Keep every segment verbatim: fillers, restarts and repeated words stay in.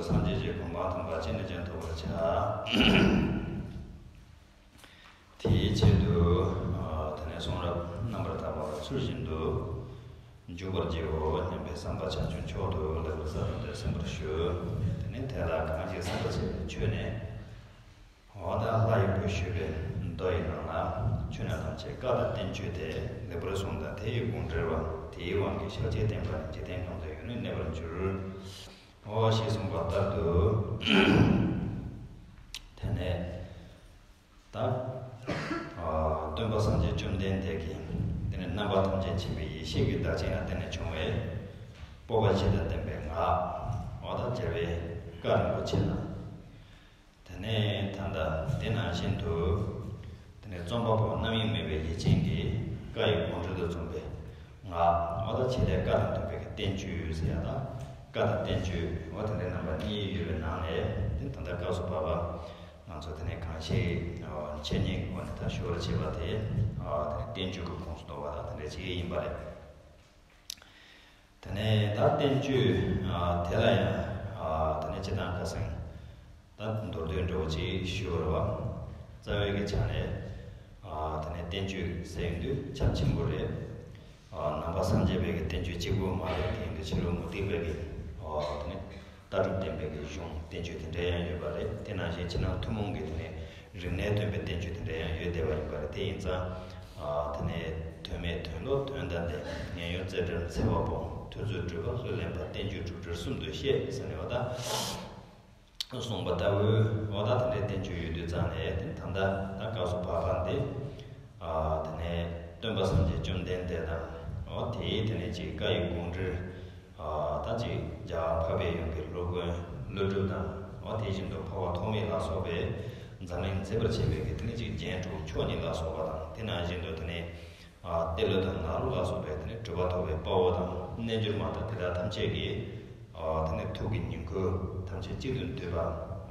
སངས་རྒྱས་ཀྱི་གོ་འཕང་ཐོབ་པར་ཅི་ནས་ཀྱང་ཐོབ་པར་བྱ། དེའི་ཆེད་དུ། ཨ། དེ་ནས་གསུང་རབ་རྣམ་པར་དག་པ་ཚུལ་བཞིན་དུ་འཇུག་པར་བགྱིའོ་སྙམ་པའི་བསམ་པ་བྱང་ཆུབ་མཆོག་ཏུ་ལེགས་པར་གསལ་བཏབ་སྟེ་གསན་པར་ཞུ། དེ་ནས་དེ་ལ་གང་ཞིག་གསན་པར་བྱེད་པའི་ཆོས་ནི། འོ་ན་ལྷ་ཡི་བུས་ཞུས་པའི་མདོ་ཡི་ནང་ལ། ཆོས་རྣམས་ཐམས་ཅད་བཀའ་དང་བསྟན་བཅོས་ཏེ། ལེགས་པར་གསུངས་དང་དེ་ཡི་དགོངས་འགྲེལ་བ། དེའི་དབང་གིས་ཕྱག་རྒྱས་བསྟན་པ་ནི། འཇིག་རྟེན་ཁམས་དང་ཡུན་རིང་གནས་པར་འགྱུར། འོ་ཞེས་གསུངས་པ་ལྟར་དུ། དེ་ནས་ད། ཨ། སྟོན་པ་སངས་རྒྱས་བཅོམ་ལྡན་འདས་ཀྱིས། དེ་ནས་རྣམ་པ་ཐམས་ཅད་མཁྱེན་པའི་ཡེ་ཤེས་ཀྱི་བདག་ཉིད་ལ་བརྟེན་ནས་བྱུང་བའི་སྤོབས་པ་བཞི་དང་ལྡན་པའི་ངག། འོ་ད་རྒྱལ་བའི་བཀའ་རིན་པོ་ཆེ་དང་། དེ་ནས་ད་ལྟ་དེ་ནང་བཞིན་དུ། དེ་ནས་རྩོམ་པ་པོ་རྣམ་གཡེང་མེད་པའི་ཡིད་ཅན་གྱི་བཀའ་ཡི་དགོངས་འགྲེལ་དུ་འཛོམས་པའི་ངག། འོ་ད་ཆེད་ལས་བཀའ་དང་མཐུན་པའི་བསྟན་བཅོས་ཟེར་ཡ་དང་། བཀའ་དང་བསྟན་བཅོས། འོ་དེ་འདྲའི་རྣམ་པ་གཉིས་ཡོད་པའི་ནང་ནས། དེ་ད་ལྟ་སྐབས་སུ་བབ་པ་ང་ཚོ་དེ་ནས་གང་ཞིག་འཆད་ཉན་གྱི་སྒོ་ནས་ད་ཞུ་བར་བྱེད་པ་དེ། དེ་ནས་བསྟན་བཅོས་ཀྱི་ཁོངས་སུ་གཏོགས་པ་དང་དེ་འདྲ་ཅིག་ཡིན་པ་རེད། དེ་ནས་ད་བསྟན་བཅོས་དེ་ལ་ཡང་། དེ་ནས་སྤྱིར་བཏང་ཁ་སང་ད་མདོར་བསྡུས་འདྲ་བོ་ཅིག་ཞུས་པ་རེད་བ། རྩ་བའི་གི་ཆ་ནས། དེ་ནས་བསྟན་བཅོས་ཟེར་ཡོང་དུས་ཁྱབ་ཆེན་པོ་རེད། ནང་པ་སངས་རྒྱས་པའི་གི་བསྟན་བཅོས་གཅིག་པུ་མ་རེད། དེ་ཡིན་དུས་ཕྱི་རོལ་མུ་སྟེགས་པའི་གི། དེ་ནས་ལྟ་གྲུབ་ལྡན་པའི་གི་གཞུང་བསྟན་བཅོས་དེ་འདྲ་ཡང་ཡོད་པ་རེད། དེ་ནང་བཞིན་ཕྱི་ནང་ཐུན་མོང་གི་དེ་ནས་རིག་གནས་སྟོན་པའི་བསྟན་བཅོས་དེ་འདྲ་ཡང་ཡོད་བསྡད་པ་ཡིན་པ་རེད། དེ་ཡིན་ཙང་། དེ་ནས་དོན་མེད་དོན་ལོག་དོན་དམ་བདེན། ཉན་གཡོ་རྩེ་གྲར་འཚེ་བ་སྤོང་། ཐོས་རྩོད་སྒྲུབ་པ་ལྷུར་ལེན་པ། བསྟན་བཅོས་དྲུག་སྒྲིལ་གསུམ་དུ་བཤད་ཟེར་ནས་བ་ད། གསུངས་པ་ལྟ་བུའི་འོ་ད་དེ་འདྲའི་བསྟན་བཅོས་ཡོད་དུས་ཙང་ནས། དེ་ད་ལྟ་ད་སྐབས་སུ་བབ་པ་འདི། ཨ། དེ་ནས་སྟོན་པ་སངས་རྒྱས་བཅོམ་ལྡན་འདས་དང་། འོ་དེའི་དེ་ནས་ཅིག་བཀའ་ཡི་དགོངས་འགྲེལ། ཨ། ད་ཅིག་རྒྱལ་བ་འཕགས་པའི་ཡུམ་གྱི་སློབ་དཔོན་ཀླུ་སྒྲུབ་དང་། འོ་དེ་བཞིན་དུ་འཕགས་པ་ཐོགས་མེད་ལ་སོགས་པས་འཛམ་གླིང་མཛེས་པར་བྱེད་པའི་གི་དེ་ནས་ཅིག་རྒྱན་དྲུག་མཆོག་གཉིས་ལ་སོགས་པ་དང་། དེ་ནང་བཞིན་དུ་དེ་ནས། ཨ། ཏེ་ལོ་དང་ནཱ་རོ་ལ་སོགས་པའི་དེ་ནས་གྲུབ་པ་ཐོབ་པའི་དཔའ་བོ་དང་རྣལ་འབྱོར་མ་དང་དེ་དག་ཐམས་ཅད་ཀྱིས། ཨ། དེ་ནས་ཐུགས་ཀྱི་ཉིང་ཁུ་ཐམས་ཅད་གཅིག་ཏུ་བསྡུས་པ།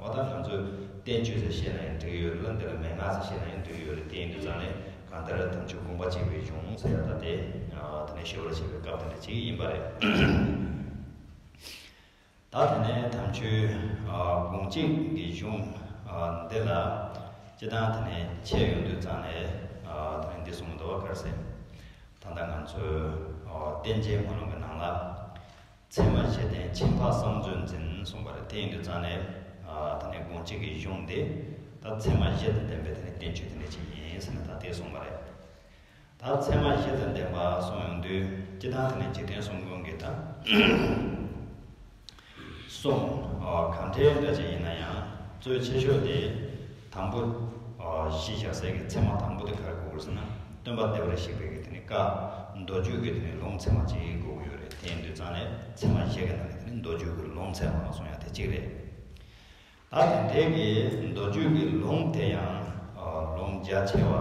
འོ་ད་ང་ཚོས་བསྟན་བཅོས་ཟེར་བཤད་ན་ཡང་འགྲིག་ཡོད་ལ། འདི་ལ་མན་ངག་ཟེར་བཤད་ན་ཡང་འགྲིག་ཡོད་རེད། དེ་ཡིན་དུས་ཙང་ནས་གང་ལྟར་དམ་ཆོས་དགོངས་པ་གཅིག་པའི་གཞུང་ཟེར་ཡ་ད་དེ། ཨ། དེ་ནས་ཞུ་བར་བྱེད་པའི་སྐབས་དེ་འདྲ་ཅིག་ཡིན་པ་རེད། ད་དེ་ནས་དམ་ཆོས། ཨ། དགོངས་གཅིག་གི་གཞུང་། ཨ། འདི་ལ་སྤྱིར་བཏང་དེ་ནས་འཆད་ཡོང་དུས་ཙང་ནས། ཨ། དེ་ནས་འདི་གསུངས་འདུག་བ། ག་རེ་ཟེར། ད་ལྟ་ང་ཚོས། ཨ། བསྟན་བཅོས་སྨོན་ལམ་གྱི་ནང་ལ། ཚད་མ་བཞི་ལྡན་ཆེན་འཕགས་གསང་མཛོད་འཛིན་གསུངས་པ་རེད། དེ་ཡིན་དུས་ཙང་ནས། ཨ། དེ་ནས་དགོངས་གཅིག་གི་གཞུང་འདི་ད་ཚད་མ་བཞི་དང་ལྡན་པའི་དེ་ནས་བསྟན་བཅོས་དེ་འདྲ་ཅིག་ཡིན་ཟེར་ནས་ད་དེ་གསུངས་པ་རེད། ད་ཚད་མ་བཞི་དང་ལྡན་པ་གསུངས་ཡོང་དུས། སྤྱིར་བཏང་དེ་ནས་འཇིག་རྟེན་གསུམ་མགོན་གྱི་ད་གསུང་། ཨ། གང་འདྲ་འདྲ་ཅིག་ཡིན་ན་ཡང་གཙོ་ཆེ་ཤོས་དེ་དང་པོ། ཨ། གཞི་བཞག་སའི་གི་ཚད་མ་དང་པོ་དེ་ག་རེ་དགོས་ཟེར་ན། སྟོན་པ་བདེ་བར་གཤེགས་པའི་གི་དེ་ནས་བཀའ། མདོ་རྒྱུད་ཀྱི་དེ་ནས་ལུང་ཚད་མ་ཅིག་དགོས་ཀྱི་ཡོད་རེད། དེ་ཡིན་དུས་ཙང་ནས་ཚད་མ་བཞི་གི་ནང་ནས་དེ་ནས་མདོ་རྒྱུད་ཀྱི་ལུང་ཚད་མ་གསུང་ཡ་དེ་གཅིག་རེད། ད་དེ་འདྲའི་གི་མདོ་རྒྱུད་ཀྱི་ལུང་དེ་ཡང་། ཨ། ལུང་རྒྱ་ཆེ་བ།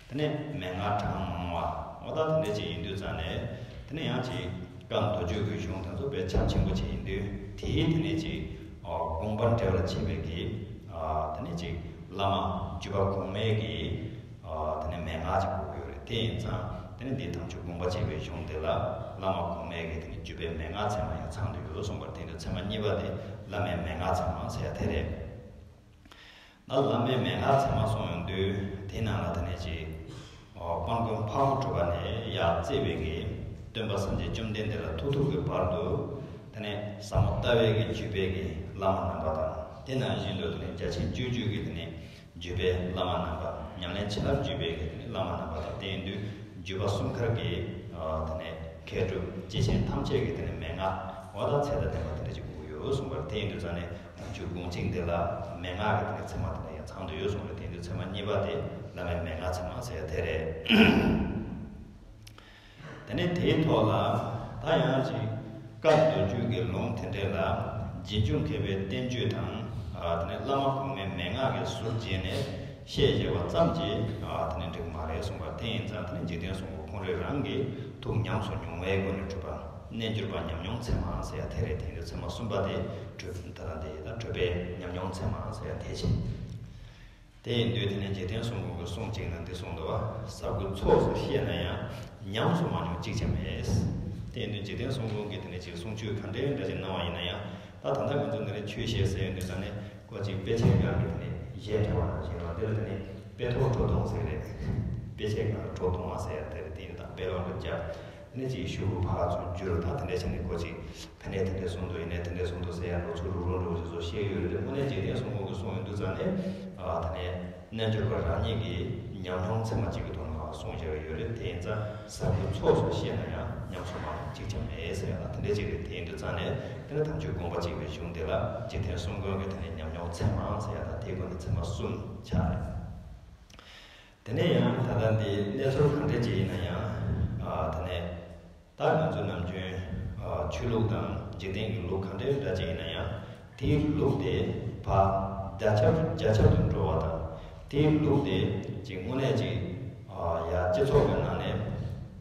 དེ་ནས་མན་ངག་གྲངས་མང་བ། འོ་ད་དེ་འདྲ་ཅིག་ཡིན་དུས་ཙང་ནས། དེ་ནས་ཡང་ཅིག་བཀའ་མདོ་རྒྱུད་ཀྱི་གཞུང་དེ་ཚོ་དཔེ་ཁྱབ་ཆེན་པོ་ཅིག་ཡིན་དུས། དེའི་དེ་ནས་ཅིག་ཨ། དགོངས་པ་འགྲེལ་བར་བྱེད་པའི་གི། ཨ། དེ་ནས་ཅིག་བླ་མ་བརྒྱུད་པ་གོང་མའི་གི། ཨ། དེ་ནས་མན་ངག་ཅིག་དགོས་ཀྱི་ཡོད་རེད། དེ་ཡིན་ཙང་དེ་ནས་འདི་དམ་ཆོས་དགོངས་པ་གཅིག་པའི་གཞུང་དེ་ལ་བླ་མ་གོང་མའི་གི་དེ་ནས་བརྒྱུད་པའི་མན་ངག་ཚད་མ་ཡང་ཚང་དུ་ཡོད་གསུངས་པ་རེད། དེ་ཡིན་དུས་ཚད་མ་གཉིས་པ་དེ་བླ་མའི་མན་ངག་ཚད་མ་ཟེར་ཡ་དེ་རེད། ད་བླ་མའི་མན་ངག་ཚད་མ་གསུངས་ཡོང་དུས། དེའི་ནང་ལ་དེ་ནས་ཅིག་ཨོ། དཔལ་མགོན་འཕགས་པ་གྲུབ་པ་ནས་ཡར་བརྩིས་པའི་གི་སྟོན་པ་སངས་རྒྱས་བཅོམ་ལྡན་འདས་ལ་ཐུག་ཐུག་གི་བར་དུ། དེ་ནས་ཟབ་མོ་ལྟ་བའི་གི་བརྒྱུད་པའི་གི་བླ་མ་རྣམ་པ་དང་། དེ་ནང་བཞིན་དུ་དེ་ནས་རྒྱ་ཆེན་སྤྱོད་འཇུག་གི་དེ་ནས་བརྒྱུད་པའི་བླ་མ་རྣམ་པ། ཉམས་ལེན་བྱིན་རླབས་བརྒྱུད་པའི་གི་དེ་ནས་བླ་མ་རྣམ་པ་དང་། དེ་ཡིན་དུས་བརྒྱུད་པ་གསུམ་ཀར་གི། ཨ། དེ་ནས་མཁས་གྲུབ་སྐྱེས་ཆེན་ཐམས་ཅད་ཀྱི་དེ་ནས་མན་ངག་འོ་ད་ཚད་དང་ལྡན་པ་དེ་འདྲ་ཅིག་དགོས་ཀྱི་ཡོད་གསུངས་པ་རེད། དེ་ཡིན་དུས་ཙང་ནས་དམ་ཆོས་དགོངས་གཅིག་འདི་ལ་མན་ངག་གི་དེ་ནས་ཚད་མ་དེ་འདྲ་ཡང་ཚང་དུ་ཡོད་གསུངས་པ་རེད། དེ་ཡིན་དུས་ཚད་མ་གཉིས་པ་དེ་བླ་མའི་མན་ངག་ཚད་མ་ཟེར་ཡ་དེ་རེད། དེ་ནས་དེའི་ཐོག་ལ་ད་ཡང་ཅིག་བཀའ་མདོ་རྒྱུད་ཀྱི་ལུང་དེ་འདྲ་ལ་རྗེས་འཇུག་མཁས་པའི་བསྟན་བཅོས་དང་། ཨ། དེ་ནས་བླ་མ་གོང་མའི་མན་ངག་གི་ཟུར་བརྗེས་ནས་བཤད་བཞག་པ་ཙམ་གྱིས། ཨ། དེ་ནས་འགྲིག་གི་མ་རེད་གསུངས་པ་རེད། དེ་ཡིན་ཙང་དེ་ནས་འཇིག་རྟེན་གསུམ་མགོན་ཁོང་རང་རང་གིས་ཐུགས་ཉམས་སུ་མྱོང་བའི་སྒོ་ནས་གྲུབ་པ། རྣལ་འབྱོར་པ་ཉམས་མྱོང་ཚད་མ་ཟེར་ཡ་དེ་རེད། དེ་ཡིན་དུས་ཚད་མ་གསུམ་པ་དེ་གྲུབ། ད་ལྟ་འདི་ད་གྲུབ་པའི་ཉམས་མྱོང་ཚད་མ་ཟེར་ཡ་དེ་བྱས། དེ་ཡིན་དུས་དེ་ནས་འཇིག་རྟེན་གསུམ་མགོན་གྱི་གསུང་གཅིག་ན་འདི་གསུངས་འདུག་བ། ཟབ་དགུའི་ཚོགས་སུ་བཤད་ན་ཡང་ཉམས་སུ་མ་མྱོང་གཅིག་ཀྱང་མེད། དེ་ཡིན་དུས་འཇིག་རྟེན་གསུམ་མགོན་གྱི་དེ་ནས་ཅིག་གསུང་ཆོས་ག་འདྲའི་འདྲ་ཞིག་གནང་བ་ཡིན་ན་ཡང་། ད་ད་ལྟ་ང་ཚོ་ ཆོས་བཤད་ཟེར་ཡོང་དུས་ཙང་ནས་ཁོ་ཅིག་དཔེ་ཆའི་སྒང་གི་དེ་ནས་གཞས་འཁྲབ་པ་ནང་བཞིན་ལ་དེ་ལ་དེ་ནས་དཔེ་ཐོག་བྲོ་བརྡུང་ཟེར་རེད། དཔེ་ཆའི་སྒང་ལ་བྲོ་བརྡུང་བ་ཟེར་ཡ་དེ་རེད། དེ་ཡིན་དང་དཔེ་ཀློག་ལ་རྒྱག་དེ་ནས་ཅིག་ཤོག་གུ་ཕར་ཚུར་བསྒྱུར་དང་དེ་འདྲ་བྱས་ནས་ཁོ་ཅིག་ཕ་ནས་དེ་འདྲས་གསུངས་འདུག་ཡིན་ནའི་དེ་འདྲས་གསུངས་འདུག་ཟེར་ཡ་ལོ་ཚོད་རུག་རུག་འགྲོ་བ་ཞིག་བཟོ་ཤེས་ཡོད་རེད། དེ་དངོས་གནས་འཇིག་རྟེན་སྲུང་སྐྱོང་གིས་གསུངས་ཡོང་དུས་ཙང་ནས་ཨ་དེ་ནས་རྣལ་འབྱོར་པ་རང་ཉིད་ཀྱི་ཉམས་མྱོང་ཚད་མ་གཅིག་གི་ཐོག་ནས་མར་གསུངས་བཞག་ཡོད་རེད། དེ་ཡིན་ཙང་ཟབ་རྒྱས་ཚོགས་སུ་བཤད་ན་ཡང་ཉམས་སུ་མ་བླངས་གཅིག་ཀྱང་མེད་ཟེར་ཡ་ལ་དེ་འདྲས་ཅིག་རེད། དེ་ཡིན་དུས་ཙང་ནས་དེ་ནས་དམ་ཆོས་དགོངས་པ་གཅིག་པའི་གཞུང་དེ་ལ་འཇིག་རྟེན་གསུམ་མགོན་གྱི་དེ་ནས་ཉམས་མྱོང་ཚད་མ་ཟེར་ཡ་དང་དེའི་སྒོ་ནས་ཚད་མ་གསུམ་ཆགས་རེད། དེ་ནས་ཡང་ད་ལྟ་འདི་གནས་ཚུལ་གང་འདྲ་ཅིག་ཡིན་ན་ཡང་ཨ་དེ་ནས། ད་ང་ཚོ་ནམ་རྒྱུན་ཨ་ཆོས་ལུགས་དང་འཇིག་རྟེན་གྱི་ལུགས་གང་འདྲའི་འདྲ་ཅིག་ཡིན་ན་ཡང་དེའི་ལུགས་དེ་ཕར་རྒྱ་ཁྱབ་རྒྱ་ཁྱབ་ཏུ་འགྲོ་བ་དང་དེའི་ལུགས་དེ་ཅིག་དངོས་གནས་ཅིག་ཨ་ཡ་སྤྱི་ཚོགས་ཀྱི་ནང་ནས་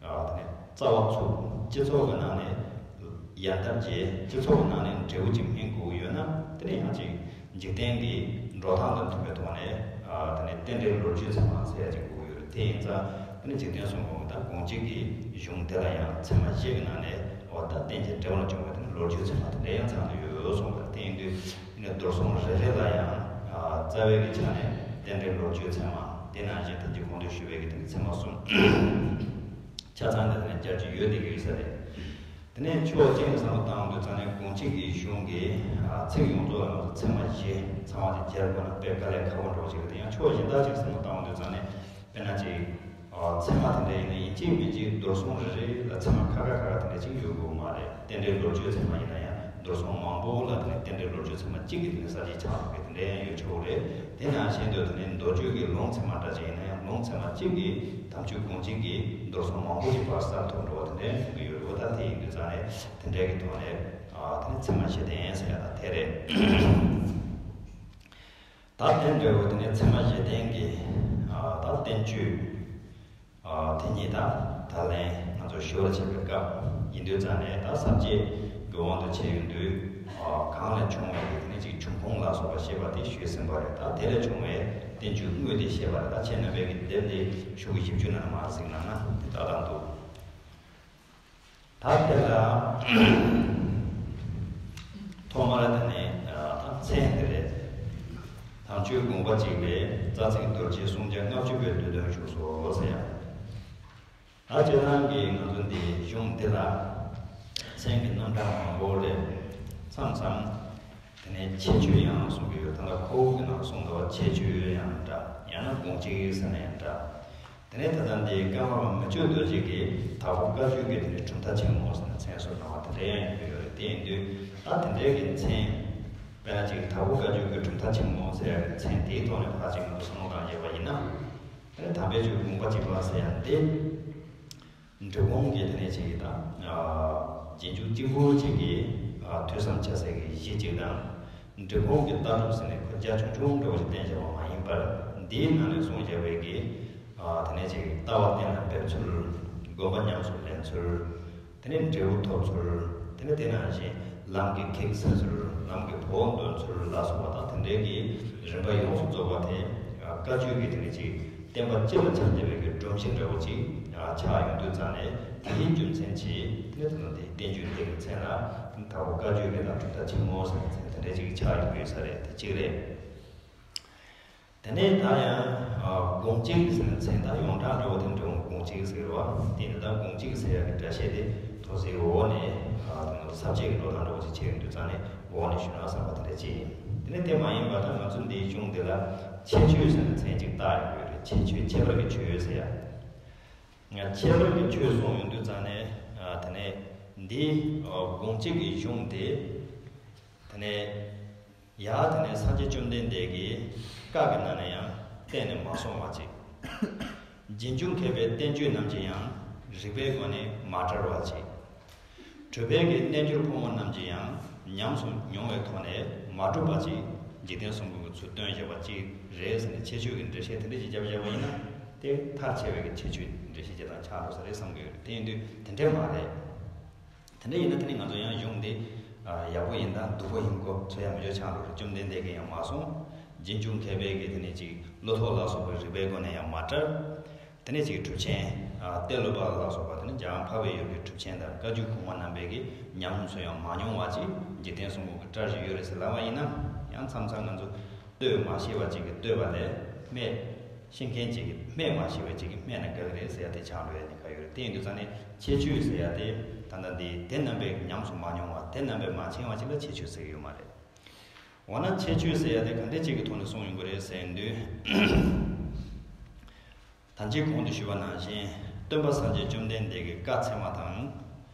ཨ་དེ་ནས་རྩ་བ་ཚུགས། སྤྱི་ཚོགས་ཀྱི་ནང་ནས་ཡར་ཐོན་བྱས། སྤྱི་ཚོགས་ཀྱི་ནང་ནས་འབྲས་བུ་ཅིག་སྨིན་དགོས་ཡོད་ན་དེ་ནས་ཡང་ཅིག་འཇིག་རྟེན་གྱི་འགྲོ་སྟངས་དང་མཐུན་པའི་ཐོག་ནས་ཨ་དེ་ནས་རྟེན་འབྲེལ་ལོ་རྒྱུས་ཚད་མ་ཟེར་ཡ་ཅིག་དགོས་ཀྱི་ཡོད་རེད། དེ་ཡིན་ཙང་དེ་ནས་འཇིག་རྟེན་གསུམ་མགོན་དང་དགོངས་གཅིག་གི་གཞུང་དེ་ལ་ཡང་ཚད་མ་བཞི་གི་ནང་ནས་འོ་ད་རྟེན་ཅིང་འབྲེལ་བར་འབྱུང་བའི་དེ་ནས་ལོ་རྒྱུས་ཚད་མ་དེ་འདྲ་ཡང་ཚང་དུ་ཡོད་གསུངས་པ་རེད། དེ་ཡིན་དུས་དེ་ནས་རྡོར་གསུམ་རེ་རེ་ལ་ཡང་ཨ་རྩ་བའི་གི་ཆ་ནས་རྟེན་འབྲེལ་ལོ་རྒྱུས་ཚད་མ་དེ་ནང་བཞིན་ད་ཅིག་གོང་དུ་ཞུས་པའི་གི་དེ་ནས་ཚད་མ་གསུམ་ཆ་ཚང་དེ་ནས་བསྐྱར་གྱི་ཡོད་བསྡད་ཀྱི་ཡོད་ས་རེད། དེ་ནས་ཕྱོགས་གཅིག་ནས་བསམ་བློ་བཏང་དུས་ཙང་ནས་དགོངས་གཅིག་གི་གཞུང་གི་ཚིག་ཡོངས་རྫོགས་ལ་ང་ཚོ་ཚད་མ་བཞི་ཚང་བ་དེ་སྦྱར་དགོས་ན་དཔེ་དཀའ་ལས་ཁག་པོ་འདྲ་བོ་ཅིག་རེད། དེ་ཡང་ཕྱོགས་གཞན་དག་ཅིག་བསམ་བློ་བཏང་དུས་ཙང་ནས་དཔེར་ན་ཅིག་ཚད་མ་དེ་འདྲ་ཡིན་ན་ཡིན་གཅིག་མིན་གཅིག་རྡོར་གསུམ་རེ་རེ་ལ་ཚད་མ་ཁ་ཁ་ཁ་ཁ་དེ་འདྲ་ཅིག་ཡོད་དགོས་མ་རེད། རྟེན་འབྲེལ་ལོ་རྒྱུས་ཚད་མ་ཡིན་ན་ཡང་རྡོར་གསུམ་མང་པོ་ལ་དེ་ནས་རྟེན་འབྲེལ་ལོ་རྒྱུས་ཚད་མ་གཅིག་གི་དེ་ནས་གསལ་བྱེད་ཆགས་འགྲོ་གི་དེ་འདྲ་ཡང་ཡོད་ཆོག་རེད། དེ་ནང་བཞིན་དུ་དེ་ནས་མདོ་རྒྱུད་ཀྱི་ལུང་ཚད་མ་འདྲ་ཅིག་ཡིན་ན་ཡང་ལུང་ཚད་མ་གཅིག་གིས་དམ་ཆོས་དགོངས་གཅིག་གིས་རྡོར་གསུམ་མང་པོ་ཞིག་བར་གསལ་ཐུབ་འགྲོ་བ་དེ་འདྲ་ཡོང་གི་ཡོད་རེད་བ། ད་དེ་ཡིན་དུས་ཙང་ནས་དེ་འདྲའི་གི་ཐོག་ནས་ཨ་དེ་ནས་ཚད་མ་བཞི་ལྡན་ཟེར་ཡ་ད་དེ་རེད། ད་དེ་འདྲ་བོ་དེ་ནས་ཚད་མ་བཞི་ལྡན་གྱི་ཨ་ད་བསྟན་བཅོས་ཨ་དེ་ཉིད་ད་ད་ལན་ང་ཚོ་ཞུ་བར་བྱེད་པའི་སྐབས་ཡིན་དུས་ཙང་ནས་ད་ས་བཅད་ཀྱི་དབང་དུ་བྱས་ཡོང་དུས་ཨ་གང་ལས་བྱུང་བའི་དེ་ནས་ཅིག་འབྱུང་ཁུངས་ལ་སོགས་པ་བཤད་པ་དེ་ཞུས་ཟིན་པ་རེད། ད་དེ་ལས་བྱུང་བའི་བསྟན་བཅོས་དངོས་དེ་བཤད་པ་རེད། ད་ཁྱེད་རྣམ་པས་ཀྱི་དེབ་འདི་ཤོག་གུ་བཞི་བཅུ་ནང་ལ་མར་གཟིགས་གནང་ན་དེ་ལྟ་སྟངས་འདུག་ད་དེ་ལ་ཐོག་མར་དེ་ནས་ད་མཚན་དེ་རེད། དམ་ཆོས་དགོངས་པ་གཅིག་ལས་རྩ་ཚིག་རྡོ་རྗེ་སུམ་བརྒྱ་ལྔ་བཅུ་པའི་བསྡུས་དོན་བཞུགས་སོ་ཟེར་ཡ། ད་སྤྱིར་བཏང་གི་ང་ཚོ་འདི་གཞུང་འདི་ལ་མཚན་གྱི་རྣམ་གྲངས་མང་པོ་རེད། མཚམས་མཚམས་དེ་ནས་ཁྱད་ཆོས་ཡང་གསུང་གི་ཡོད། ད་ལྟ་ཁོ་བོ་གི་ནང་གསུངས་འདུག་བ། ཁྱད་ཆོས་ཡང་འདྲ་ཡང་ན་དགོངས་གཅིག་ཟེར་ན་ཡང་འདྲ། དེ་ནས་ད་ལྟ་འདི་ཀརྨ་པ་མི་བསྐྱོད་རྡོ་རྗེ་གིས་དྭགས་པོ་བཀའ་བརྒྱུད་ཀྱི་དེ་ནས་གྲུབ་མཐའ་ཆེན་མོ་ཟེར་ནས་མཚན་གསོལ་གནང་བ་དེ་འདྲ་ཡང་ཡོད་ཀྱི་ཡོད་རེད། དེ་ཡིན་དུས་ད་དེ་འདྲའི་གི་མཚན་དཔེར་ན་ཅིག་དྭགས་པོ་བཀའ་བརྒྱུད་ཀྱི་གྲུབ་མཐའ་ཆེན་མོ་ཟེར་ཡ་གི་མཚན་དེའི་ཐོག་ནས་ཕར་ཅིག་ང་ཚོ་བསམ་བློ་བཏང་བྱས་པ་ཡིན་ན། དེ་ནས་དམ་པའི་ཆོས་དགོངས་པ་གཅིག་ལ་ཟེར་ཡ་འདི། འབྲི་གུང་གི་དེ་ནས་ཅིག་གི་དང་། རྗེས་འཇུག་གཅིག་པུ་གཅིག་གི་ཐོས་བསམ་བྱ་སའི་གི་གཞི་གཅིག་དང་། འབྲི་གུང་གི་ལྟ་གྲུབ་ཟེར་ནས་ཁོ་རྒྱ་ཆུང་ཆུང་འདྲ་བོ་ཞིག་བསྟན་བྱས་པ་མ་ཡིན་པར་འདིའི་ནང་ནས་གསུངས་བཞག་པའི་གི་དེ་ནས་ཅིག་ལྟ་བ་གཏན་ལ་འབེབས་ཚུལ། དགོན་པ་ཉམས་སུ་ལེན་ཚུལ། དེ་ནས་འབྲས་བུ་ཐོབ་ཚུལ། དེ་ནས་དེ་ནང་བཞིན་ལམ་གྱི་ཁེགས་སེལ་ཚུལ། ལམ་གྱི་བོགས་འདོན་ཚུལ་ལ་སོགས་པ་དང་དེ་འདྲའི་གི་རིམ་པ་ཡོངས་སུ་རྫོགས་པ་དེ་བཀའ་བརྒྱུད་ཀྱི་དེ་ནས་ཅིག་བསྟན་པ་སྤྱི་ལ་ཁྱབ་བསྡད་པའི་གི་སྒྲོམ་གཞི་འདྲ་བོ་ཅིག་ཆགས་ཡོང་དུས་ཙང་ནས་དེའི་རྒྱུ་མཚན་གྱིས་དེ་ནས་དེ་ནང་དེའི་བསྟན་བཅོས་འདི་གི་མཚན་ལ་དྭགས་པོ་བཀའ་བརྒྱུད་ཀྱི་དང་གྲུབ་མཐའ་ཆེན་མོ་ཟེར་བའི་མཚན་དེ་འདྲ་ཅིག་ཆགས་ཡོང་གི་ཡོད་ས་རེད། དེ་གཅིག་རེད། དེ་ནས་ད་ཡང་ཨ་དགོངས་གཅིག་ཟེར་ནས་མཚན་ད་ཡོངས་གྲགས་འདྲ་བོ་དེ་འདྲ་འོང་དགོངས་གཅིག་ཟེར་བ། དེ་ནི་ད་དགོངས་གཅིག་ཟེར་ཡག་གི་སྒྲ་བཤད་དེ་ཐོག་ཟེར་འོག་ནས་ཨ་དེ་ནི་ས་བཅད་ཀྱི་འགྲོ་སྟངས་འདྲ་བོ་ཅིག་བྱས་ཡོང་དུས་ཙང་ནས་འོག་ནས་ཞུས་ན་བསམ་པ་དེ་འདྲ་ཅིག་ཡིན། དེ་ནས་དེ་མ་ཡིན་པ་ད་ང་ཚོ་འདིའི་གཞུང་འདི་ལ་ཁྱད་ཆོས་ཟེར་ནས་མཚན་ཅིག་བཏགས་ཡོང་གི་ཡོད་རེད། ཁྱད་ཆོས་ཁྱད་པར་གྱི་ཆོས་ཟེར་ཡ། ང་ཁྱད་པར་གྱི་ཆོས་གསུངས་ཡོང་དུས་ཙང་ནས་ཨ་དེ་ནས་འདི་ཨ་དགོངས་གཅིག་གི་གཞུང་དེ་དེ་ནས། ཡང་དེ་ནས་སངས་རྒྱས་བཅོམ་ལྡན་འདས་ཀྱིས་བཀའ་གི་ནང་ནས་ཡང་གཏན་ནས་མ་གསུངས་པ་ཅིག། རྗེས་འཇུག་མཁས་པའི་བསྟན་བཅོས་རྣམས་ཀྱིས་ཡང་རིགས་པའི་སྒོ་ནས་མ་བཀྲལ་བ་ཅིག། གྲུབ་པའི་གི་རྣལ་འབྱོར་ཕོ་མོ་རྣམས་ཀྱིས་ཡང་ཉམས་སུ་མྱོང་བའི་ཐོག་ནས་མ་གྲུབ་པ་ཅིག་འཇིག་རྟེན་གསུམ་མགོན་གྱིས་ཚུར་སྟོན་བཞག་པ་ཅིག་རེད་ཟེར་ནས་ཁྱད་ཆོས་ཀྱི་འགྲེལ་བཤད་དེ་འདྲ་ཞིག་བརྒྱབ་བཞག་པ་ཡིན་ན་དེ་མཐར་ཕྱིན་པའི་གི་ཁྱད་ཆོས་འགྲེལ་བཤད་བྱེད་སྟངས་ཆགས་འགྲོ་ས་རེད་བསམ་གྱི་ཡོད་རེད། དེ་ཡིན་དུས་དེ་འདྲ་མ་རེད། དེ་འདྲ་ཡིན་ན་དེ་ནི་ང་ཚོ་ཡང་གཞུང་འདི་ཡག་པོ་ཡིན་དང་སྡུག་པོ་ཡིན་གོ་ཚོད་ཡ་མི་ཆོག་ཆགས་འགྲོ་རེད། བཅོམ་ལྡན་འདས་ཀྱིས་ཡང་མ་གསུངས། རྗེས་འཇུག་མཁས་པའི་གི་དེ་ནི་ཅིག་བློ་ཐོག་ལ་སོགས་པའི་རིགས་པའི་སྒོ་ནས་ཡང་མ་བཀྲལ། དེ་ནས་ཅིག་གྲུབ་ཆེན་ཏེ་ལོ་པ་ལ་སོགས་པ་དེ་ནི་འཇམ་དབྱངས་འཕགས་པའི་ཡུལ་གྱི་གྲུབ་ཆེན་དང་བཀའ་བརྒྱུད་གོང་མ་རྣམ་པས་ཀྱི་ཉམས་སུ་ཡང་མ་མྱོང་བ་ཅིག་འཇིག་རྟེན་གསུམ་མགོན་གྱི་གྲལ་ཞིག་ཡོད་རེད་ཟེར་ལབ་པ་ཡིན་ན། ཡང་མཚམས་མཚམས་ང་ཚོ་བསྟོད་མ་ཤེས་པ་ཅིག་གིས་བསྟོད་པ་ལས་སྨད། ཤེས་མཁན་ཅིག་གིས་སྨད་མ་ཤེས་པ་ཅིག་གིས་སྨད་ན་དགའ་གི་རེད་ཟེར་ཡ་དེ་ཆགས་འགྲོ་ཡ་ཉེན་ཁ་ཡོད་རེད། དེ་ཡིན་དུས་ཙང་ནས་ཁྱད་ཆོས་ཟེར་ཡ་དེ་ད་ལྟ་འདི་དེ་རྣམ་པས་ཉམས་སུ་མ་མྱོང་བ་དེ་རྣམ་པས་མ་མཁྱེན་པ་ཅིག་ལ་ཁྱད་ཆོས་ཟེར་གྱི་ཡོད་མ་རེད། འོ་ན་ཁྱད་ཆོས་ཟེར་ཡ་དེ་ག་འདྲ་ཅིག་གི་ཐོག་ནས་གསུངས་ཡོང་གི་རེད་ཟེར་དུས། ད་ཅི་གོང་དུ་ཞུས་པ་ནང་བཞིན་སྟོན་པ་སངས་རྒྱས་བཅོམ་ལྡན་འདས་ཀྱི་བཀའ་ཚད་མ་དང་།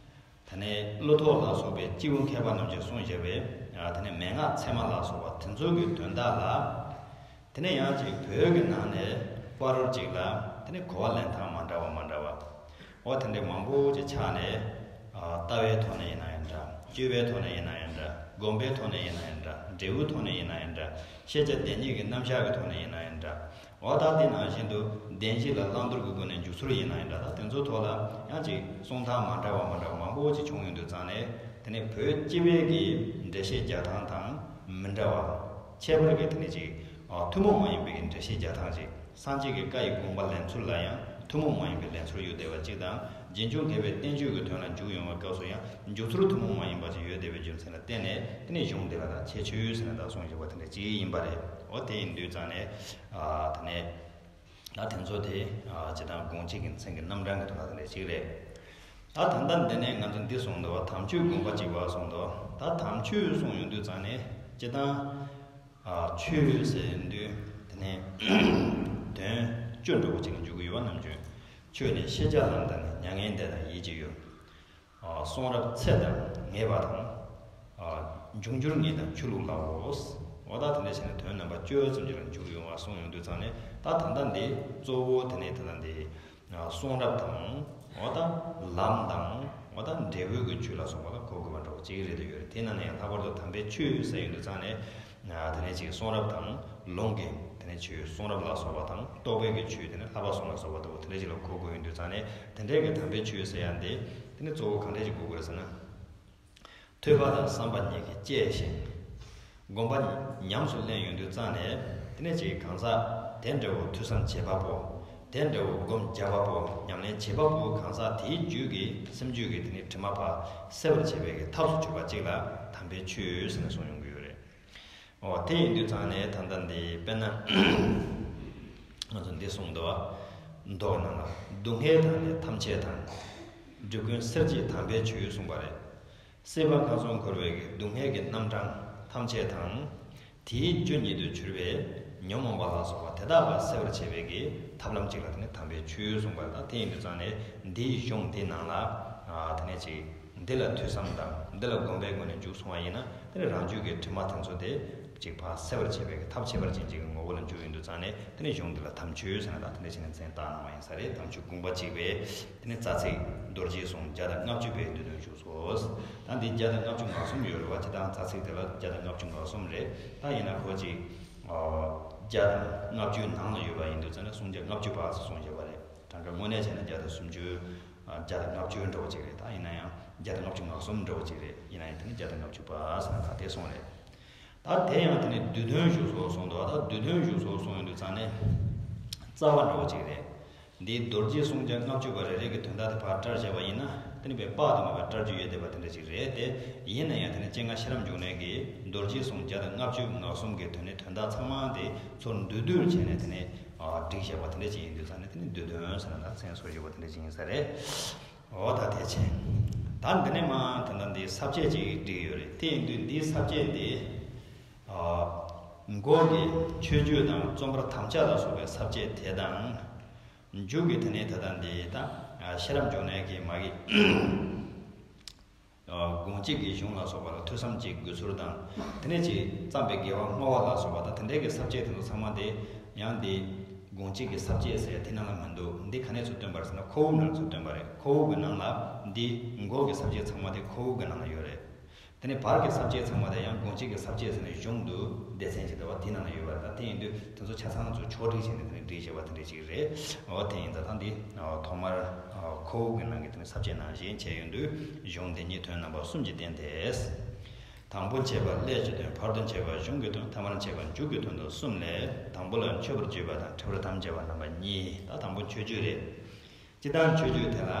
དེ་ནས་ཀླུ་ཐོག་ལ་སོགས་པའི་སྐྱེས་བུ་མཁས་པ་རྣམས་ཀྱིས་གསུངས་བཞག་པའི་དེ་ནས་མན་ངག་ཚད་མ་ལ་སོགས་པ་དེ་ཚོ་གི་དོན་དག་ལ། དེ་ནས་ཡང་ཅིག་བོད་ཀྱི་ནང་ནས་བར་རོལ་ཅིག་ལ་དེ་ནས་གོ་བ་ལེན་སྟངས་མ་འདྲ་བ་མ་འདྲ་བ། འོ་དེ་འདྲའི་མང་པོ་ཅིག་ཆགས་ནས། ཨ། ལྟ་བའི་ཐོག་ནས་ཡིན་ན་ཡང་འདྲ། སྤྱོད་པའི་ཐོག་ནས་ཡིན་ན་ཡང་འདྲ། སྒོམ་པའི་ཐོག་ནས་ཡིན་ན་ཡང་འདྲ། འབྲས་བུའི་ཐོག་ནས་ཡིན་ན་ཡང་འདྲ། ཤེས་བྱ་དེ་ཉིད་ཀྱི་རྣམ་གཞག་གི་ཐོག་ནས་ཡིན་ན་ཡང་འདྲ། འོ་ད་དེ་ནང་བཞིན་དུ་བདེན་བཞི་ལ་བླང་དོར་གྱི་སྒོ་ནས་འཇུག་ཚུལ་ཡིན་ན་ཡང་འདྲ། ད་དེ་ཚོའི་ཐོག་ལ་ཡང་ཅིག་གསུང་སྟངས་མ་འདྲ་བ་མ་འདྲ་བ་མང་པོ་ཅིག་བྱུང་ཡོང་དུས་ཙང་ནས། དེ་ནས་བོད་སྤྱི་པའི་གི་འགྲེལ་བཤད་རྒྱག་སྟངས་དང་མི་འདྲ་བ། ཁྱད་པར་གྱི་དེ་ནས་ཅིག་ཨ། ཐུན་མོང་མ་ཡིན་པའི་འགྲེལ་བཤད་རྒྱག་སྟངས་ཅིག་སངས་རྒྱས་ཀྱི་བཀའ་ཡི་དགོངས་པ་ལེན་ཚུལ་ལ་ཡང་ཐུན་མོང་མ་ཡིན་པའི་ལེན་ཚུལ་ཡོད་བསྡད་པ་གཅིག་དང་། རྗེས་འཇུག་མཁས་པའི་བསྟན་བཅོས་ཀྱི་དོན་ལ་འཇུག་ཡོང་བའི་སྐབས་སུ་ཡང་འཇུག་ཚུལ་ཐུན་མོང་མ་ཡིན་པ་ཅིག་ཡོད་བསྡད་པའི་རྒྱུ་མཚན་ལ་བརྟེན་ནས། དེ་ནས་གཞུང་འདི་ལ་ད་ཁྱད་ཆོས་ཟེར་ནས་ད་གསུངས་བཞག་པ་དེ་འདྲ་ཅིག་ཡིན་པ་རེད། འོ་དེ་ཡིན་དུས་ཙང་ནས། ཨ། དེ་ནས་ད་དེ་ཚོ་དེ། ཨ། སྤྱིར་བཏང་དགོངས་གཅིག་གི་མཚན་གྱི་རྣམ་གྲངས་ཀྱི་ཐོག་ལ་དེ་འདྲ་ཅིག་རེད། ད་ད་ལྟ་འདི་ནས་ང་ཚོ་འདི་གསུངས་འདུག་བ། དམ་ཆོས་དགོངས་པ་གཅིག་པ་གསུངས་འདུག་ད་དམ་ཆོས་གསུངས་ཡོང་དུས་ཙང་ནས་སྤྱིར་བཏང་། ཨ། ཆོས་ཟེར་དུས་དེ་ནས་དོན་བཅུ་འདྲ་བོ་ཅིག་ལ་འཇུག་གི་ཡོད་པ་རྣམས་ཀྱི། ཆོས་ནི་ཤེས་བྱ་ལམ་དང་ནི། མྱ་ངན་འདས་དང་ཡིད་ཀྱི་ཡུལ། ཨ། གསུང་རབ་ཚད་དང་ངེས་པ་དང་། ཨ། འབྱུང་འགྱུར་ངེས་དང་ཆོས་ལུགས་ལའོ། འོ་ད་དེ་འདྲ་བྱས་ནས་དོན་རྣམ་པ་བཅུ་ཙམ་ཅིག་ལ་འཇུག་ཡོང་བ་གསུངས་ཡོང་དུས་ཙང་ནས། ད་ད་ལྟ་འདི་གཙོ་བོ་དེ་ནས་ད་ལྟ་འདི། ཨ། གསུང་རབ་དང་། འོ་ད་ལམ་དང་། འོ་ད་འབྲས་བུ་གི་ཆོས་ལ་སོགས་པ་ལ་གོ་དགོས་པ་འདྲ་བོ་ཅིག་རེད་དུ་ཡོད་རེད། དེ་ནང་ནས་ཡང་ལྷག་པར་དུ་དམ་པའི་ཆོས་ཟེར་ཡོང་དུས་ཙང་ནས། ཨ། དེ་ནས་ཅིག་གསུང་རབ་དང་ལུང་གི་དེ་ནས་ཆོས། གསུང་རབ་ལ་སོགས་པ་དང་རྟོགས་པའི་གི་ཆོས། དེ་ནས་བསླབ་པ་གསུམ་ལ་སོགས་པ་ལྟ་བུ་དེ་འདྲ་ཅིག་ལ་གོ་དགོས་ཡོང་དུས་ཙང་ནས། དེ་འདྲའི་གི་དམ་པའི་ཆོས་ཟེར་ཡ་འདི་དེ་ནས་གཙོ་བོ་གང་འདྲ་ཅིག་གོ་དགོས་རེད་ཟེར་ན། ཐོས་པ་དང་བསམ་པ་གཉིས་ཀྱིས་དཔྱད་ཞིང་། སྒོམ་པ་ཉམས་སུ་ལེན་ཡོང་དུས་ཙང་ནས། དེ་ནས་ཅིག་གང་ཟག་དེ་འདྲ་བོ་ཐོས་བསམ་བྱེད་པ་པོ། དེ་འདྲ་བོ་སྒོམ་བྱ་བ་པོ། ཉམས་ལེན་བྱེད་པ་པོ་གང་ཟག་དེའི་རྒྱུད་ཀྱི་སེམས་རྒྱུད་ཀྱི་དེ་ནས་དྲི་མ་ཕར་སེལ་བར་བྱེད་པའི་གི་ཐབས་སུ་གྱུར་པ་ཅིག་ལ་དམ་པའི་ཆོས་ཟེར་ནས་གསུངས་ཡོང་གི་ཡོད་རེད། འོ་དེ་ཡིན་དུས་ཙང་ནས་ད་ལྟ་འདི་དཔེར་ན་ང་ཚོ་འདི་གསུངས་འདུག་བ། མདོ་ནང་ལ། སྡུག་བསྔལ་དང་ནི་ཐམས་ཅད་དང་། འགྲིབ་ཀུན་སེལ་བྱེད་དམ་པའི་ཆོས་གསུངས་པ་རེད། སྲིད་པ་ཁམས་གསུམ་འཁོར་བའི་གི་སྡུག་བསྔལ་གྱི་རྣམ་གྲངས་ཐམས་ཅད་དང་། དེའི་རྒྱུ་ཉིད་དུ་གྱུར་པའི་ཉོན་མོངས་པ་ལ་སོགས་པ་དེ་དག་ལ་སེལ་བར་བྱེད་པའི་གི་ཐབས་ལམ་གཅིག་ལ་དེ་ནི་དམ་པའི་ཆོས་གསུངས་པ་རེད། ད་དེ་ཡིན་དུས་ཙང་ནས་འདིའི་གཞུང་འདི་ནང་ལ། ཨ། དེ་ནས་ཅིག་འདི་ལ་ཐོས་བསམ་དང་འདི་ལ་སྒོམ་པའི་སྒོ་ནས་འཇུག་སོང་བ་ཡིན་ན། དེ་ནི་རང་རྒྱུད་ཀྱི་དྲི་མ་དེ་ཚོ་དེ་ཅིག་ཕར་སེལ་བར་བྱེད་པའི་ཐབས་ཁྱད་པར་ཅན་གཅིག་གི་ངོ་བོ་ལ་འཇུག་ཡོང་དུས་ཙང་ནས། དེ་ནི་གཞུང་འདི་ལ་དམ་ཆོས་ཟེར་ནས་ད་དེ་འདྲ་བྱས་ནས་མཚན་བཏགས་གནང་བ་ཡིན་ས་རེད། དམ་ཆོས་དགོངས་པ་གཅིག་པའི་དེ་ནི་རྩ་ཚིག་རྡོ་རྗེའི་གསུང་བརྒྱ་དང་ལྔ་བཅུ་པའི་བསྡུས་དོན་བཞུགས་སོ། ད་འདི་བརྒྱ་དང་ལྔ་བཅུ་ང་གསུམ་ཡོད་རེད་བ། སྤྱིར་བཏང་རྩ་ཚིག་དེ་ལ་བརྒྱ་དང་ལྔ་བཅུ་ང་གསུམ་རེད། ད་ཡིན་ན་ཁོ་ཅིག་ཨ། བརྒྱ་དང་ལྔ་བཅུའི་ནང་ལ་ཡོད་པ་ཡིན་དུས་ཙང་ནས་གསུང་བརྒྱ་ལྔ་བཅུ་པ་ཟེར་གསུངས་བཞག་པ་རེད། གྲངས་ཀ་དངོས་གནས་བྱས་ན་བརྒྱ་དང་སུམ་ཅུ། ཨ། བརྒྱ་དང་ལྔ་བཅུ་འདྲ་བོ་ཅིག་རེད། ད་ཡིན་ན་ཡང་བརྒྱ་དང་ལྔ་བཅུ་ང་གསུམ་འདྲ་བོ་ཅིག་རེད། ཡིན་ན་ཡང་དེ་ནི་བརྒྱ་དང་ལྔ་བཅུ་པ་ཟེར་ན་ད་དེ་གསུངས་རེད། ད་དེ་ཡང་དེ་ནི་བསྡུས་དོན་བཞུགས་སོ་གསུངས་འདུག་ད་བསྡུས་དོན་བཞུགས་སོ་གསུངས་ཡོང་དུས་ཙང་ནས་རྩ་བ་འདྲ་བོ་ཅིག་རེད། འདིའི་རྡོ་རྗེའི་གསུང་བརྒྱ་ལྔ་བཅུ་པ་རེ་རེ་གི་དོན་དག་དེ་ཕར་བཀྲལ་བྱས་པ་ཡིན་ན། དེ་ནི་དཔེ་དཔག་ཏུ་མེད་པའི་བཀྲལ་རྒྱུ་ཡོད་བསྡད་པ་དེ་འདྲ་ཅིག་རེད་དེ། ཡིན་ན་ཡང་དེ་ནི་སྤྱན་སྔ་ཤེས་རབ་འབྱུང་གནས་ཀྱི་རྡོ་རྗེའི་གསུང་བརྒྱ་དང་ལྔ་བཅུ་ང་གསུམ་གྱི་དོན་ནི་དོན་དག་ཚང་མ་དེ་ཚུར་མདོར་བསྡུས་བྱས་ནས་དེ་ནི་ཨ། བསྒྲིགས་བཞག་པ་དེ་འདྲ་ཅིག་ཡིན་དུས་ཙང་ནས་དེ་ནི་བསྡུས་དོན་ཟེར་ནས་ད་མཚན་གསོལ་བཞག་པ་དེ་འདྲ་ཅིག་ཡིན་ས་རེད། འོ་ད་དེ་བྱས། ད་འདི་ནས་མར་ད་ལྟ་འདི་ས་བཅད་ཅིག་བསྒྲིགས་ཡོད་རེད། དེ་ཡིན་དུས་འདིའི་ས་བཅད་འདི། ཨ། འགོ་གི་མཆོད་བརྗོད་དང་རྩོམ་པར་དམ་བཅའ་ལ་སོགས་པའི་ས་བཅད་དེ་དང་། མཇུག་གི་དེ་ནས་ད་ལྟ་འདི་ད་ཤེས་རབ་འབྱུང་གནས་ཀྱི་མ་གི། ཨ། དགོངས་གཅིག་གི་གཞུང་ལ་སོགས་པ་ལ་ཐོས་བསམ་གྱི་དགོས་ཚུལ་དང་། དེ་ནས་ཅིག་བརྩམས་པའི་དགེ་བ་བསྔོ་བ་ལ་སོགས་པ་དང་། དེ་འདྲའི་གི་ས་བཅད་དེ་ཚོ་ཚང་མ་དེ་ཡང་འདི་དགོངས་གཅིག་གི་ས་བཅད་ཟེར་དེ་ནང་ལ་མི་འདུག་འདི་ག་ནས་ཚུར་བཏོན་པ་རེད་ཟེར་ན་ཁོག་དབུབ་ནང་ཚུར་བཏོན་པ་རེད། ཁོག་དབུབ་གི་ནང་ལ་འདི་འགོ་གི་ས་བཅད་ཚང་མ་དེ་ཁོག་དབུབ་གི་ནང་ལ་ཡོད་རེད། དེ་ནས་བར་གྱི་ས་བཅད་ཚང་མ་དེ་ཡང་དགོངས་གཅིག་གི་ས་བཅད་ཟེར་ནས་གཞུང་དུ་སྡེ་ཚན་ཅིག་འདུག་བ། དེ་ནང་ལ་ཡོད་པ་རེད། ད་དེ་ཡིན་དུས་དེ་ཚོ་ཆ་ཚང་ཚོ་ཕྱོགས་སྒྲིག་བྱས་ནས་དེ་ནས་བསྒྲིགས་བཞག་པ་དེ་འདྲ་ཅིག་རེད། འོ་དེ་ཡིན་ཙང་ད་འདི་ཐོག་མར་ཁོག་དབུབ་ཀྱི་ནང་གི་དེ་ནས་ས་བཅད་ནང་བཞིན་བྱས་ཡོང་དུས། གཞུང་འདི་ཉིད་དོན་རྣམ་པ་གསུམ་གྱིས་བསྟན་ཏེ། དང་པོ་འཆད་པ་ཀླད་ཀྱི་དོན། བར་དུ་འཆད་པ་གཞུང་གི་དོན། ཐ་མར་འཆད་པ་མཇུག་གི་དོན་དུ་གསུམ་ལས། དང་པོ་ལ་མཆོད་པར་བརྗོད་པ་དང་། ཕྲི་བར་དམ་བཅའ་བ། རྣམ་པ་གཉིས། ད་དང་པོ་མཆོད་བརྗོད་རེད། སྤྱིར་བཏང་མཆོད་བརྗོད་དེ་ལ་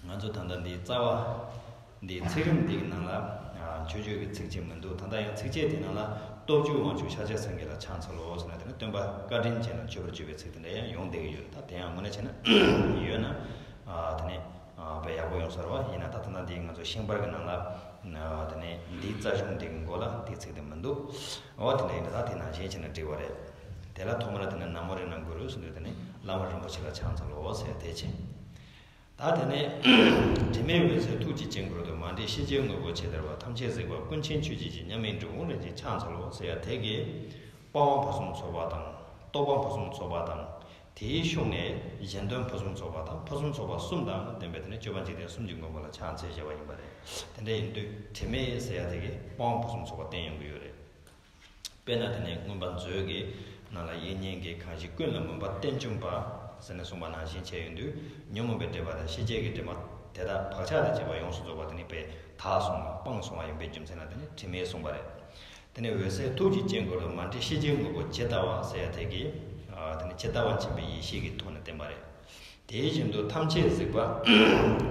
ང་ཚོ་ད་ལྟ་འདིའི་རྩ་བ་འདིའི་ཚིག་རིམ་འདིའི་ནང་ལ་ཨ་མཆོད་བརྗོད་ཀྱི་ཚིགས་བཅད་མི་འདུག་ད་ལྟ་ཡང་ཚིགས་བཅད་དེའི་ནང་ལ་སྟོབས་བཅུའི་དབང་ཕྱུག་ཤཱཀྱ་སེང་གེ་ལ་ཕྱག་འཚལ་ལོ་ཟེར་ན། དེ་ནི་སྟོན་པ་བཀའ་དྲིན་ཅན་ལ་མཆོད་པར་བརྗོད་པའི་ཚིག་དེ་འདྲ་ཡང་ཡོང་བསྡད་ཀྱི་ཡོད་རེད། ད་དེ་ཡང་དངོས་གནས་བྱས་ན་ཡོད་ན་ཨ་དེ་ནི་ཨ་དཔེ་ཡག་པོ་ཡོང་ས་རེད་བ། ཡིན་ན་ད་ད་ལྟ་འདིའི་ང་ཚོ་ཤིང་པར་གྱི་ནང་ལ་ཨ་དེ་ནི་འདིའི་རྩ་གཞུང་འདི་གི་མགོ་ལ་འདིའི་ཚིག་དེ་མི་འདུག་འོ་དེ་འདྲ་ཡིན་ན་ད་དེ་ནང་བཞིན་བྱས་ན་འགྲིག་པ་རེད། དེ་ལ་ཐོག་མར་དེ་ནི་ན་མོ་རཏྣ་གུ་རུ་ཟེར་དུས་དེ་ནི་བླ་མ་རིན་པོ་ཆེ་ལ་ཕྱག་འཚལ་ལོ་ཟེར་དེ་བྱས། ད་དེ་ནས་དྲི་མེད་འོད་ཟེར་ཐུགས་ཀྱི་དཀྱིལ་འཁོར་དུ། མ་འདྲེས་ཤེས་བྱའི་དངོས་པོ་ཇི་ལྟ་བ། ཐམས་ཅད་གཟིགས་པ་ཀུན་མཁྱེན་ཆོས་ཀྱི་རྗེ། མཉམ་མེད་འབྲི་གུང་རིན་ཆེན་ཕྱག་འཚལ་ལོ་ཟེར་ཡ་དེ་གི་དཔའ་བོ་ཕུན་སུམ་ཚོགས་པ་དང་། རྟོགས་པ་ཕུན་སུམ་ཚོགས་པ་དང་། དེའི་ཤུགས་ནས་གཞན་དོན་ཕུན་སུམ་ཚོགས་པ་དང་ཕུན་སུམ་ཚོགས་པ་གསུམ་དང་ལྡན་པའི་དེ་ནས་སྤྱོད་པ་འཇིག་རྟེན་གསུམ་གྱི་མགོན་པོ་ལ་ཕྱག་འཚལ་བྱ་བ་ཡིན་པ་རེད། དེ་འདྲ་ཡིན་དུས་དྲི་མེད་ཟེར་ཡ་དེ་གི་དཔའ་བོ་ཕུན་སུམ་ཚོགས་པ་བསྟན་ཡོང་གི་ཡོད་རེད། དཔེར་ན་དེ་ནས་མངོན་པ་མཛོད་ཀྱི་ནང་ལ་དབྱིག་གཉེན་གྱིས་གང་ཞིག་ཀུན་ལ་མུན་པ་གཏན་བཅོམ་པ་ཟེར་ནས་གསུངས་པ་ནང་བཞིན་བྱས་ཡོང་དུས། ཉོན་མོངས་པའི་དྲེགས་པ་དང་ཤེས་བྱའི་གི་དྲི་མ་དེ་དག་བག་ཆགས་དང་བཅས་པ་ཡོངས་སུ་རྫོགས་པ་དེ་ནི་དཔེ་དག་སོང་བ་སྤངས་སོང་བ་ཡིན་པའི་རྒྱུ་མཚན་ལ་དེ་ནི་དྲི་མེད་གསུངས་པ་རེད། དེ་ནས་འོད་གསལ་ཐུགས་ཀྱི་དཀྱིལ་འཁོར་དུ། མ་འདྲེས་ཤེས་བྱའི་དངོས་པོ་ཇི་ལྟ་བ་ཟེར་ཡ་དེ་གི་ཨ་དེ་ནི་ཇི་ལྟ་བ་མཁྱེན་པའི་ཡེ་ཤེས་ཀྱི་ཐོག་ནས་བསྟན་པ་རེད། དེ་བཞིན་དུ་ཐམས་ཅད་གཟིགས་པ་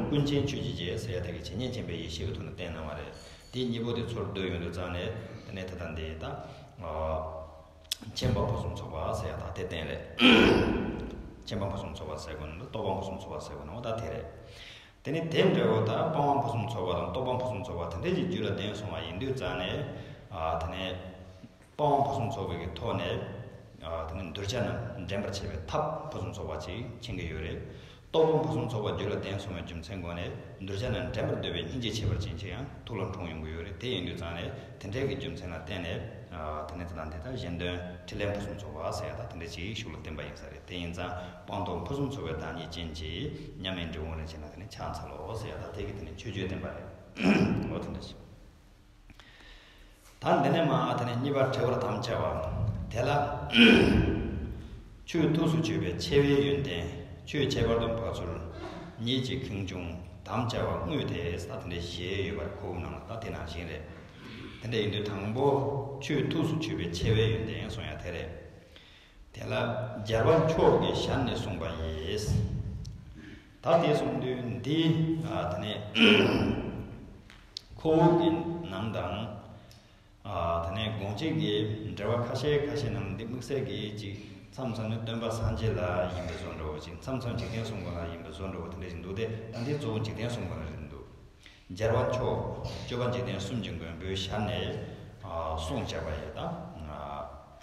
ཀུན་མཁྱེན་ཆོས་ཀྱི་རྗེ་ཟེར་ཡ་དེ་གི་ཇི་སྙེད་མཁྱེན་པའི་ཡེ་ཤེས་ཀྱི་ཐོག་ནས་བསྟན་གནང་བ་རེད། དེ་གཉིས་པོ་དེ་ཚུར་བསྡུས་ཡོང་དུས་ཙང་ནས་དེ་ནས་ད་ལྟ་འདི་ད་ཨ་མཁྱེན་པ་ཕུན་སུམ་ཚོགས་པ་ཟེར་ཡ་ད་དེ་བསྟན་རེད། མཁྱེན་པ་ཕུན་སུམ་ཚོགས་པ་ཟེར་དགོས་ན་རྟོགས་པ་ཕུན་སུམ་ཚོགས་པ་ཟེར་དགོས་ན་འོ་ད་དེ་རེད། དེ་ནས་དེ་འདྲ་བོ་ད་དཔའ་བོ་ཕུན་སུམ་ཚོགས་པ་དང་རྟོགས་པ་ཕུན་སུམ་ཚོགས་པ་དེ་འདྲ་ཞིག་རྒྱུད་ལ་ལྡན་སོང་བ་ཡིན་དུས་ཙང་ནས་ཨ་དེ་ནས། དཔའ་བོ་ཕུན་སུམ་ཚོགས་པའི་གི་ཐོག་ནས་ཨ་དེ་ནི་གདུལ་བྱ་རྣམས་འདྲེན་པར་བྱེད་པའི་ཐབས་ཕུན་སུམ་ཚོགས་པ་ཅིག་མཁྱེན་གྱི་ཡོད་རེད། རྟོགས་པ་ཕུན་སུམ་ཚོགས་པ་རྒྱུད་ལ་ལྡན་སོང་བའི་རྒྱུ་མཚན་སྒོ་ནས་གདུལ་བྱ་རྣམས་འདྲེན་པར་འདོད་པའི་སྙིང་རྗེ་ཁྱད་པར་ཅན་ཅིག་ཡང་ཐུགས་ལ་འཁྲུངས་ཡོང་གི་ཡོད་རེད། དེ་ཡིན་དུས་ཙང་ནས་དེ་འདྲའི་གི་རྒྱུ་མཚན་ལ་བརྟེན་ནས་ཨ་དེ་ནི་དེ་དང་དེ་དག་གཞན་དོན་ཕྲིན་ལས་ཕུན་སུམ་ཚོགས་པ་ཟེར་ཡ་ད་དེ་འདྲ་ཅིག་ཤུགས་ལ་བསྟན་པ་ཡིན་ས་རེད། དེ་ཡིན་ཙང་སྤངས་རྟོགས་ཕུན་སུམ་ཚོགས་པའི་བདག་ཉིད་ཅན་གྱི་མཉམ་མེད་འབྲི་གུང་རིན་ཆེན་ལ་དེ་ནི་ཕྱག་འཚལ་ལོ་ཟེར་ཡ་ད་དེ་གི་དེ་ནི་མཆོད་བརྗོད་བསྟན་པ་རེད། འོ་དེ་འདྲ་ཞིག་ད་འདི་ནས་མ་དེ་ནས་གཉིས་པ་ཕྲི་བར་དམ་བཅའ་བ། དེ་ལ་ཆོས་ཐུགས་སུ་ཆུད་པའི་ཆེ་བའི་ཡོན་ཏན། ཆོས་ཁྱད་པར་དུ་འཕགས་ཚུལ། ཉིད་ཀྱི་ཁེངས་སྐྱུང་། དམ་བཅའ་བ་དངོས་དེ། ད་དེ་འདྲ་བཞི་ཡོད་པར་གོ་བ་ནང་ལ་ད་དེ་ནང་བཞིན་རེད། དེ་འདྲ་ཡིན་དུས་དང་པོ་ཆོས་ཐུགས་སུ་ཆུད་པའི་ཆེ་བའི་ཡོན་ཏན་གསུང་ཡ་དེ་རེད། དེ་ལ་རྒྱལ་བ་མཆོག་གི་ཞལ་ནས་གསུངས་པ་ཡིས། ད་དེ་གསུངས་དུས་འདི་ཨ་དེ་ནས་ཁོ་བོ་གི་ནང་དང་། ཨ་དེ་ནས་དགོངས་གཅིག་གི་འགྲེལ་བ་ཁ་ཤས་ཁ་ཤས་ནང་འདི་དམིགས་བསལ་གྱི་ཅིག་མཚམས་མཚམས་ནི་སྟོན་པ་སངས་རྒྱས་ལ་ཡིན་པའི་བཟོ་འདྲ་བོ་ཅིག་མཚམས་མཚམས་འཇིག་རྟེན་གསུམ་མགོན་ལ་ཡིན་པའི་བཟོ་འདྲ་བོ་དེ་འདྲ་ཞིག་འདུག་སྟེ། ད་འདི་གཙོ་བོ་འཇིག་རྟེན་གསུམ་མགོན་ལ་རེད་འདུག་རྒྱལ་བ་མཆོག་སྤྱོད་པ་འཇིག་རྟེན་གསུམ་གྱི་མགོན་པོའི་ཞལ་ནས་ཨ་གསུངས་བཞག་པ་ཡི་ད་ཨ་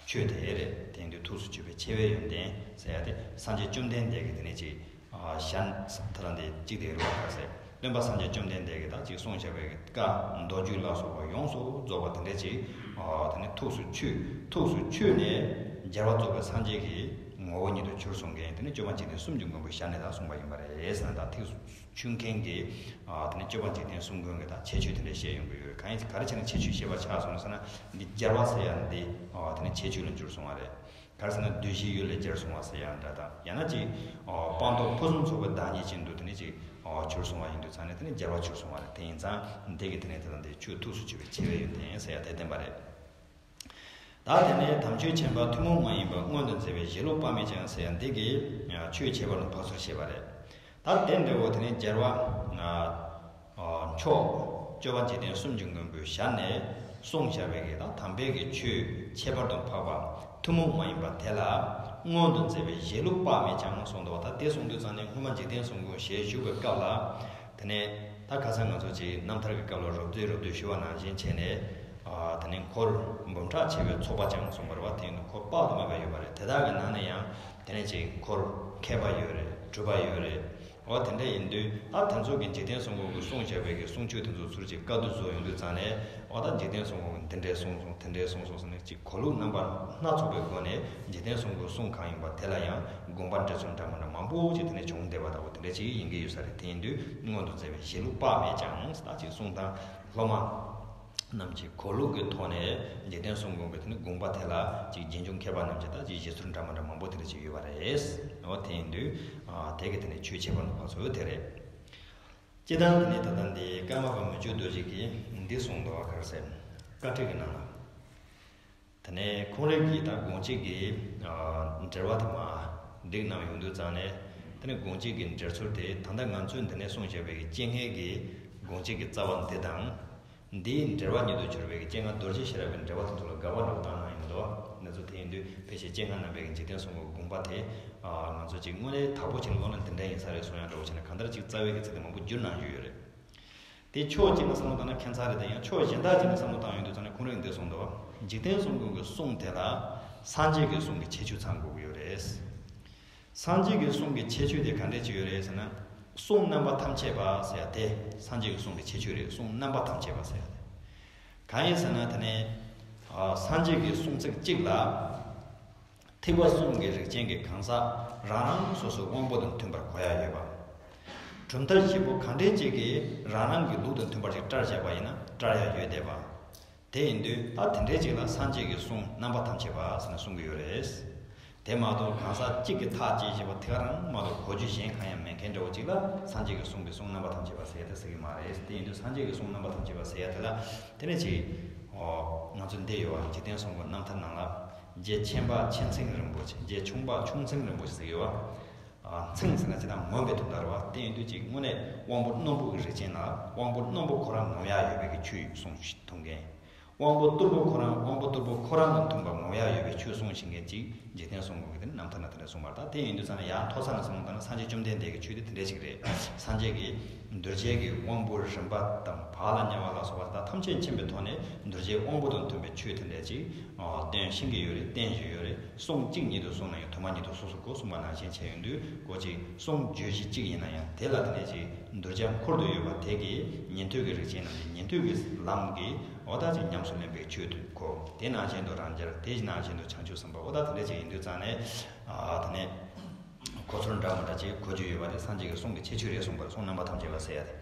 ཆོས་དེ་རེད། དེ་ཡིན་དུས་ཐུགས་སུ་ཆུད་པའི་ཆེ་བའི་ཡོན་ཏན་ཟེར་ཡ་དེ་སངས་རྒྱས་བཅོམ་ལྡན་འདས་ཀྱིས་དེ་ནས་ཅིག་ཨ་ཞལ་ད་ལ་འདི་གཅིག་དེ་རུ་བ་ཁ་ཟེར། སྟོན་པ་སངས་རྒྱས་བཅོམ་ལྡན་འདས་ཀྱིས་ད་ཅིག་གསུངས་བཞག་པའི་བཀའ་མདོ་རྒྱུད་ལ་སོགས་པ་ཡོངས་སུ་རྫོགས་པ་དེ་འདྲ་ཅིག་ཨ་དེ་ནས་ཐུགས་སུ་ཆུད། ཐུགས་སུ་ཆུད་ནས་རྒྱལ་བ་རྫོགས་པའི་སངས་རྒྱས་ཀྱི་ངོ་བོ་ཉིད་དུ་གྱུར་སོང་མཁན་དེ་ནི་སྤྱོད་པ་འཇིག་རྟེན་གསུམ་གྱི་མགོན་པོའི་ཞལ་ནས་ད་གསུངས་པ་ཡིན་པ་རེད་ཟེར་ན། ད་ཐུགས་སུ་ཆུད་མཁན་གྱི་ཨ་དེ་ནི་སྤྱོད་པ་འཇིག་རྟེན་གསུམ་མགོན་གྱི་ད་ཁྱད་ཆོས་དེ་འདྲ་བཤད་ཡོང་གི་ཡོད་རེད། གང་ཡིན་ག་རེ་བྱས་ནས་ཁྱད་ཆོས་བཤད་པ་ཆགས་སོང་ཟེར་ན། འདི་རྒྱལ་བ་ཟེར་ཡ་འདི་ཨ་དེ་ནི་ཁྱད་ཆོས་ལ་གྱུར་སོང་བ་རེད། ག་རེ་ཟེར་ན་གདུལ་བྱའི་ཡུལ་ལས་གྱུར་སོང་བ་ཟེར་ཡ་འདྲ་དང་། ཡང་ན་ཅིག་ཨ་སྤངས་རྟོགས་ཕུན་སུམ་ཚོགས་པའི་བདག་ཉིད་ཅན་དུ་དེ་ནི་ཅིག་ཨ་གྱུར་སོང་བ་ཡིན་དུས་ཙང་ནས་དེ་ནི་རྒྱལ་བ་གྱུར་སོང་བ་རེད། དེ་ཡིན་ཙང་འདི་གི་དེ་ནི་དེ་དང་དེ་ཆོས་ཐུགས་སུ་ཆུད་པའི་ཆེ་བའི་ཡོན་ཏན་ཟེར་ཡ་དེ་བསྟན་པ་རེད། ད་དེ་ནས་དམ་ཆོས་མཁྱེན་པ་ཐུན་མོང་མ་ཡིན་པ་མངོན་དུ་མཛད་པའི་བཞེད་ལུགས་དཔག་མེད་ཀྱང་ཟེར་ཡ་འདི་གིས་ཆོས་ཁྱད་པར་དུ་འཕགས་ཚུལ་བཤད་པ་རེད། ད་དེ་འདྲ་བོ་དེ་ནས་རྒྱལ་བ་མཆོག་སྤྱོད་པ་འཇིག་རྟེན་གསུམ་གྱི་མགོན་པོའི་ཞལ་ནས་གསུངས་བཞག་པའི་གི་ད་དམ་པའི་གི་ཆོས་ཁྱད་པར་དུ་འཕགས་པ་ཐུན་མོང་མ་ཡིན་པ་དེ་ལ་མངོན་དུ་མཛད་པའི་བཞེད་ལུགས་དཔག་མེད་ཀྱང་གསུངས་འདུག་ད་དེ་གསུངས་དུས་ཙང་ནས་སྔོན་མ་འཇིག་རྟེན་གསུམ་མགོན་ཞལ་བཞུགས་པའི་སྐབས་ལ། དེ་ནས་ད་ཁ་སང་ང་ཚོ་ཅིག་རྣམ་ཐར་གྱི་སྐབས་ལ་རོབ་བསྡུས་རོབ་བསྡུས་ཞུ་བ་ནང་བཞིན་བྱས་ནས། ཨ་དེ་ནས་འཁོར་འབུམ་ཕྲག་ཕྱེད་པའི་ཚོགས་པ་ཅང་གསུངས་པ་རེད་བ། དེ་ཡིན་དུས་འཁོར་དཔག་ཏུ་མེད་པ་ཡོད་པ་རེད། དེ་དག་གི་ནང་ནས་ཡང་དེ་ནས་ཅིག་འཁོར་མཁས་པ་ཡོད་རེད། གྲུབ་པ་ཡོད་རེད། འོ་དེ་འདྲ་ཡིན་དུས་ད་དེ་ཚོ་གི་འཇིག་རྟེན་གསུམ་མགོན་གྱིས་གསུངས་བཞག་པའི་གི་གསུང་ཆོས་དེ་ཚོ་ཚུར་ཅིག་བཀའ་བསྡུ་བཟོ་ཡོང་དུས་ཙང་ནས། འོ་ད་འཇིག་རྟེན་གསུམ་མགོན་གྱིས་འདི་འདྲས་གསུངས་སོང་། དེ་འདྲས་གསུངས་སོང་ཟེར་ནས་ཅིག་གོ་ལུགས་རྣམ་པ་སྣ་ཚོགས་པའི་སྒོ་ནས་འཇིག་རྟེན་གསུམ་མགོན་གསུང་གང་ཡིན་པ་དེ་ལ་ཡང་དགོངས་པ་འགྲེལ་ཚུལ་འདྲ་མི་འདྲ་མང་པོ་ཅིག་དེ་ནས་བྱུང་བསྡད་པ་ལྟ་བུ་དེ་འདྲ་ཅིག་ཡིན་གྱི་ཡོད་ས་རེད། དེ་ཡིན་དུས་མངོན་དུ་མཛད་པའི་བཞེད་ལུགས་དཔག་མེད་ཀྱང་ཟེར་ད་ཅིག་གསུང་དང་། སློབ་མ་རྣམས་ཀྱིས་གོ་ལུགས་ཀྱི་ཐོག་ནས་འཇིག་རྟེན་གསུམ་མགོན་པོའི་དེ་ནི་དགོངས་པ་དེ་ལ་ཅིག་རྗེས་འཇུག་མཁས་པ་རྣམས་ཀྱིས་ད་ཅིག་བཞེད་ཚུལ་འདྲ་མི་འདྲ་མང་པོ་དེ་འདྲ་ཅིག་ཡོད་པ་རེད། འོ་དེ་ཡིན་དུས་ཨ་དེ་གི་དེ་ནི་ཆོས་ཁྱད་པར་དུ་འཕགས་ཚུལ་དེ་རེད། སྤྱིར་བཏང་དེ་ནས་ད་ལྟ་འདི་ཀརྨ་པ་མི་བསྐྱོད་རྡོ་རྗེ་གིས་འདི་གསུངས་འདུག་བ། ག་རེ་ཟེར། བཀའ་ཁྲིད་ཀྱི་ནང་ལ། དེ་ནས་ཁོང་རང་གིས་ད་དགོངས་གཅིག་གི་འགྲེལ་པ་དེ་མ་བསྒྲིགས་གནང་ཡོང་དུས་ཙང་ནས། དེ་ནས་དགོངས་གཅིག་གི་འགྲེལ་ཚུལ་དེ་ད་ལྟ་ང་ཚོས་འདི་ནས་གསུངས་བཞག་པའི་གི་སྤྱན་སྔའི་གི་དགོངས་གཅིག་གི་རྩ་བ་འདི་དང་། འདིའི་འགྲེལ་པ་ཉིད་དུ་གྱུར་པའི་གི་སྤྱན་སྔ་རྡོ་རྗེ་ཤེས་རབ་པའི་འགྲེལ་པ་དེ་ཚོ་ལ་དགག་པ་འདྲ་བོ་བཏང་གནང་ཡོང་འདུག་བ། འདི་ཚོ་དེ་ཡིན་དུས་ཕལ་ཆེར་སྤྱན་སྔ་རྣམ་པའི་གི་འཇིག་རྟེན་གསུམ་མགོན་དགོངས་པ་དེ། ང་ཚོ་ཅིག་དངོས་གནས་དག་པོ་བྱས་ནས་ཀློག་ན་འདི་འདྲ་ཡིན་ས་རེད་གསུང་ཡག་འདྲ་བོ་བྱས་ན། གང་ལྟར་ཅིག་རྩ་བའི་གི་ཚིག་དེ་མང་པོ་བསྒྱུར་གནང་རྒྱུ་ཡོད་རེད། དེ་ཕྱོགས་གཅིག་ནས་བསམ་བློ་བཏང་ན་ཁྱད་མཚར་རེད་དེ། ཡང་ཕྱོགས་གཞན་དག་ཅིག་ནས་བསམ་བློ་བཏང་ཡོང་དུས་ཙང་ནས་ཁོང་རང་གིས་འདི་གསུངས་འདུག་བ། འཇིག་རྟེན་གསུམ་མགོན་གྱི་གསུང་དེ་ལ་སངས་རྒྱས་ཀྱི་གསུང་གི་ཁྱད་ཆོས་ཚང་དགོས་ཀྱི་ཡོད་རེད། སངས་རྒྱས་ཀྱི་གསུང་གི་ཁྱད་ཆོས་དེ་ག་འདྲས་ཅིག་ཡོད་རེད་ཟེར་ན། གསུང་རྣམ་པ་ཐམས་ཅད་པ་ཟེར་ཡ་དེ་སངས་རྒྱས་ཀྱི་གསུང་གི་ཁྱད་ཆོས་རེད། གསུང་རྣམ་པ་ཐམས་ཅད་པ་ཟེར་ཡ་དེ་གང་ཡིན་ཟེར་ན། དེ་ནས་ཨ་སངས་རྒྱས་ཀྱི་གསུང་ཚིག་གཅིག་ལ་ཐེག་པ་གསུམ་གྱི་རིགས་ཅན་གྱི་གང་ཟག་རང་རང་སོ་སོའི་དབང་པོ་དང་མཐུན་པར་གོ་ཡ་ཡོད་པ། གྲུབ་མཐའ་བཞི་པོ་གང་འདྲས་ཅིག་གིས་རང་རང་གི་ལུགས་དང་མཐུན་པར་ཅིག་བཀྲལ་བཞག་པ་ཡིན་ན་བཀྲལ་ཡ་ཡོད་བསྡད་པ། དེ་ཡིན་དུས་ད་དེ་འདྲའི་ཅིག་ལ་སངས་རྒྱས་ཀྱི་གསུང་རྣམ་པ་ཐམས་ཅད་པ་ཟེར་ནས་གསུང་གི་ཡོད་རེད། དེ་མ་གཏོགས་གང་ཟག་གཅིག་གིས་ཐག་བཅད་བཞག་པ་དེ་ག་རང་མ་གཏོགས་གོ་རྒྱུ་གཞན་གང་ཡང་མེད་མཁན་འདྲ་བོ་ཅིག་ལ་སངས་རྒྱས་ཀྱི་གསུང་གི་གསུང་རྣམ་པ་ཐམས་ཅད་པ་ཟེར་ཡ་དེ་ཟེར་གྱི་མ་རེད། དེ་ཡིན་དུས་སངས་རྒྱས་ཀྱི་གསུང་རྣམ་པ་ཐམས་ཅད་པ་ཟེར་ཡ་དེ་ལ་དེ་ནས་ཅིག་ཨོ་ང་ཚོ་འདི་ཡོད་བ། འཇིག་རྟེན་གསུམ་མགོན་རྣམ་ཐར་ནང་ལ་རྗེ་ཆེན་པ་ཆེ་མཚིང་རིན་པོ་ཆེ། རྗེ་ཆུང་པ་ཆུང་མཚིང་རིན་པོ་ཆེ་ཟེར་གྱི་ཡོད་བ། ཨ་མཚིང་ཟེར་ན་ཅི་དང་ངོམ་པའི་དོན་དག་རེད་བ། དེ་ཡིན་དུས་ཅིག་དངོས་གནས་དབང་པོ་རྣོན་པོ་གི་རིགས་ཅན་ལ་དབང་པོ་རྣོན་པོ་ཁོ་རང་ངོམ་ཡ་ཡོད་པའི་གི་ཆོས་གསུང་ཐུབ་མཁན། དབང་པོ་རྟུལ་པོ་ཁོ་རང་དབང་པོ་རྟུལ་པོ་ཁོ་རང་དང་མཐུན་པར་ངོམ་ཡ་ཡོད་པའི་ཆོས་གསུང་ཤེས་མཁན་ཅིག་འཇིག་རྟེན་གསུམ་མགོན་གྱི་དེ་ནི་རྣམ་ཐར་ན་དེ་འདྲ་གསུངས་པ་རེད། ད་དེ་ཡིན་དུས་ཙང་ནས་ཡང་མཐོ་ས་ནས་བསམ་བློ་བཏང་ན་སངས་རྒྱས་བཅོམ་ལྡན་འདས་ཀྱི་ཆོས་དེ་དེ་འདྲ་ཞིག་རེད། སངས་རྒྱས་ཀྱིས་གདུལ་བྱའི་གི་དབང་པོ་རིམ་པ་དང་བག་ལ་ཉལ་བ་ལ་སོགས་པ་དེ་དག་ཐམས་ཅད་མཁྱེན་པའི་ཐོག་ནས་གདུལ་བྱའི་དབང་པོ་དང་མཐུན་པའི་ཆོས་དེ་འདྲ་ཅིག་སྟོན་ཤེས་ཀྱི་ཡོད་རེད། བསྟན་བཞིན་ཡོད་རེད། གསུང་གཅིག་ཉིད་དུ་གསུངས་ན་ཡང་དུ་མ་ཉིད་དུ་སོ་སོ་གོ་གསུངས་པ་ནང་བཞིན་བྱས་ཡོང་དུས་གོ་ཅིག་གསུང་བརྗོད་གཞི་གཅིག་ཡིན་ན་ཡང་དེ་ལ་དེ་ནས་ཅིག་གདུལ་བྱ་འཁོར་དུ་ཡོད་པ་དེ་གི་ཉན་ཐོས་ཀྱི་རིགས་ཅན་རྣམས་ཀྱི་ཉན་ཐོས་ཀྱི་ལམ་གྱི་འོ་ད་ཅིག་ཉམས་སུ་ལེན་པའི་ཆོས་དུ་གོ། དེ་ནང་བཞིན་དུ་རང་རྒྱལ། དེ་ནང་བཞིན་དུ་བྱང་ཆུབ་སེམས་དཔའ། འོ་ད་དེ་འདྲ་ཅིག་ཡིན་དུས་ཙང་ནས་ཨ་དེ་ནས་གོ་ཚུལ་འདྲ་མི་འདྲ་ཅིག་གོ་རྒྱུ་ཡོད་པ་དེ་སངས་རྒྱས་ཀྱི་གསུང་གི་ཁྱད་ཆོས་རེད་གསུངས་པར། གསུང་རྣམ་པ་ཐམས་ཅད་པ་ཟེར་ཡ་དེ།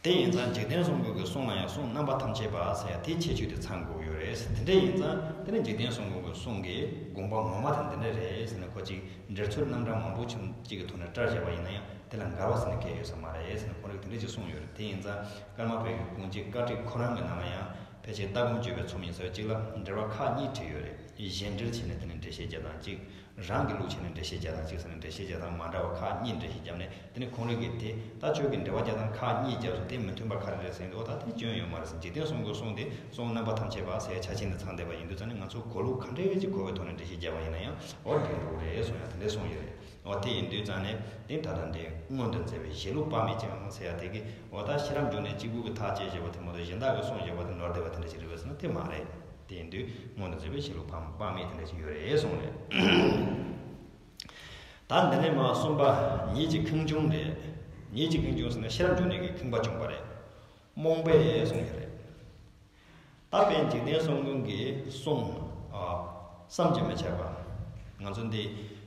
དེ་ཡིན་ཙང་འཇིག་རྟེན་གསུམ་མགོན་གྱི་གསུང་ལ་ཡང་གསུང་རྣམ་པ་ཐམས་ཅད་པ་ཟེར་ཡ་དེའི་ཁྱད་ཆོས་དེ་ཚང་དགོས་ཡོད་རེད་ཟེར། དེ་འདྲ་ཡིན་ཙང་དེ་ནི་འཇིག་རྟེན་གསུམ་མགོན་གྱི་གསུང་གི་དགོངས་པ་ངོ་མ་དེ་འདི་འདྲ་རེད་ཟེར་ནས་ཁོ་ཅིག་འགྲེལ་ཚུལ་རྣམ་གྲངས་མང་པོ་ཅིག་གི་ཐོག་ནས་བཀྲལ་བཞག་པ་ཡིན་ན་ཡང་དེ་ལ་འགལ་བ་ཟེར་ནས་གང་ཡང་ཡོད་ས་མ་རེད་ཟེར་ནས་ཁོ་རང་གིས་དེ་འདྲ་ཅིག་གསུངས་ཡོད་རེད། དེ་ཡིན་ཙང་ཀརྨ་པའི་གི་དགོངས་གཅིག་བཀའ་ཁྲིད་ཁོ་རང་གི་ནང་ལ་ཡང་ཕལ་ཆེར་ལྟ་སྒོམ་སྤྱོད་པའི་ཚོམས་ཡིན་ཟེར་བ་གཅིག་ལ་འགྲེལ་པ་ཁག་གཉིས་བྲིས་ཡོད་རེད། གཞན་འགྲེལ་བྱས་ནས་དེ་ནས་འགྲེལ་བཤད་རྒྱག་སྟངས་གཅིག་རང་གི་ལུགས་བྱས་ནས་འགྲེལ་བཤད་རྒྱག་སྟངས་གཅིག་ཟེར་ནས་འགྲེལ་བཤད་རྒྱག་སྟངས་མ་འདྲ་བ་ཁག་གཉིས་འགྲེལ་བཤད་བརྒྱབ་ནས། དེ་ནས་ཁོང་རང་གིས་དེ་ད་ཁྱོད་ཀྱིས་འགྲེལ་པ་རྒྱག་སྟངས་ཁག་གཉིས་བརྒྱབ་སོང་། དེ་མི་མཐུན་པ་ག་རེ་རེད་ཟེར་དུས། འོ་ད་དེ་སྐྱོན་ཡོད་མ་རེད་ཟེར། འཇིག་རྟེན་གསུམ་མགོན་གསུང་དེ་གསུང་རྣམ་པ་ཐམས་ཅད་པ་ཟེར་ཡ་ཆ་ཆེན་དུ་ཚང་བསྡད་པ་ཡིན་དུས་ཙང་ནས་ང་ཚོ་གོ་ལུགས་ག་འདྲའི་ཅིག་གོ་བའི་ཐོག་ནས་འགྲེལ་བཤད་བརྒྱབ་པ་ཡིན་ན་ཡང་འོ་འགྲིག་འགྲོ་གི་རེད་གསུང་ཡ་དེ་འདྲ་གསུངས་ཡོད་རེད། འོ་དེ་ཡིན་དུས་ཙང་ནས་དེ་ད་ལྟ་འདི་མངོན་དུ་མཛད་པའི་གཞི་ལུགས་དཔག་མེད་ཅན་ཟེར་ཡ་དེ་གི་འོ་ད་ཤེས་རབ་འབྱུང་གནས་གཅིག་པུ་གི་ཐག་བཅད་བཞག་པ་དེ་མ་གཏོགས་གཞན་དག་གིས་གསུངས་བཞག་པ་དེ་ནོར་བསྡད་པ་དེ་འདྲ་ཞིག་རེད་པས་ཟེར་ན་དེ་མ་རེད། དེ་ཡིན་དུས་མངོན་དུ་མཛད་པའི་གཞི་ལུགས་དཔག་མེད་དེ་འདྲ་ཞིག་ཡོད་རེད་གསུངས་རེད། ད་འདི་ནས་མར་གསུམ་པ་ཉིད་ཀྱི་ཁེངས་སྐྱུང་རེད། ཉིད་ཀྱི་ཁེངས་སྐྱུང་ཟེར་ན་ཤེས་རབ་འབྱུང་གནས་ཀྱི་ཁེངས་པ་བྱུང་བ་རེད། རྨོངས་པས་གསུངས་ཡོད་རེད། ད་དཔེ་འཇིག་རྟེན་གསུམ་མགོན་གྱི་གསུང་ཨ་བསམ་གྱིས་མི་ཁྱབ་པ། ང་ཚོ་འདི་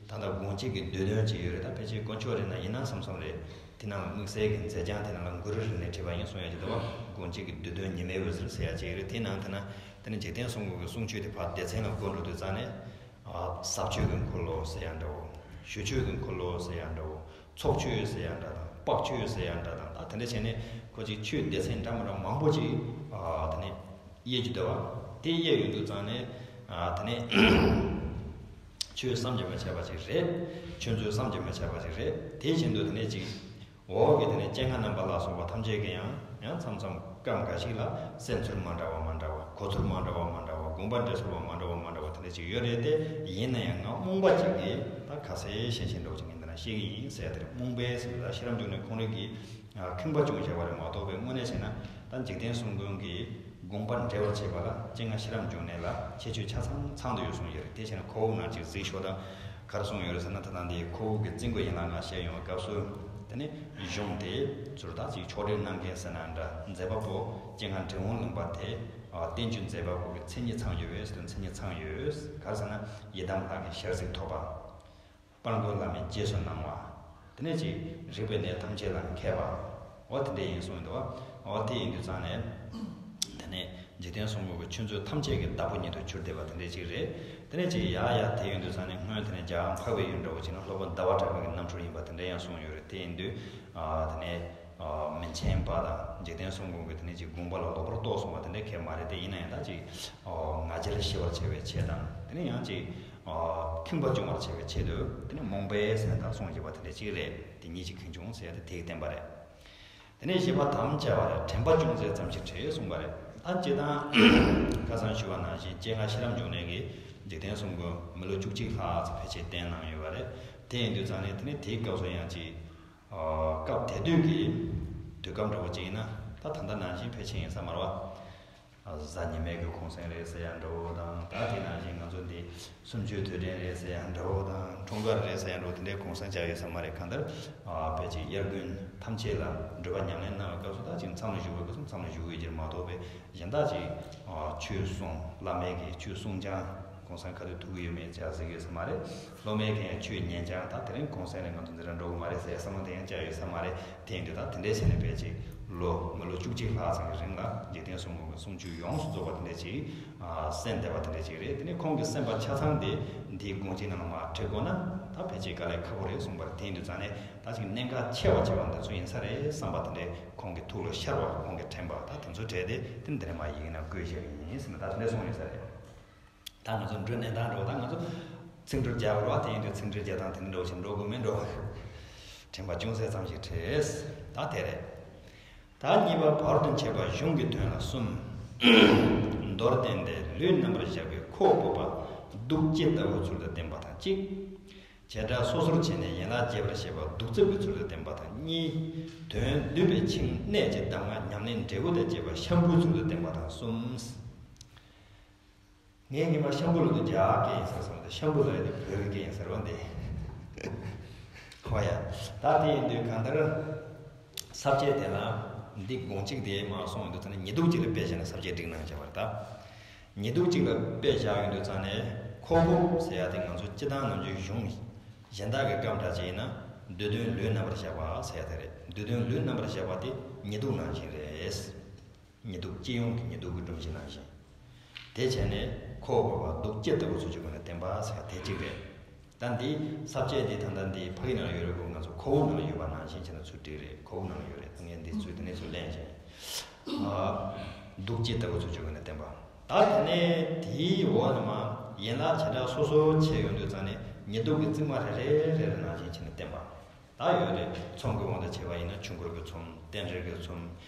ད་ལྟ་དགོངས་གཅིག་གི་བསྡུས་དོན་ཅིག་ཡོད་རེད། ད་ཕལ་ཆེར་དཀོན་མཆོག་རེད་ན་ཡིན་ན་བསམ་བསམ་རེད། དེ་ནང་ལ་དམིགས་བསལ་གྱི་མཛད་བྱང་དེ་ནང་ལ་གུ་རུ་རིག་གནས་བྲིས་པ་ཡིན་གསུང་ཡ་ཅིག་འདུག་བ། དགོངས་གཅིག་གི་བསྡུས་དོན་ཉི་མའི་འོད་ཟེར་ཟེར་ཡ་ཅིག་རེད། དེ་ནང་དེ་ན་དེ་ནི་འཇིག་རྟེན་གསུམ་མགོན་གྱི་གསུང་ཆོས་དེ་ཕར་སྡེ་ཚན་ལ་བགོ་འགྲོ་དུས་ཙང་ནས། ཨ་ཟབ་ཆོས་ཀྱི་འཁོར་ལོ་ཟེར་ཡ་འདྲ་བོ། ཞུ་ཆོས་ཀྱི་འཁོར་ལོ་ཟེར་ཡ་འདྲ་བོ། ཚོགས་ཆོས་ཟེར་ཡ་འདྲ་དང་། དཔག་ཆོས་ཟེར་ཡ་འདྲ་དང་། ད་དེ་འདྲ་བྱས་ནས་ཁོ་ཅིག་ཆོས་སྡེ་ཚན་འདྲ་མི་འདྲ་མང་པོ་ཅིག་ཨ་དེ་ནས་དབྱེ་རྒྱུ་འདུག་བ། དེ་དབྱེ་ཡོང་དུས་ཙང་ནས་ཨ་དེ་ནས་ཆོས་བསམ་གྱིས་མི་ཁྱབ་པ་ཅིག་རེད། ཆོས་མཛོད་བསམ་གྱིས་མི་ཁྱབ་པ་ཅིག་རེད། དེ་བཞིན་དུ་དེ་ནས་ཅིག་འོག་གི་དེ་ནས་སྤྱན་སྔ་རྣམ་པ་ལ་སོགས་པ་ཐམས་ཅད་ཀྱི་ཡང་ཡང་མཚམས་མཚམས་སྐབས་འགའ་ཞིག་ལ་གསན་ཚུལ་མ་འདྲ་བ་མ་འདྲ་བ། གོ་ཚུལ་མ་འདྲ་བ་མ་འདྲ་བ། དགོངས་པ་འགྲེལ་ཚུལ་བ་མ་འདྲ་བ་མ་འདྲ་བ་དེ་འདྲ་ཅིག་ཡོད་རེད་དེ། ཡིན་ན་ཡང་ང་རྨོངས་པ་ཅིག་གིས་ད་ག་ཚད་ཤེས་ཤེས་འདྲ་བོ་ཅིག་ངས་འདི་ན་བཤད་ཀྱི་ཡིན་ཟེར་ཡ་དེ་རེད། རྨོངས་པས་ཟེར་ད་ཤེས་རབ་འབྱུང་གནས་ཁོང་རང་གིས་ཁེངས་པ་བྱུང་བཞག་པ་རེད་མ་གཏོགས་པའི་དངོས་གནས་བྱས་ན་ད་འཇིག་རྟེན་གསུམ་མགོན་གྱི་དགོངས་པ་འགྲེལ་བར་བྱེད་པ་ལ་སྤྱན་སྔ་ཤེས་རབ་འབྱུང་གནས་ལ་ཁྱད་ཆོས་ཆ་ཚང་ཚང་དུ་ཡོད་གསུངས་ཡོད་རེད། དེ་བྱས་ན་ཁོ་བོ་ནང་ཅིག་གཟིགས་ཤོག་དང་། ག་རེ་གསུངས་ཡོད་རེད་ཟེར་ན། ད་ལྟ་འདི་ཁོ་བོ་གི་རྩིས་འགོད་ཡན་ལག་ལྔ་བཤད་ཡོང་བའི་སྐབས་སུ། དེ་ནས་གཞུང་དེ་ཚུར་ད་ཅིག་ཕྱོགས་སྒྲིག་གནང་མཁན་ཟེར་ན་འདྲ། མཛད་པ་པོ་སྤྱན་སྔ་འབྲི་གུང་ལུང་པ་དེ་ཨ་བསྟན་བཅོས་མཛད་པ་པོ་གི་མཚན་ཉིད་ཚང་ཡོད་པས་ཟེར་དུས་མཚན་ཉིད་ཚང་ཡོད། ག་རེ་ཟེར་ན་ཡི་དམ་ལྷ་གི་ཞལ་གཟིགས་ཐོབ་པ། དཔལ་མགོན་བླ་མའི་རྗེས་སུ་གནང་བ། དེ་ནས་ཅིག་རིག་པའི་གནས་ཐམས་ཅད་ལ་མཁས་པ། འོ་དེ་འདྲ་ཡིན་གསུངས་འདུག་བ། འོ་དེ་ཡིན་དུས་ཙང་ནས། དེ་ནས་འཇིག་རྟེན་གསུམ་མགོན་གྱི་ཆོས་མཛོད་ཐམས་ཅད་ཀྱི་བདག་པོ་ཉིད་དུ་གྱུར་བསྡད་པ་དེ་འདྲ་ཅིག་རེད། དེ་ནས་ཅིག་ཡ་ཡ་དེ་ཡོང་དུས་ཙང་ནས་སྔོན་དེ་ནས་རྒྱལ་བ་འཕགས་པའི་ཡུལ་འདྲ་བོ་ཅིག་ན་སློབ་དཔོན་ཟླ་བ་གྲགས་པའི་རྣམ་འཕྲུལ་ཡིན་པ་དེ་འདྲ་ཡང་གསུངས་ཡོད་རེད། དེ་ཡིན་དུས་ཨ་དེ་ནས་ མི་མཁྱེན་པ་དང་འཇིག་རྟེན་གསུམ་མགོན་གྱི་དེ་ནས་ཅིག་དགོངས་པ་ལ་ལོག་པར་རྟོགས་སོང་བ་དེ་འདྲ་གང་ཡང་མ་རེད་དེ། ཡིན་ན་ཡང་ད་ཅིག་ང་རྒྱལ་ཞི་བར་བྱ་བའི་ཆེད་དང་དེ་ནས་ཡང་ཅིག་ཁེངས་པ་སྐྱུང་བར་བྱ་བའི་ཆེད་དུ་དེ་ནས་རྨོངས་པའི་སེམས་དང་གསུངས་བཞག་པ་དེ་འདྲ་ཅིག་རེད། དེ་ཉིད་ཀྱིས་ཁེངས་སྐྱུང་ཟེར་ཡ་དེ་དེས་བསྟན་པ་རེད། དེ་ནས་བཞི་པ་དམ་བཅའ་བ་རེད། དྲན་པ་ཅུང་ཟད་ཙམ་ཞིག་བྲལ་གསུངས་པ་རེད། ད་སྤྱིར་བཏང་ཁ་སང་ཞུས་པ་ནང་བཞིན་སྤྱན་སྔ་ཤེས་རབ་འབྱུང་གནས་ཀྱིས་འཇིག་རྟེན་གསུམ་མགོན་མི་ལོ་བཅུ་གཅིག་ལྷག་ཙམ་ཕལ་ཆེར་བསྟེན་གནང་ཡོད་པ་རེད། དེ་ཡིན་དུས་ཙང་ནས་དེ་ནས་དེའི་སྐབས་སུ་ཡང་ཅིག་སྐབས་དེ་དུས་ཀྱི་དུས་སྐབས་འདྲ་བོ་ཅིག་ཡིན་ན་ད་ད་ལྟ་ནང་བཞིན་ཕལ་ཆེར་ཡིན་ས་མ་རེད་བ། གཟའ་ཉི་མའི་གི་གུང་སེང་རེད་ཟེར་ཡ་འདྲ་བོ་དང་། ད་དེ་ནང་བཞིན་ང་ཚོ་འདི་གསུམ་བཅུའི་དུས་དྲན་རེད་ཟེར་ཡ་འདྲ་བོ་དང་། འཁྲུངས་སྐར་རེད་ཟེར་ཡ་འདྲ་བོ་དེ་འདྲའི་གུང་སེང་བྱ་ཡོད་ས་མ་རེད། གང་ལྟར་ཕལ་ཆེར་དབྱར་དགུན་ཐམས་ཅད་ལ་སྒྲུབ་པ་ཉམས་ལེན་གནང་བའི་སྐབས་སུ་ད་ཅིག་མཚམས་ལ་བཞུགས་པའི་སྐབས་སུ་མཚམས་ལ་བཞུགས་ཡོད་ཀྱི་རེད་མ་གཏོགས་པའི་གཞན་དག་ཅིག་ཆོས་གསུང་། བླ་མའི་གི་ཆོས་གསུང་སྦྱང་གུང་སེང་ག་དུས་ཐུག་གི་ཡོད་མེད་ཅིག་གཟིགས་ཡོད་ས་མ་རེད། སློབ་མའི་གི་ཡང་ཆོས་ཉན་སྦྱང་། ད་དེ་རིང་གུང་སེང་ལ་ང་ཚོ་འཛིན་གྲྭ་འགྲོ་གི་མ་རེད་ཟེར་བསམ་བློ་དེ་ཡང་བཅའ་ཡོད་ས་མ་རེད། དེ་ཡིན་དུས་ད་དེ་འདྲའི་བྱས་ནས་ཕལ་ཆེར་ལོ་མི་ལོ་བཅུ་གཅིག་ལྷག་ཙམ་གྱི་རིང་ལ་འཇིག་རྟེན་གསུམ་མགོན་གྱི་གསུང་ཆོས་ཡོངས་སུ་རྫོགས་པ་དེ་འདྲ་ཅིག་གསན་བསྡད་པ་དེ་འདྲ་ཅིག་རེད། དེ་ནས་ཁོང་གི་གསན་པ་ཆ་ཚང་དེ་འདིའི་དགོངས་གཅིག་ནང་ལ་མར་ཁྲིད་དགོས་ན་ད་ཕལ་ཆེར་དཀའ་ལས་ཁག་པོ་རེད་གསུངས་པ་རེད། དེ་ཡིན་དུས་ཙང་ནས་ད་ཅིག་གནད་འགག་ཆེ་བ་ཆེ་བ་འདི་ཚོ་ཡིན་ས་རེད་བསམ་པ་དེ་འདྲས་ཁོང་གི་ཐུགས་ལ་ཤར་བ། ཁོང་གིས་དྲན་པ་ད་དེ་ཚོ་བྲལ་ཏེ་དེ་འདི་ནས་མར་ཡི་གེ་ནང་བཀོད་བཞག་གི་ཡིན་ཟེར་ནས་ད་དེ་འདྲས་གསུངས་ཡོད་ས་རེད། ད་ང་ཚོ་འགྲོ་གནས་སྟངས་འགྲོ། ད་ང་ཚོ་ཚིག་འབྲུ་རྒྱག་པ་རེད་བ། དེ་ཡིན་དུས་ཚིག་འབྲུ་རྒྱག་སྟངས་དེ་འདྲ་འགྲོ་བཞིན་འགྲོ་དགོས་མིན་འགྲོ། དྲན་པ་ཅུང་ཟད་ཙམ་ཞིག་བྲལ། ད་དེ་རེད། ད་གཉིས་པ་བར་དུ་ཆད་པ་གཞུང་གི་དོན་ལ་གསུམ། མདོར་བསྟན་ཏེ་ལུས་རྣམ་པར་གཞག་པའི་ཁོ་བོ་སྤོབས་པ་གདུགས་ཅན་ལྟ་བུའི་ཚུལ་དུ་བསྟན་པ་དང་གཅིག། བྱེ་བྲག་སོ་སོར་ཕྱེ་ནས་ཡན་ལག་རྒྱས་པར་བཤད་པ་གདུག་རྩུབ་ཀྱི་ཚུལ་དུ་བསྟན་པ་དང་གཉིས། དོན་བསྡུས་པའི་ཆིངས་གནད་ཀྱི་གདམས་ངག་ཉམས་ལེན་འབྲས་བུ་དང་བཅས་པ་ཤམ་བུའི་ཚུལ་དུ་བསྟན་པ་དང་གསུམ། ངས་ཉི་མ་ཤམ་བུ་ལ་དུ་རྒྱ་སྐད་ཡིན་ཟེར་སོང་སྟེ། ཤམ་བུ་ལ་ཡི་དེ་བོད་ཀྱི་སྐད་ཡིན་ཟེར་བ་འདི། ཧོ་ཡ། ད་དེ་ཡིན་དུས་གང་ལྟར་ས་བཅད་དེ་ལ་འདི་དགོངས་གཅིག་དེ་མར་གསུངས་ཡོང་དུས་ཙང་ནས་ཉི་གདུགས་གཅིག་ལ་དཔེ་བཞག་ནས་ས་བཅད་བསྒྲིགས་གནང་བཞག་པ་རེད་ད། ཉི་གདུགས་གཅིག་ལ་དཔེ་བཞག་ཡོང་དུས་ཙང་ནས་ཁོ་བོ་ཟེར་ཡ་དེ་ང་ཚོ་སྤྱིར་བཏང་ནམ་རྒྱུན་གཞུང་གཞན་དག་གི་སྐབས་འདྲ་ཅིག་ཡིན་ན་བསྡུས་དོན་ལུས་རྣམ་པར་གཞག་པ་ཟེར་ཡ་དེ་རེད། བསྡུས་དོན་ལུས་རྣམ་པར་གཞག་པ་དེ་ཉི་གདུགས་ནང་བཞིན་རེད། ཉི་གདུགས་སྤྱི་ཡོངས་ཀྱི་ཉི་གདུགས་ཀྱི་སྒྲོམ་གཞི་ནང་བཞིན། དེ་བྱས་ནས་ཁོ་བོ་སྤོབས་པ་གདུགས་ཅན་ལྟ་བུའི་ཚུལ་གྱི་སྒོ་ནས་བསྟན་པ་ཟེར་བ་དེ་གཅིག་རེད། ད་འདི་ས་བཅད་འདི་ད་ལྟ་འདི་ཕ་གི་ནང་ལ་ཡོད་རེད་གོ། ང་ཚོ་ཁོ་བོ་ནང་ལ་ཡོད་པ་ནང་བཞིན་བྱས་ན་ཚུར་བསྒྲིགས་རེད། ཁོ་བོ་ནང་ལ་ཡོད་རེད། ད་ངས་འདི་ཚུར་དེ་ནས་ཚུར་ལེན་བྱས། ཨ། གདུགས་ཅན་ལྟ་བུའི་ཚུལ་གྱི་སྒོ་ནས་བསྟན་པ། ད་དེ་ནས་དེའི་འོག་ནས་མར་ཡན་ལག་བྱེ་བྲག་སོ་སོར་ཕྱེ་ཡོང་དུས་ཙང་ནས་ཉི་གདུགས་ཀྱི་རྩིབས་མ་རེ་རེ་རེ་རེ་ནང་བཞིན་བྱས་ནས་བསྟན་པ། ད་ཡོད་རེད། ཚོམ་གྱི་དབང་དུ་བྱས་པ་ཡིན་ན་ཆོས་འཁོར་གྱི་ཚོམ། རྟེན་འབྲེལ་གྱི་ཚོམ།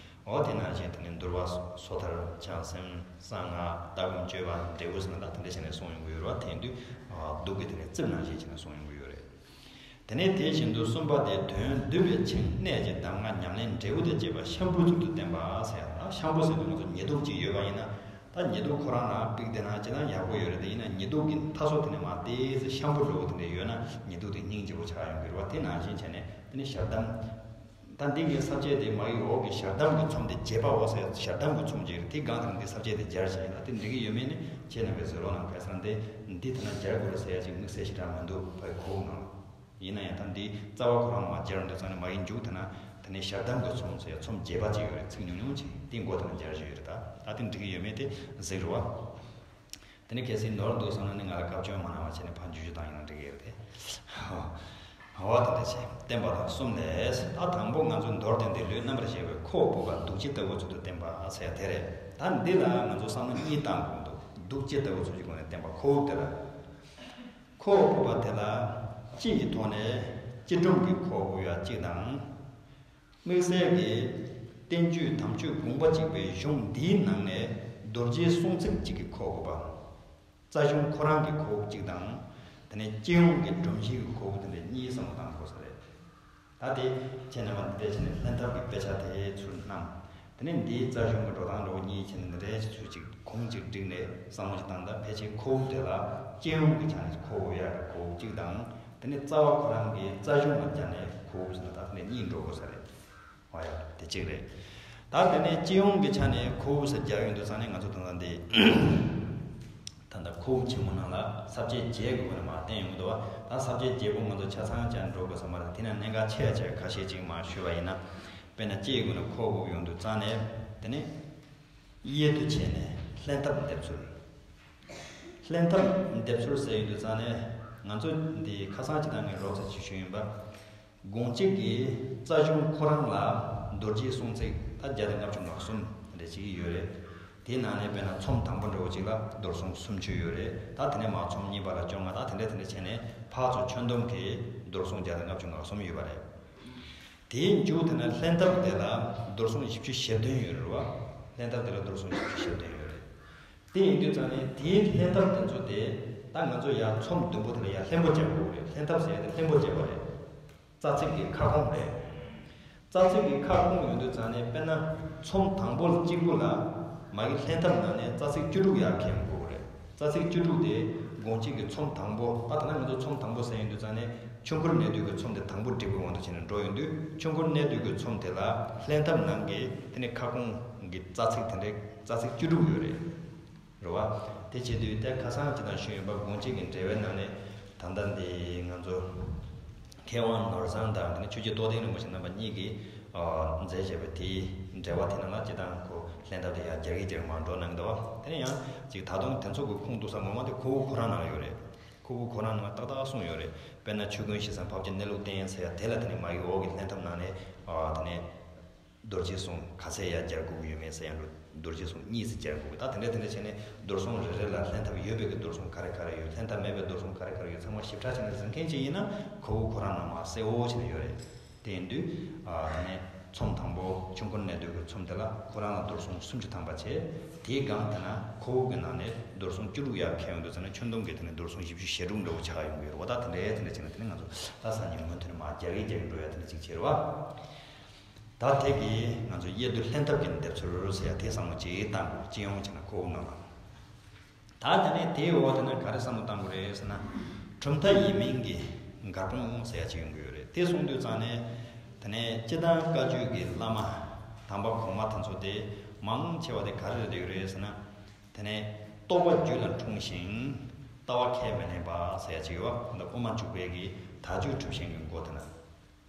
འོ་དེ་ནང་བཞིན་དེ་ནས་འདུལ་བ། སོ་ཐར། བྱང་སེམས། གསང་སྔགས། ལྟ་སྒོམ་སྤྱོད་པ། འབྲས་བུ་ཟེར་ན་ད་དེ་འདྲ་བྱས་ནས་གསུངས་ཡོང་གི་ཡོད་རེད་བ། དེ་ཡིན་དུས་གདུགས་ཀྱི་དེ་ནས་རྩིབས་ནང་བཞིན་བྱས་ནས་གསུངས་ཡོང་གི་ཡོད་རེད། དེ་ནས་དེ་བཞིན་དུ་གསུམ་པ་དེ་དོན་བསྡུས་པའི་ཆིངས་གནད་ཀྱི་གདམས་ངག་ཉམས་ལེན་འབྲས་བུ་དང་བཅས་པ་ཤམ་བུའི་ཚུལ་དུ་བསྟན་པ་ཟེར་ཡ། ད་ཤམ་བུ་ཟེར་དུས་ང་ཚོ་ཉི་གདུགས་གཅིག་ཡོད་པ་ཡིན་ན། ད་ཉི་གདུགས་ཁོ་རང་ནང་པིག་དེ་ནང་ཅི་ན་ཡག་པོ་ཡོད་རེད། དེ་ཡིན་ན་ཉི་གདུགས་ཀྱི་མཐའ་སོ་དེ་ནས་མར་ཏོག་ཙམ་ཤམ་བུ་འདྲ་བོ་དེ་འདྲ་ཡོད་ན་ཉི་གདུགས་དེ་སྙིང་རྗེ་པོ་ཆགས་ཡོང་གི་རེད་བ། དེ་ནང་བཞིན་བྱས་ནས་དེ་ནས་ཞལ་གདམས། ད་འདི་གའི་ས་བཅད་དེ་མ་ཡི་འོག་གི་ཞལ་གདམས་ཀྱི་ཚོམ་དེ་རྒྱས་པ་འོ་ཟེར། ཞལ་གདམས་ཀྱི་ཚོམ་ཅིག་རེད། དེ་སྒང་དེ་ནས་འདི་ས་བཅད་དེ་སྦྱར་བྱས་ཡིན་ལ། དེ་འགྲིག་གི་ཡོད་མེད་ནི་ཁྱེད་རྣམ་པས་གཟིགས་རོགས་གནང་། ག་རེ་ཟེར་ན་དེ་འདི་དེ་ན་སྦྱར་དགོས་རེད་ཟེར་ཡ་ཅིག་དམིགས་བསལ་ཞེ་དྲག་མི་འདུག་ཕ་གི་གོ་ནང་ལ། ཡིན་ན་ཡང་ད་འདི་རྩ་བ་ཁོ་རང་མ་སྦྱར་འདོད་ཙང་ནས་མ་ཡི་མཇུག་དེ་ན་དེ་ནས་ཞལ་གདམས་ཀྱི་ཚོམ་ཟེར་ཡ་ཚོམ་རྒྱས་པ་ཅིག་ཡོད་རེད། ཚིག་ཉུང་ཉུང་ཅིག་དེ་མགོ་དེ་ན་སྦྱར་བཞག་ཡོད་རེད། ད་ད་དེ་འགྲིག་གི་ཡོད་མེད་དེ་གཟིགས་རོགས། དེ་ནས་གལ་སྲིད་ནོར་འདུག་བསམ་ན་ནི་ང་ལ་བཀའ་བཀྱོན་མ་གནང་བ་བྱས་ནས་ཕར་འཇུ་ཞུ་བཏང་ཡིན་ན་འགྲིག་གི་རེད་དེ། འོ་དེ་འདྲ་བྱས་བསྟན་པ་དང་གསུམ་ལས། ད་དང་པོ་ང་ཚོས་མདོར་བསྟན་ཏེ་ལུས་རྣམ་པར་གཞག་པའི་ཁོ་བོ་སྤོབས་པ་གདུགས་ཅན་ལྟ་བུའི་ཚུལ་དུ་བསྟན་པ་ཟེར་ཡ་དེ་རེད། ད་འདི་ལ་ང་ཚོ་བསམ་བློ་གཉིས་བཏང་དགོས་འདུག་གདུགས་ཅན་ལྟ་བུའི་ཚུལ་གྱི་སྒོ་ནས་བསྟན་པ་ཁོ་བོ་དེ་ལ། ཁོ་བོ་སྤོབས་པ་དེ་ལ་སྤྱི་ཡི་ཐོག་ནས་སྤྱི་སྒྲོམ་གྱི་ཁོ་བོ་ཡ་གཅིག་དང་། དམིགས་བསལ་གྱི་བསྟན་བཅོས་དམ་ཆོས་དགོངས་པ་གཅིག་པའི་གཞུང་འདིའི་ནང་ནས་རྡོ་རྗེའི་གསུང་ཚིག་གཅིག་གི་ཁོ་བོ་སྤོབས་པ། རྩ་གཞུང་ཁོ་རང་གི་ཁོ་བོ་གཅིག་དང་། དེ་ནས་སྤྱི་ཡོངས་ཀྱི་སྒྲོམ་གཞི་གི་ཁོ་བོ་དེ་འདྲ་གཉིས་བསམ་བློ་བཏང་དགོས་ས་རེད། ད་དེ་ཁྱེད་རྣམ་པ་འདི་འདྲ་བྱས་ནས་ལྷན་ཐབས་ཀྱི་དཔེ་ཆ་དེ་ཚུར་བསྣམས། དེ་ནས་འདིའི་རྩ་གཞུང་གི་འགྲོ་སྟངས་འདྲ་བོ་གཉིས་བྱས་ནས་འདི་འདྲའི་ཚུལ་གཅིག་གོང་གཅིག་བསྒྲིགས་ནས་བསམ་བློ་ཅིག་བཏང་ད། ཕལ་ཆེར་ཁོ་བོ་དེ་ལ་སྤྱི་ཡོངས་ཀྱི་ཆ་ནས་ཁོ་བོ་ཡག་གི་ཁོ་བོ་གཅིག་དང་། དེ་ནས་རྩ་བ་ཁོ་རང་གི་རྩ་གཞུང་ལ་སྦྱར་ནས་ཁོ་བོ་ཟེར་ན་ད་དེ་ནས་གཉིས་འགྲོ་དགོས་ས་རེད། ཨོ་ཡ། དེ་གཅིག་རེད། ད་དེ་ནས་སྤྱི་ཡོངས་ཀྱི་ཆ་ནས་ཁོ་བོ་ཟེར་རྒྱག་ཡོང་དུས་ཙང་ནས་ང་ཚོ་ད་ལྟ་འདི། ད་ལྟ་ཁོ་བོ་ཆེན་མོ་ནང་ལ་ས་བཅད་བརྒྱད་ཀྱི་སྒོ་ནས་མར་བསྟན་ཡོང་གི་འདུག་བ། ད་ས་བཅད་བརྒྱད་པོ་ང་ཚོ་ཆ་ཚང་ཅང་འགྲོ་དགོས་ས་མ་རེད། དེ་ན་གནད་འགག་ཆེ་ཡ་ཆེ་ཁ་ཤས་ཅིག་མར་ཞུས་པ་ཡིན་ན། དཔེར་ན་སྤྱིའི་སྒོ་ནས་ཁོ་བོ་ཡོང་དུས་ཙང་ནས་དེ་ནས། དབྱེ་དུ་བྱས་ནས་ལྷན་ཐབས་འདེབས་ཚུལ། ལྷན་ཐབས་འདེབས་ཚུལ་ཟེར་ཡོང་དུས་ཙང་ནས་ང་ཚོ་འདི་ཁ་སང་ཅིག་དང་ངས་རོབ་ཙམ་ཅིག་ཞུས་ཡིན་པ། དགོངས་གཅིག་གི་རྩ་གཞུང་ཁོ་རང་ལ་ རྡོ་རྗེའི་གསུང་ཚིག་ད་བརྒྱ་དང་ལྔ་བཅུ་ང་གསུམ་རེ་ཅིག་ཡོད་རེད། དེའི་ནང་ནས་དཔེར་ན་ཚོམས་དང་པོ་འདྲ་བོ་ཅིག་ལ་རྡོར་གསུང་སུམ་ཅུ་ཡོད་རེད། ད་དེ་ནས་མར་ཚོམས་གཉིས་པ་ལ་བཅོ་ལྔ། ད་དེ་འདྲ་དེ་འདྲ་བྱས་ནས་ཕར་ཚུར་ཁྱོན་བསྡོམས་ཀྱིས་རྡོར་གསུང་བརྒྱ་དང་ལྔ་བཅུ་ང་གསུམ་ཡོད་པ་རེད། དེའི་མཇུག་དེ་ན་ལྷན་ཐབས་དེ་ལ་རྡོར་གསུང་བཞི་བཅུ་ཞེ་བདུན་ཡོད་རེད་བ། ལྷན་ཐབས་དེ་ལ་རྡོར་གསུང་བཞི་བཅུ་ཞེ་བདུན་ཡོད་རེད། དེ་ཡིན་དུས་ཙང་ནས་དེའི་ལྷན་ཐབས་དེ་ཚོ་དེ་ད་ང་ཚོ་ཡར་ཚོམས་བདུན་པོ་དེ་ལ་ཡར་ལྷན་པོ་སྦྱར་དགོས་རེད། ལྷན་ཐབས་ཟེར་ཡ་དེ་ལྷན་པོ་སྦྱར་བ་རེད། རྩ་ཚིག་གི་ཁ་སྐོང་རེད། རྩ་ཚིག་གི་ཁ་སྐོང་ཡོང་དུས་ཙང་ནས་དཔེར་ན་ཚོམས་དང་པོ་གཅིག་པུ་ལ་མ་གི་ལྷན་ཐབས་ནང་ནས་རྩ་ཚིག་བཅུ་དྲུག་ཡར་འཁྱེར་དགོས་རེད། རྩ་ཚིག་བཅུ་དྲུག་དེ་དགོངས་གཅིག་གི་ཚོམས་དང་པོ། ད་ད་ལྟ་ང་ཚོ་ཚོམས་དང་པོ་ཟེར་ཡོང་དུས་ཙང་ནས་ཆོས་འཁོར་གནས་དུས་ཀྱི་ཚོམས་དེ་དང་པོ་སྒྲིག་པའི་དབང་དུ་བྱས་ནས་འགྲོ་ཡོང་དུས། ཆོས་འཁོར་གནས་དུས་ཀྱི་ཚོམས་དེ་ལ་ལྷན་ཐབས་ནང་གི་དེ་ནས་ཁ་སྐོང་གི་རྩ་ཚིག་དེ་འདྲའི་རྩ་ཚིག་བཅུ་དྲུག་ཡོད་རེད། རེད་བ། དེ་བྱེད་དུས་དེ་ཁ་སང་ཅི་ལྟར་ཞུས་ཡོད་པ་དགོངས་གཅིག་གི་འགྲེལ་པའི་ནང་ནས་ད་ལྟ་འདི་ང་ཚོ་མཁས་དབང་ནོར་བཟང་དང་དེ་ནས་ཆོས་རྗེ་རྟོགས་ལྡན་རིན་པོ་ཆེ་རྣམ་པ་གཉིས་ཀྱིས་མཛད་བྱས་པ་དེའི་འགྲེལ་པ་དེ་ནང་ལ་སྤྱིར་བཏང་ཁོ་ལྷན་ཐབས་དེ་ཡང་རྒྱ་སྐད་ཀྱི་མར་འགྲོ་གནང་འདུག་བ། དེ་ནས་ཡང་ཅིག་ད་དུང་དེ་ཚོ་གི་ཁུངས་གཏུགས་ས་ངོ་མ་དེ་ཁོ་བོ་ཁོ་རང་ནང་ལ་ཡོད་རེད། ཁོ་བོ་ཁོ་རང་ནང་ལ་ཏག་ཏག་གསུངས་ཡོད་རེད། དཔེར་ན་ཆོས་ཀུན་ཞི་བསམ་འཕགས་པ་སྤྱོད་གནས་ལུགས་བསྟན་ཟེར་ཡ་དེ་ལ་དེ་ནས་མ་གི་འོག་གི་ལྷན་ཐབས་ནང་ནས་དེ་ནས། རྡོ་རྗེ་གསུང་ག་ཚད་ཡར་སྦྱར་དགོས་ཀྱི་ཡོད་མེད་ཟེར་ཡང་འགྲོ། རྡོ་རྗེ་གསུང་གཉིས་སུ་སྦྱར་དགོས་ཀྱི། ད་དེ་འདྲ་དེ་འདྲ་བྱས་ནས་རྡོར་གསུང་རེ་རེ་ལ་ལྷན་ཐབས་ཡོད་པའི་གི་རྡོར་གསུང་ག་རེ་ག་རེ་ཡོད། ལྷན་ཐབས་མེད་པའི་རྡོར་གསུང་ག་རེ་ག་རེ་ཡོད། ཚང་མ་ཞིབ་ཕྲ་བྱས་ནས་གཟིགས་མཁན་ཅིག་ཡིན་ན་ཁོ་བོ་ཁོ་རང་ནང་མ་གསལ་བོ་བྱས་ནས་ཡོད་རེད། དེ་ཡིན་དུས་ཨ་དེ་ནས་ཚོམས་དང་པོ་ཆོས་འཁོར་གནས་དུས་ཀྱི་ཚོམས་དེ་ལ་ཁོ་རང་ལ་རྡོར་གསུང་སུམ་ཅུ་ཐམ་པ་བྱས། དེའི་སྒང་དེ་ན་ཁོ་བོ་གི་ནང་ནས་རྡོར་གསུང་བཅུ་དྲུག་ཡར་འཁྱེར་ཡོང་དུས་ཙམ་ན་ཁྱོན་བསྡོམས་ཀྱི་དེ་ནས་རྡོར་གསུང་བཞི་བཅུ་ཞེ་དྲུག་འདྲ་བོ་ཆགས་ཡོང་གི་ཡོད་རེད་བ། ད་དེ་འདྲ་དེ་འདྲ་བྱས་ནས་དེ་ནས་ང་ཚོ་ད་སང་ཉིན་སྔོན་ཐོན་མ་རྒྱ་རིགས་རྒྱ་རིགས་འགྲོ་ཡ་དེ་འདྲ་ཅིག་བྱེད་རེད་བ། ད་དེ་གིས་ང་ཚོ་དབྱེ་བསྡུ་ལྷན་ཐབས་ཀྱི་འདེབས་ཚུལ་ཟེར་ཡ་དེ་བསམ་བློ་ཅིག་བཏང་དགོས། སྤྱི་ཡོངས་བྱས་ན་ཁོ་བོ་ནང་ལ། ད་དེ་ནས་དེའི་འོག་དེ་ན་ག་རེ་བསམ་བློ་བཏང་དགོས་རེད་ཟེར་ན། གྲུབ་མཐའ་ཡིན་མིན་གྱི་འགལ་སྤོང་ཟེར་ཡ་ཅིག་ཡོང་གི་ཡོད་རེད། དེ་གསུངས་དུས་ཙང་ནས་དེ་ནས་སྤྱིར་བཏང་བཀའ་བརྒྱུད་ཀྱི་བླ་མ་དམ་པ་གོང་མ་དེ་ཚོ་དེ་མང་ཆེ་བ་དེ་ག་རེ་རེད་ཡོད་རེད་ཟེར་ན། དེ་ནས་རྟོགས་པ་རྒྱུད་ལ་འཁྲུངས་ཤིང་ལྟ་བ་ཁས་མི་ལེན་པ་ཟེར་ཡ་ཅིག་ཡོད་པ། འདི་དབུ་མ་འཇུག་པའི་གི་དལ་འབྱོར་གྲུབ་ཆེན་གྱི་མགོ་དེ་ན།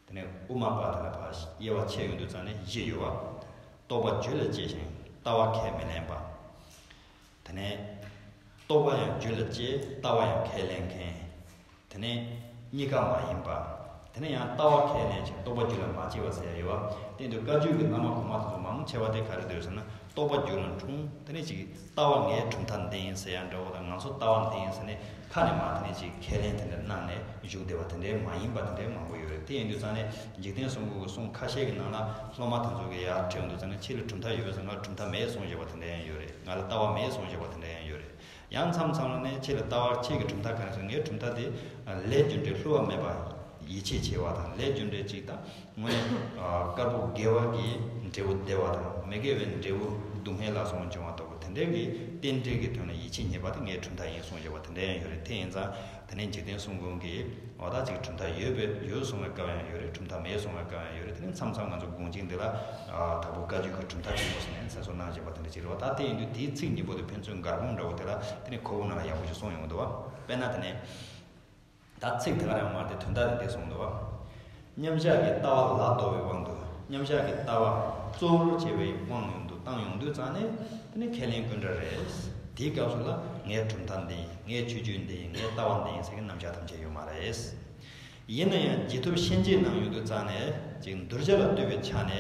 དེ་ནས་དབུ་མ་པ་དེ་ལ་ཕར་དབྱེ་བ་ཕྱེ་ཡོང་དུས་ཙང་ནས་བཞི་ཡོད་པ། རྟོགས་པ་རྒྱུད་ལ་སྐྱེས་ཤིང་ལྟ་བ་ཁས་མི་ལེན་པ། དེ་ནས་རྟོགས་པ་ཡང་རྒྱུད་ལ་སྐྱེས། ལྟ་བ་ཡང་ཁས་ལེན་མཁན། དེ་ནས་གཉིས་ཀ་མ་ཡིན་པ། དེ་ནས་ཡང་ལྟ་བ་ཁས་ལེན་ཞིང་རྟོགས་པ་རྒྱུད་ལ་མ་སྐྱེས་པ་ཟེར་ཡ་ཡོད་པ། དེ་འདུག་བཀའ་བརྒྱུད་ཀྱི་བླ་མ་གོང་མ་དེ་ཚོ་མང་ཆེ་བ་དེ་ག་རེ་འདུག་ཟེར་ན། རྟོགས་པ་རྒྱུད་ལ་འཁྲུངས། དེ་ནས་ཅིག་ལྟ་བ་ངའི་གྲུབ་མཐའ་འདི་ཡིན་ཟེར་ཡ་འདྲ་བོ་དང་། ང་ཚོ་ལྟ་བ་འདི་ཡིན་ཟེར་ནས་ཁ་ནས་མར་དེ་ནས་ཅིག་ཁས་ལེན་དེ་འདྲ་གནང་ནས་བཞུགས་བསྡད་པ་དེ་འདྲའི་མ་ཡིན་པ་དེ་འདྲའི་མང་པོ་ཡོད་རེད། དེ་ཡིན་དུས་ཙང་ནས་འཇིག་རྟེན་གསུམ་མགོན་གྱི་གསུང་ཁ་ཤས་ཀྱི་ནང་ལ་སློབ་མ་དེ་ཚོ་གིས་ཡར་དྲིས་ཡོང་དུས་ཙང་ནས། ཁྱེད་ལ་གྲུབ་མཐའ་ཡོད་པས་ཟེར། ང་ལ་གྲུབ་མཐའ་མེད་གསུངས་བཞག་པ་དེ་འདྲ་ཡང་ཡོད་རེད། ང་ལ་ལྟ་བ་མེད་གསུངས་བཞག་པ་དེ་འདྲ་ཡང་ཡོད་རེད། ཡང་མཚམས་མཚམས་ལ་ནས་ཁྱེད་ལ་ལྟ་བ། ཁྱེད་ཀྱི་གྲུབ་མཐའ་ག་རེ་ཟེར། ངའི་གྲུབ་མཐའ་དེ་ལས་རྒྱུ་འབྲས་བསླུ་བ་མེད་པ། ཡིད་ཆེས་ཆེ་བ་དང་། ལས་རྒྱུ་འབྲས་གཅིག་དང་། དངོས་གནས་དཀར་པོ་དགེ་བ་གི་འབྲས་བུ་བདེ་བ་དང་། མི་དགེ་བའི་འབྲས་བུ་སྡུག་བསྔལ་ལ་སོགས་འབྱུང་བ་ལྟ་བུ་དེ་འདྲའི་གི་རྟེན་འབྲེལ་གྱི་དོན་ལ་ཡིད་ཆེས་རྙེད་པ་དེ་ངའི་གྲུབ་མཐའ་ཡིན་གསུངས་བཞག་པ་དེ་འདྲ་ཡང་ཡོད་རེད། དེ་ཡིན་ཙང་དེ་ནས་འཇིག་རྟེན་གསུམ་མགོན་གྱིས་འོ་ད་ཅིག་གྲུབ་མཐའ་ཡོད་པའི་ཡོད་གསུང་བའི་སྐབས་ཡང་ཡོད་རེད། གྲུབ་མཐའ་མེད་གསུང་བའི་སྐབས་ཡང་ཡོད་རེད། དེ་ནས་མཚམས་མཚམས་ང་ཚོ་དགོངས་གཅིག་འདི་ལ་དྭགས་པོ་བཀའ་བརྒྱུད་ཀྱི་གྲུབ་མཐའ་ཆེན་པོ་ཟེར་ནས་མཚན་གསོལ་གནང་བཞག་པ་དེ་འདྲ་ཅིག་རེད་བ། ད་དེ་ཡིན་དུས་དེའི་ཚིག་གཉིས་པོ་དེ་ཕན་ཚུན་འགལ་སྤོང་འདྲ་བོ་དེ་ལ་དེ་ནས་ཁོ་བོ་ནང་ལ་ཡག་པོ་ཞིག་གསུངས་ཡོང་གི་འདུག་བ། དཔེར་ན་དེ་ནས། ད་ཚིག་དེ་ག་རང་མར་དེ་དོན་དག་དེ་འདི་གསུངས་འདུག་བ། མཉམ་གཞག་གི་ལྟ་བ་ལ་ལྟོས་པའི་དབང་དུ། མཉམ་གཞག་གི་ལྟ་བ་གཙོ་བོར་བྱས་པའི་དབང་ཡོང་དུ་བཏང་ཡོང་དུས་ཙང་ནས་དེ་ནི་ཁས་ལེན་ཀུན་འདྲ་རེད། དེའི་སྐབས་སུ་ལ་ངའི་གྲུབ་མཐའ་འདི་ཡིན། ངའི་ཆོས་བརྒྱུད་འདི་ཡིན། ངའི་ལྟ་བ་འདི་ཡིན་ཟེར་མཁན་རྣམ་གཞག་ཐམས་ཅད་ཡོད་མ་རེད། ཡིན་ན་ཡང་རྗེས་ཐོབ་གཤིན་རྗེའི་ནང་ཡོང་དུས་ཙང་ནས་ཅིག་གདུལ་བྱ་ལ་ལྟོས་པའི་ཆ་ནས་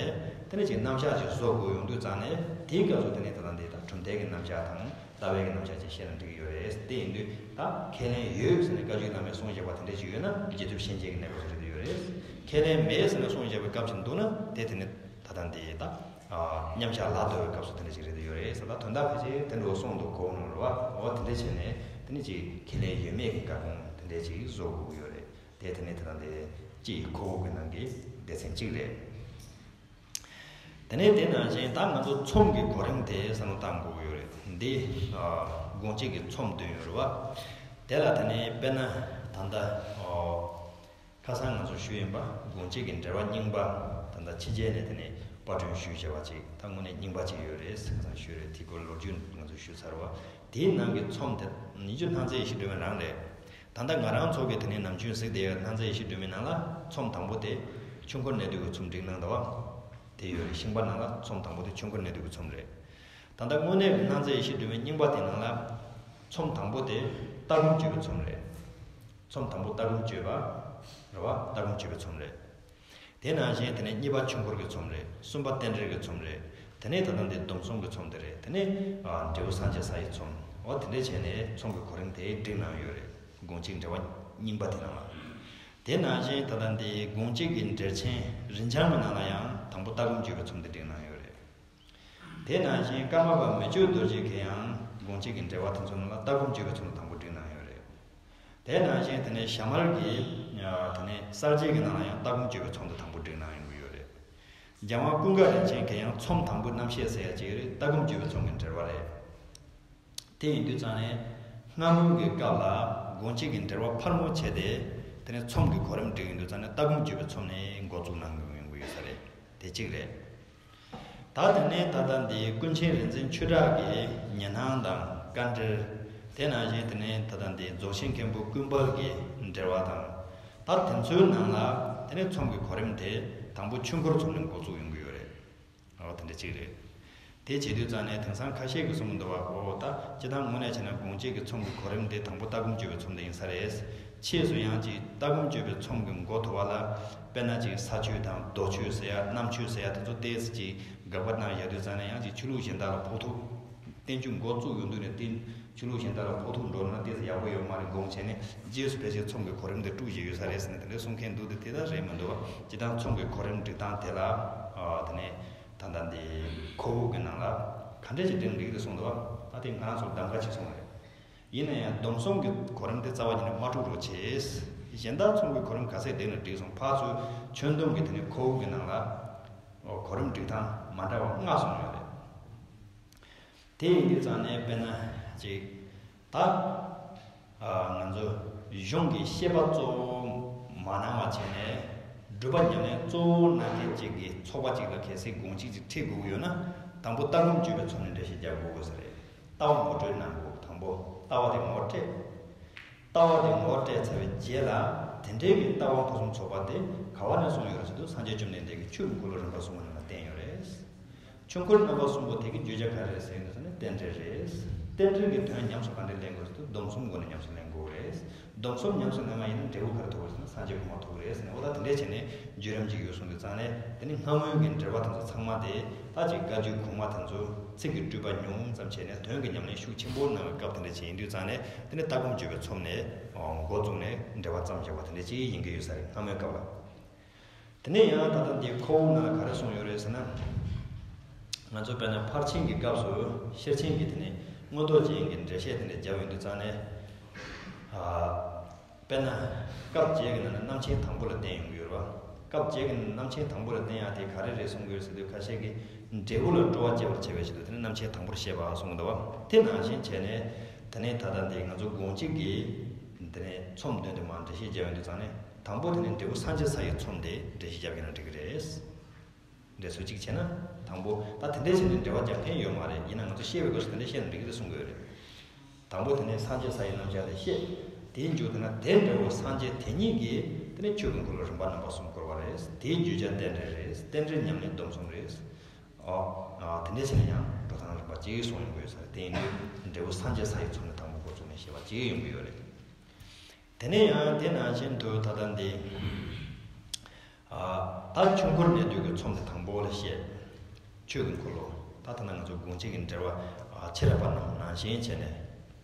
དེ་ནི་ཅིག་རྣམ་གཞག་ཅིག་བཟོ་དགོས་ཡོང་དུས་ཙང་ནས་དེའི་སྐབས་སུ་དེ་ནི་ད་ལྟ་འདི་དང་གྲུབ་མཐའི་གི་རྣམ་གཞག་དང་ལྟ་བའི་གི་རྣམ་གཞག་ཅིག་བཤད་ན་འགྲིག་གི་ཡོད་རེད། དེ་ཡིན་དུས་ད་ཁས་ལེན་ཡོད་ཟེར་ནས་བཀའ་བརྒྱུད་བླ་མས་གསུངས་བཞག་པ་དེ་འདྲ་ཅིག་ཡོད་ན་རྗེས་ཐོབ་གཤིན་རྗེ་གི་གནས་སྐབས་སུ་རེད་དུ་ཡོད་རེད། ཁས་ལེན་མེད་ཟེར་ནས་གསུངས་བཞག་པའི་སྐབས་ཅིག་འདུག་ན་དེ་དེ་ནི་ད་ལྟ་འདི་ད་མཉམ་གཞག་ལ་ལྟོས་པའི་སྐབས་སུ་དེ་འདྲ་ཅིག་རེད་དུ་ཡོད་རེད་ཟེར། ད་དོན་དག་ཕལ་ཆེར་དེ་འདྲ་བོ་གསུངས་འདུག་གོ་ནོ་རེད་བ། འོ་དེ་འདྲ་བྱས་ནས་དེ་ནི་ཅིག་ཁས་ལེན་ཡོད་མེད་ཀྱི་འགལ་སྤོང་དེ་འདྲ་ཅིག་བཟོ་དགོས་ཀྱི་ཡོད་རེད། དེ་དེ་ནི་ད་ལྟ་འདི་སྤྱི་ཡི་ཁོ་བོ་གི་ནང་གི་སྡེ་ཚན་གཅིག་རེད། དེ་ནས་དེ་ནང་བཞིན་ད་ང་ཚོ་ཚོམས་ཀྱི་གོ་རིམ་དེ་བསམ་བློ་བཏང་དགོས་ཀྱི་ཡོད་རེད། འདི་ཨ་དགོངས་གཅིག་གི་ཚོམས་བདུན་ཡོད་རེད་བ། དེ་ལ་དེ་ནས་དཔེར་ན་ད་ལྟ་ཨ་ཁ་སང་ང་ཚོ་ཞུས་ཡིན་པ་དགོངས་གཅིག་གི་འགྲེལ་པ་རྙིང་པ། ད་ལྟ་ཕྱི་རྒྱལ་ནས་དེ་ནས་པར་སྐྲུན་ཞུས་བྱས་པ་ཅིག་ད་དངོས་གནས་རྙིང་པ་ཅིག་ཡོད་རེད། ཁ་སང་ཞུས་རེད། དེའི་སྐོར་ལོ་རྒྱུས་ང་ཚོ་ཞུས་ཚར་བ། དེའི་ནང་གི་ཚོམས་དེ་ཉིད་ཀྱི་སྣང་ཚད་ཡེ་ཤེས་སྒྲོན་མེ་རང་རེད། ད་ལྟ་ང་རང་ཚོ་གི་དེ་ནས་ནམ་རྒྱུན་གཟིགས་བསྡད་ཡོད་སྣང་ཚད་ཡེ་ཤེས་སྒྲོན་མེའི་ནང་ལ་ཚོམས་དང་པོ་དེ་ཆོས་འཁོར་གནས་དུས་ཀྱི་ཚོམས་བསྒྲིགས་གནང་འདུག་བ། དེ་ཡོད་རེད། ཤིང་པར་ནང་ལ་ཚོམས་དང་པོ་དེ་ཆོས་འཁོར་གནས་དུས་ཀྱི་ཚོམས་རེད། ད་ལྟ་དངོས་གནས་ཀྱི་སྣང་ཚད་ཡེ་ཤེས་སྒྲོན་མེ་རྙིང་པ་དེ་ནང་ལ་ཚོམས་དང་པོ་དེ་ལྟ་སྒོམ་སྤྱོད་པའི་ཚོམས་རེད། ཚོམས་དང་པོ་ལྟ་སྒོམ་སྤྱོད་པ་རེད་བ། ལྟ་སྒོམ་སྤྱོད་པའི་ཚོམས་རེད། དེ་ནང་བཞིན་དེ་ནས་གཉིས་པ་ཆོས་འཁོར་གྱི་ཚོམས་རེད། གསུམ་པ་རྟེན་འབྲེལ་གྱི་ཚོམས་རེད། དེ་ནས་ད་ལྟ་འདི་སྡོམ་གསུམ་གྱི་ཚོམས་དེ་རེད། དེ་ནས་ཨ་འབྲས་བུ་སངས་རྒྱས་ས་ཡི་ཚོམས། འོ་དེ་འདྲས་བྱས་ནས་ཚོམས་ཀྱི་གོ་རིམ་དེ་བསྒྲིགས་གནང་ཡོད་རེད། དགོངས་གཅིག་འགྲེལ་པ་རྙིང་པ་དེ་ནང་ལ། དེ་ནང་བཞིན་ད་ལྟ་འདི་དགོངས་གཅིག་གི་འགྲེལ་ཆེན་རིན་ཆེན་གྱི་ནང་ལ་ཡང་དང་པོ་ལྟ་སྒོམ་སྤྱོད་པའི་ཚོམས་དེ་བསྒྲིགས་གནང་ཡོད་རེད། དེ་ནང་བཞིན་ཀརྨ་པ་མི་བསྐྱོད་རྡོ་རྗེ་གིས་ཡང་དགོངས་གཅིག་གི་འགྲེལ་པ་དེ་ཚོ་ནང་ལ་ལྟ་སྒོམ་སྤྱོད་པའི་ཚོམས་དང་པོ་བསྒྲིགས་གནང་ཡོད་རེད། དེ་ནང་བཞིན་དེ་ནས་ཞྭ་དམར་གྱི་དེ་ནས་གསལ་བྱེད་ཀྱི་ནང་ལ་ཡང་ལྟ་སྒོམ་སྤྱོད་པའི་ཚོམས་དེ་དང་པོ་བསྒྲིགས་གནང་ཡོང་གི་ཡོད་རེད། རྒྱལ་དབང་ཀུན་དགའ་རིན་ཆེན་གྱིས་ཡང་ཚོམས་དང་པོའི་རྣམ་བཤད་ཟེར་ཡ་ཅིག་རེད། ལྟ་སྒོམ་སྤྱོད་པའི་ཚོམས་ཀྱི་འགྲེལ་པ་རེད། དེ་ཡིན་དུས་ཙང་ནས་སྔ་མོའི་གི་སྐབས་ལ་དགོངས་གཅིག་གི་འགྲེལ་པ་ཕར་མོ་བྱས་ཏེ། དེ་ནས་ཚོམས་ཀྱི་གོ་རིམ་བསྒྲིགས་ཡོང་དུས་ཙང་ནས་ལྟ་སྒོམ་སྤྱོད་པའི་ཚོམས་ནས་འགོ་བཙུགས་གནང་གི་ཡོང་གི་ཡོད་ས་རེད། དེ་གཅིག་རེད། ད་དེ་ནས་ད་ལྟ་འདི་ཀུན་མཁྱེན་རིག་འཛིན་ཆོས་གྲགས་ཀྱི་ཉན་སྣང་དང་དཀའ་འགྲེལ། དེ་ནང་བཞིན་དེ་ནས་ད་ལྟ་འདི་རྫོགས་ཆེན་མཁན་པོ་ཀུན་དཔལ་གྱི་འགྲེལ་པ་དང་། ད་དེ་ཚོའི་ནང་ལ་དེ་ནས་ཚོམས་ཀྱི་གོ་རིམ་དེ་དང་པོ་ཆོས་འཁོར་ཚོམས་ནས་འགོ་བཙུགས་ཡོང་གི་ཡོད་རེད། འོ་དེ་འདྲ་གཅིག་རེད། དེ་བྱེད་དུས་ཙང་ནས་དེང་སང་ཁ་ཤས་ཀྱིས་གསུངས་འདུག་བ། འོ་ད་སྤྱིར་བཏང་དངོས་གནས་བྱས་ན་དགོངས་གཅིག་གི་ཚོམས་ཀྱི་གོ་རིམ་དེ་དང་པོ་ལྟ་སྒོམ་སྤྱོད་པའི་ཚོམས་དེ་ཡིན་ས་རེད། ཕྱིས་སུ་ཡང་ཅིག་ལྟ་སྒོམ་སྤྱོད་པའི་ཚོམས་ཀྱི་འགོ་དོར་བ་ལ། དཔེར་ན་ཅིག་ས་ཆོས་དང་མདོ་ཆོས་ཟེར་ཡ། རྣམ་ཆོས་ཟེར་ཡ་དེ་ཚོ་ཏོག་ཙམ་ཅིག་དགག་པ་གནང་ཡ་དུས་ཙང་ནས་ཡང་ཅིག་ཆོས་ལུགས་གཞན་དག་ལ་ཕོག་ཐུག་བསྟན་བཅོས་འགོ་བཙུགས་ཡོང་དུས་ནས་བསྟན། ཆོས་ལུགས་གཞན་དག་ལ་ཕོག་ཐུག་འགྲོ་ན་ཏོག་ཙམ་ཡག་པོ་ཡོད་མ་རེད་དགོངས་བྱས་ནས། རྗེས་སུ་ཕལ་ཆེར་ཚོམས་ཀྱི་གོ་རིམ་དེ་དཀྲུགས་བཞིན་ཡོད་ས་རེད་ཟེར་ནས་དེ་འདྲ་གསུང་མཁན་འདུག་སྟེ། དེ་ལྟར་རེད་མི་འདུག་བ། སྤྱིར་བཏང་ཚོམས་ཀྱི་གོ་རིམ་སྒྲིག་སྟངས་དེ་ལ། ཨ། དེ་ནས་ད་ལྟ་འདི་ཁོ་བོ་གི་ནང་ལ་ག་འདྲས་ཀྱི་འགྲིག་འགྲིག་རེད་གསུངས་འདུག་བ། ད་དེ་ང་རང་ཚོར་གདམ་ག་བྱས་སོང་རེད། ཡིན་ན་ཡང་སྡོམ་གསུམ་གྱི་གོ་རིམ་དེ་རྩ་བ་ཉིད་ནས་མ་དཀྲུག་རོགས་བྱེད། གཞན་དག་ཚོམས་ཀྱི་གོ་རིམ་ག་ཚད་འགྲིག་ན་འགྲིག་སོང་། ཕར་ཚུར་ཁྱོན་བསྡོམས་ཀྱི་དེ་ནས་ཁོ་བོ་གི་ནང་ལ་གོ་རིམ་སྒྲིག་སྟངས་མ་འདྲ་བ་ལྔ་གསུངས་ཡོད་རེད། དེ་ཡིན་དུས་ཙང་ནས་དཔེར་ན་ཅིག་ད། ཨ། ང་ཚོ་གཞུང་གི་བཤད་པ་གཙོ་བོ་མ་གནང་བ་བྱས་ནས། སྒྲུབ་པ་ཉམས་ལེན་གཙོ་བོ་གནང་མཁན་གཅིག་གིས་ཚོགས་པ་གཅིག་ལ་གལ་སྲིད་དགོངས་གཅིག་ཅིག་ཁྲིད་དགོས་ཀྱི་ཡོད་ན། དང་པོ་ལྟ་སྒོམ་སྤྱོད་པའི་ཚོམས་ནས་འགྲེལ་བཤད་རྒྱག་དགོས་ས་རེད། ལྟ་བ་ངོ་སྤྲོད་གནང་དགོས། དང་པོ་ལྟ་བ་དེ་ངོ་སྤྲད། ལྟ་བ་དེ་ངོ་སྤྲད་ཚར་བའི་རྗེས་ལ། དེ་འབྲེལ་གྱི་ལྟ་བ་ཕུན་སུམ་ཚོགས་པ་དེ་ག་བ་ནས་གསུངས་ཡོད་རེད་ཟེར་དུས། སངས་རྒྱས་བཅོམ་ལྡན་འདས་ཀྱིས་ཆོས་ཀྱི་འཁོར་ལོ་རིམ་པ་གསུམ་པོ་ནང་ལ་བསྟན་ཡོད་རེད། ཆོས་འཁོར་རྣམ་པ་གསུམ་པོ་དེ་གི་བརྗོད་བྱ་ག་རེ་རེད་ཟེར་ཡོང་དུས་ཙང་ནས་རྟེན་འབྲེལ་རེད། རྟེན་འབྲེལ་གྱི་དོན་ཉམས་སུ་ག་འདྲས་ལེན་དགོས་ཟེར་དུས། སྡོམ་གསུམ་སྒོ་ནས་ཉམས་སུ་ལེན་དགོས་རེད། སྡོམ་གསུམ་ཉམས་སུ་ལེན་པ་ཡིན་ན་འབྲས་བུ་ག་རེ་ཐོབ་རེད་ཟེར་ན། སངས་རྒྱས་གོ་འཕང་ཐོབ་རེད་ཟེར་ནས། འོ་ད་དེ་འདྲས་བྱས་ནས་བརྒྱུད་རིམ་ཅིག་ཡོད་གསུངས་དུས་ཙང་ནས། དེ་ནི་སྔ་མོའི་གི་འགྲེལ་པ་དེ་ཚོ་ཚང་མ་དེ་ད་ཅིག་བཀའ་བརྒྱུད་གོང་མ་དེ་ཚོ་ཚིག་གི་སྤྲོས་པ་ཉུང་ཙམ་བྱས་ནས། དོན་གྱི་ཉམས་ལེན་ཤུགས་ཆེན་པོ་གནང་བའི་སྐབས་དེ་འདྲ་ཅིག་ཡིན་དུས་ཙང་ནས། དེ་ནི་ལྟ་སྒོམ་སྤྱོད་པའི་ཚོམས་ནས་འགོ་བཙུགས་ནས་འགྲེལ་པ་བརྩམས་བཞག་པ་དེ་འདྲ་ཅིག་ཡིན་གྱི་ཡོད་ས་རེད། སྔ་མོའི་སྐབས་ལ། དེ་ནས་ཡང་ད་ལྟ་འདི་ཁོ་བོ་ནང་ལ་ག་རེ་གསུངས་ཡོད་རེད་ཟེར་ན། ང་ཚོ་དཔེར་ན་ཕར་ཕྱིན་གྱི་སྐབས་སུ་ཤེར་ཕྱིན་གྱི་དེ་ནས་མངོན་རྟོགས་རྒྱན་གྱི་འགྲེལ་བཤད་དེ་འདྲ་བརྒྱབ་ཡོང་དུས་ཙང་ནས། ཨ། དཔེར་ན་སྐབས་བརྒྱད་ཀྱི་ནང་ནས་རྣམ་མཁྱེན་དང་པོ་ལ་བསྟན་ཡོང་གི་ཡོད་རེད་བ། སྐབས་བརྒྱད་ཀྱི་ནང་ནས་རྣམ་མཁྱེན་དང་པོ་ལ་བསྟན་ཡག་དེ་ག་རེ་རེད་གསུང་གི་ཡོད་ཟེར་དུས། ཁ་ཤས་ཀྱིས་འབྲས་བུ་ལ་སྤྲོ་བ་སྐྱེ་བར་བྱེད་པའི་ཆེད་དུ་དེ་ནས་རྣམ་མཁྱེན་དང་པོར་བཤད་པ་གསུངས་འདུག་བ། དེ་ནང་བཞིན་བྱས་ནས། དེ་ནས་ད་ལྟ་འདི་ང་ཚོ་དགོངས་གཅིག་གི་དེ་ནས་ཚོམས་བདུན་དེ་མར་འགྲེལ་བཤད་བརྒྱབ་ཡོང་དུས་ཙང་ནས། དང་པོ་དེ་ནས་འབྲས་བུ་སངས་རྒྱས་ས་ཡི་ཚོམས་དེ་འགྲེལ་བཤད་བརྒྱབ་ཡོང་ན་འགྲིག་གི་རེད། འགྲེལ་ཚུལ་གཅིག་བྱས་ན། དང་པོ་ད་དེ་འདྲས་བྱས་ནས་འགྲེལ་པ་རྒྱག་མཁན་ཡོད་མ་རེད། ཡིན་ན་ང་ཚོ་བཤད་པའི་སྐབས་སུ་དེ་འདྲས་བཤད་ན་འགྲིག་གི་རེད་གསུང་གི་ཡོད་རེད། དང་པོ་དེ་ནས་སངས་རྒྱས་ས་ཡི་རྣམ་གཞག་དེ་བཤད། དེའི་མཇུག་དེ་ན་དེ་འདྲ་བོ་སངས་རྒྱས་དེ་ཉིད་ཀྱིས་དེ་ནས་ཆོས་ཀྱི་འཁོར་ལོ་རིམ་པ་རྣམ་པ་གསུམ་བསྐོར་བ་རེད། དེའི་བརྗོད་བྱ་རྟེན་འབྲེལ་རེད། རྟེན་འབྲེལ་ཉམས་ལེན་སྡོམ་གསུམ་རེད། ཨོ། ཨ། དེ་འདྲས་བྱས་ན་ཡང་འགྲོ་སྟངས་རིམ་པ་གཅིག་གསུངས་ཡོང་གི་ཡོད་ས་རེད། དེ་ཡིན་དུས་འབྲས་བུ་སངས་རྒྱས་ས་ཡི་ཚོམས་ནས་དང་པོ་འགོ་བཙུགས་ནས་བཤད་པ་གཅིག་ཡོང་གི་ཡོད་རེད། དེ་ནས་ཡང་དེ་ནང་བཞིན་དུ་ད་ལྟ་འདི། ཨ། ད་ཆོས་འཁོར་གནད་བསྡུས་ཀྱི་ཚོམས་དེ་དང་པོ་ལ་བཤད། ཆོས་ཀྱི་འཁོར་ལོ། ད་ད་ལྟ་ང་ཚོ་དགོངས་གཅིག་གི་འགྲེལ་པ། ཨ། ཆེར་ཕབ་རྣམས་ནང་བཞིན་བྱས་ནས།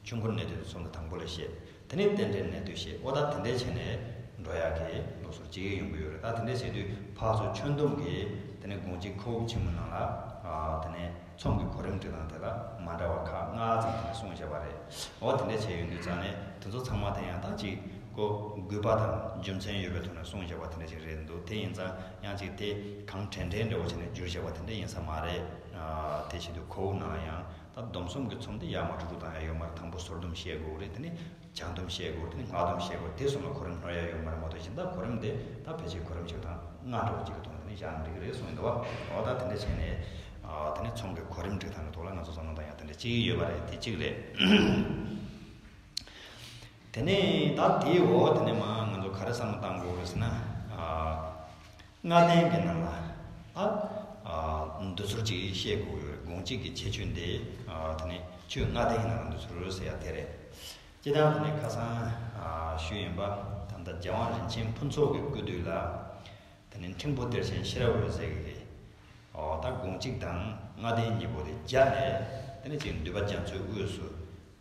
ཆོས་འཁོར་གནད་བསྡུས་ཀྱི་ཚོམས་དེ་དང་པོ་ལ་བཤད། དེ་ནས་རྟེན་འབྲེལ་གནད་བསྡུས་བཤད། འོ་ད་དེ་འདྲས་བྱས་ནས་འགྲོ་ཡག་གི་ལུགས་སྲོལ་གཅིག་ཡོང་གི་ཡོད་རེད། ད་དེ་འདྲས་བྱེད་དུས་ཕར་ཚུར་ཁྱོན་བསྡོམས་ཀྱིས་དེ་ནས་དགོངས་གཅིག་ཁོག་དབུབ་ཆེན་མོ་ནང་ལ། ཨ། དེ་ནས་ཚོམས་ཀྱི་གོ་རིམ་སྒྲིག་སྟངས་དེ་ལ་མ་འདྲ་བ་ཁག་ལྔ་ཙམ་དེ་ནས་གསུངས་བཞག་པ་རེད། འོ་དེ་འདྲས་བྱས་ཡོང་དུས་ཙང་ནས་དེ་ཚོ་ཚང་མ་དེ་ཡང་ད་ཅིག་ཀོ་དགོས་པ་དང་རྒྱུ་མཚན་ཡོད་པའི་ཐོག་ནས་གསུངས་བཞག་པ་དེ་འདྲ་ཞིག་རེད་འདུག་དེ་ཡིན་ཙང་ཡང་ཅིག་དེ་གང་དྲན་དྲན་འདྲ་བོ་བྱས་ནས་བསྒྱུར་བཞག་པ་དེ་འདྲ་ཡིན་ས་མ་རེད། ཨ། དེ་བྱེད་དུས་ཁོ་བོ་ནང་ཡང་ད་སྡོམ་གསུམ་གྱི་ཚོམས་དེ་ཡར་མར་དྲུག་དྲུག་བཏང་ཡ་ཡོད་མ་རེད། དང་པོ་སོར་སྡོམ་བཤད་དགོས་རེད། དེ་ནས་བྱང་སྡོམ་བཤད་དགོས། དེ་ནས་སྔགས་སྡོམ་བཤད་དགོས། དེ་གསུམ་ལ་གོ་རིམ་སྣོན་ཡ་ཡོད་མ་རེད་མ་གཏོགས། གཞན་དག་གོ་རིམ་དེ་ད་ཕལ་ཆེར་གོ་རིམ་བཞི་དང་ལྔ་འདྲ་བོ་ཅིག་གི་ཐོག་ནས་དེ་ནས་བཞག་ན་འགྲིག་གི་རེད་གསུངས་འདུག་བ། འོ་ད་དེ་འདྲ་བྱས་ནས། ཨ། དེ་ནས་ཚོམས་ཀྱི་གོ་རིམ་སྒྲིག་སྟངས་ཀྱི་ཐོག་ལ་ང་ཚོ་བསམ་བློ་བཏང་ཡ་དེ་འདྲ་ཅིག་ཡོད་པ་རེད། དེ་གཅིག་རེད། དེ་ནས་ད་དེའི་འོག་དེ་ནས་མར་ང་ཚོ་ག་རེ་བསམ་བློ་བཏང་དགོས་རེད་ཟེར་ན། ཨ། ལྔ་ལྡན་གྱི་ནང་ལ། ཨ། ཨ། འདུ་ཚུལ་ཅིག་བཤད་དགོས་ཡོད་རེད། དགོངས་གཅིག་གི་ཁྱད་ཆོས་འདི། ཨ། དེ་ནས་ཆོས་ལྔ་ལྡན་གྱི་ནང་ལ་འདུ་ཚུལ་ཟེར་ཡ་དེ་རེད། སྤྱིར་བཏང་དེ་ནས་ཁ་སང་། ཨ། ཞུས་ཡིན་པ། ད་ལྟ་རྒྱལ་དབང་རིན་ཆེན་ཕུན་ཚོགས་ཀྱི་སྐུ་དུས་ལ། དེ་ནས་འཕྲེང་པོ་གཏེར་ཆེན་ཤེས་རབ་འོད་ཟེར་གྱིས། ཨོ་ད་དགོངས་གཅིག་དང་ལྔ་ལྡན་གཉིས་པོ་དེ་སྦྱར་ནས། དེ་ནས་ཅིག་འདུས་པ་རྒྱ་མཚོའི་དབུས་སུ་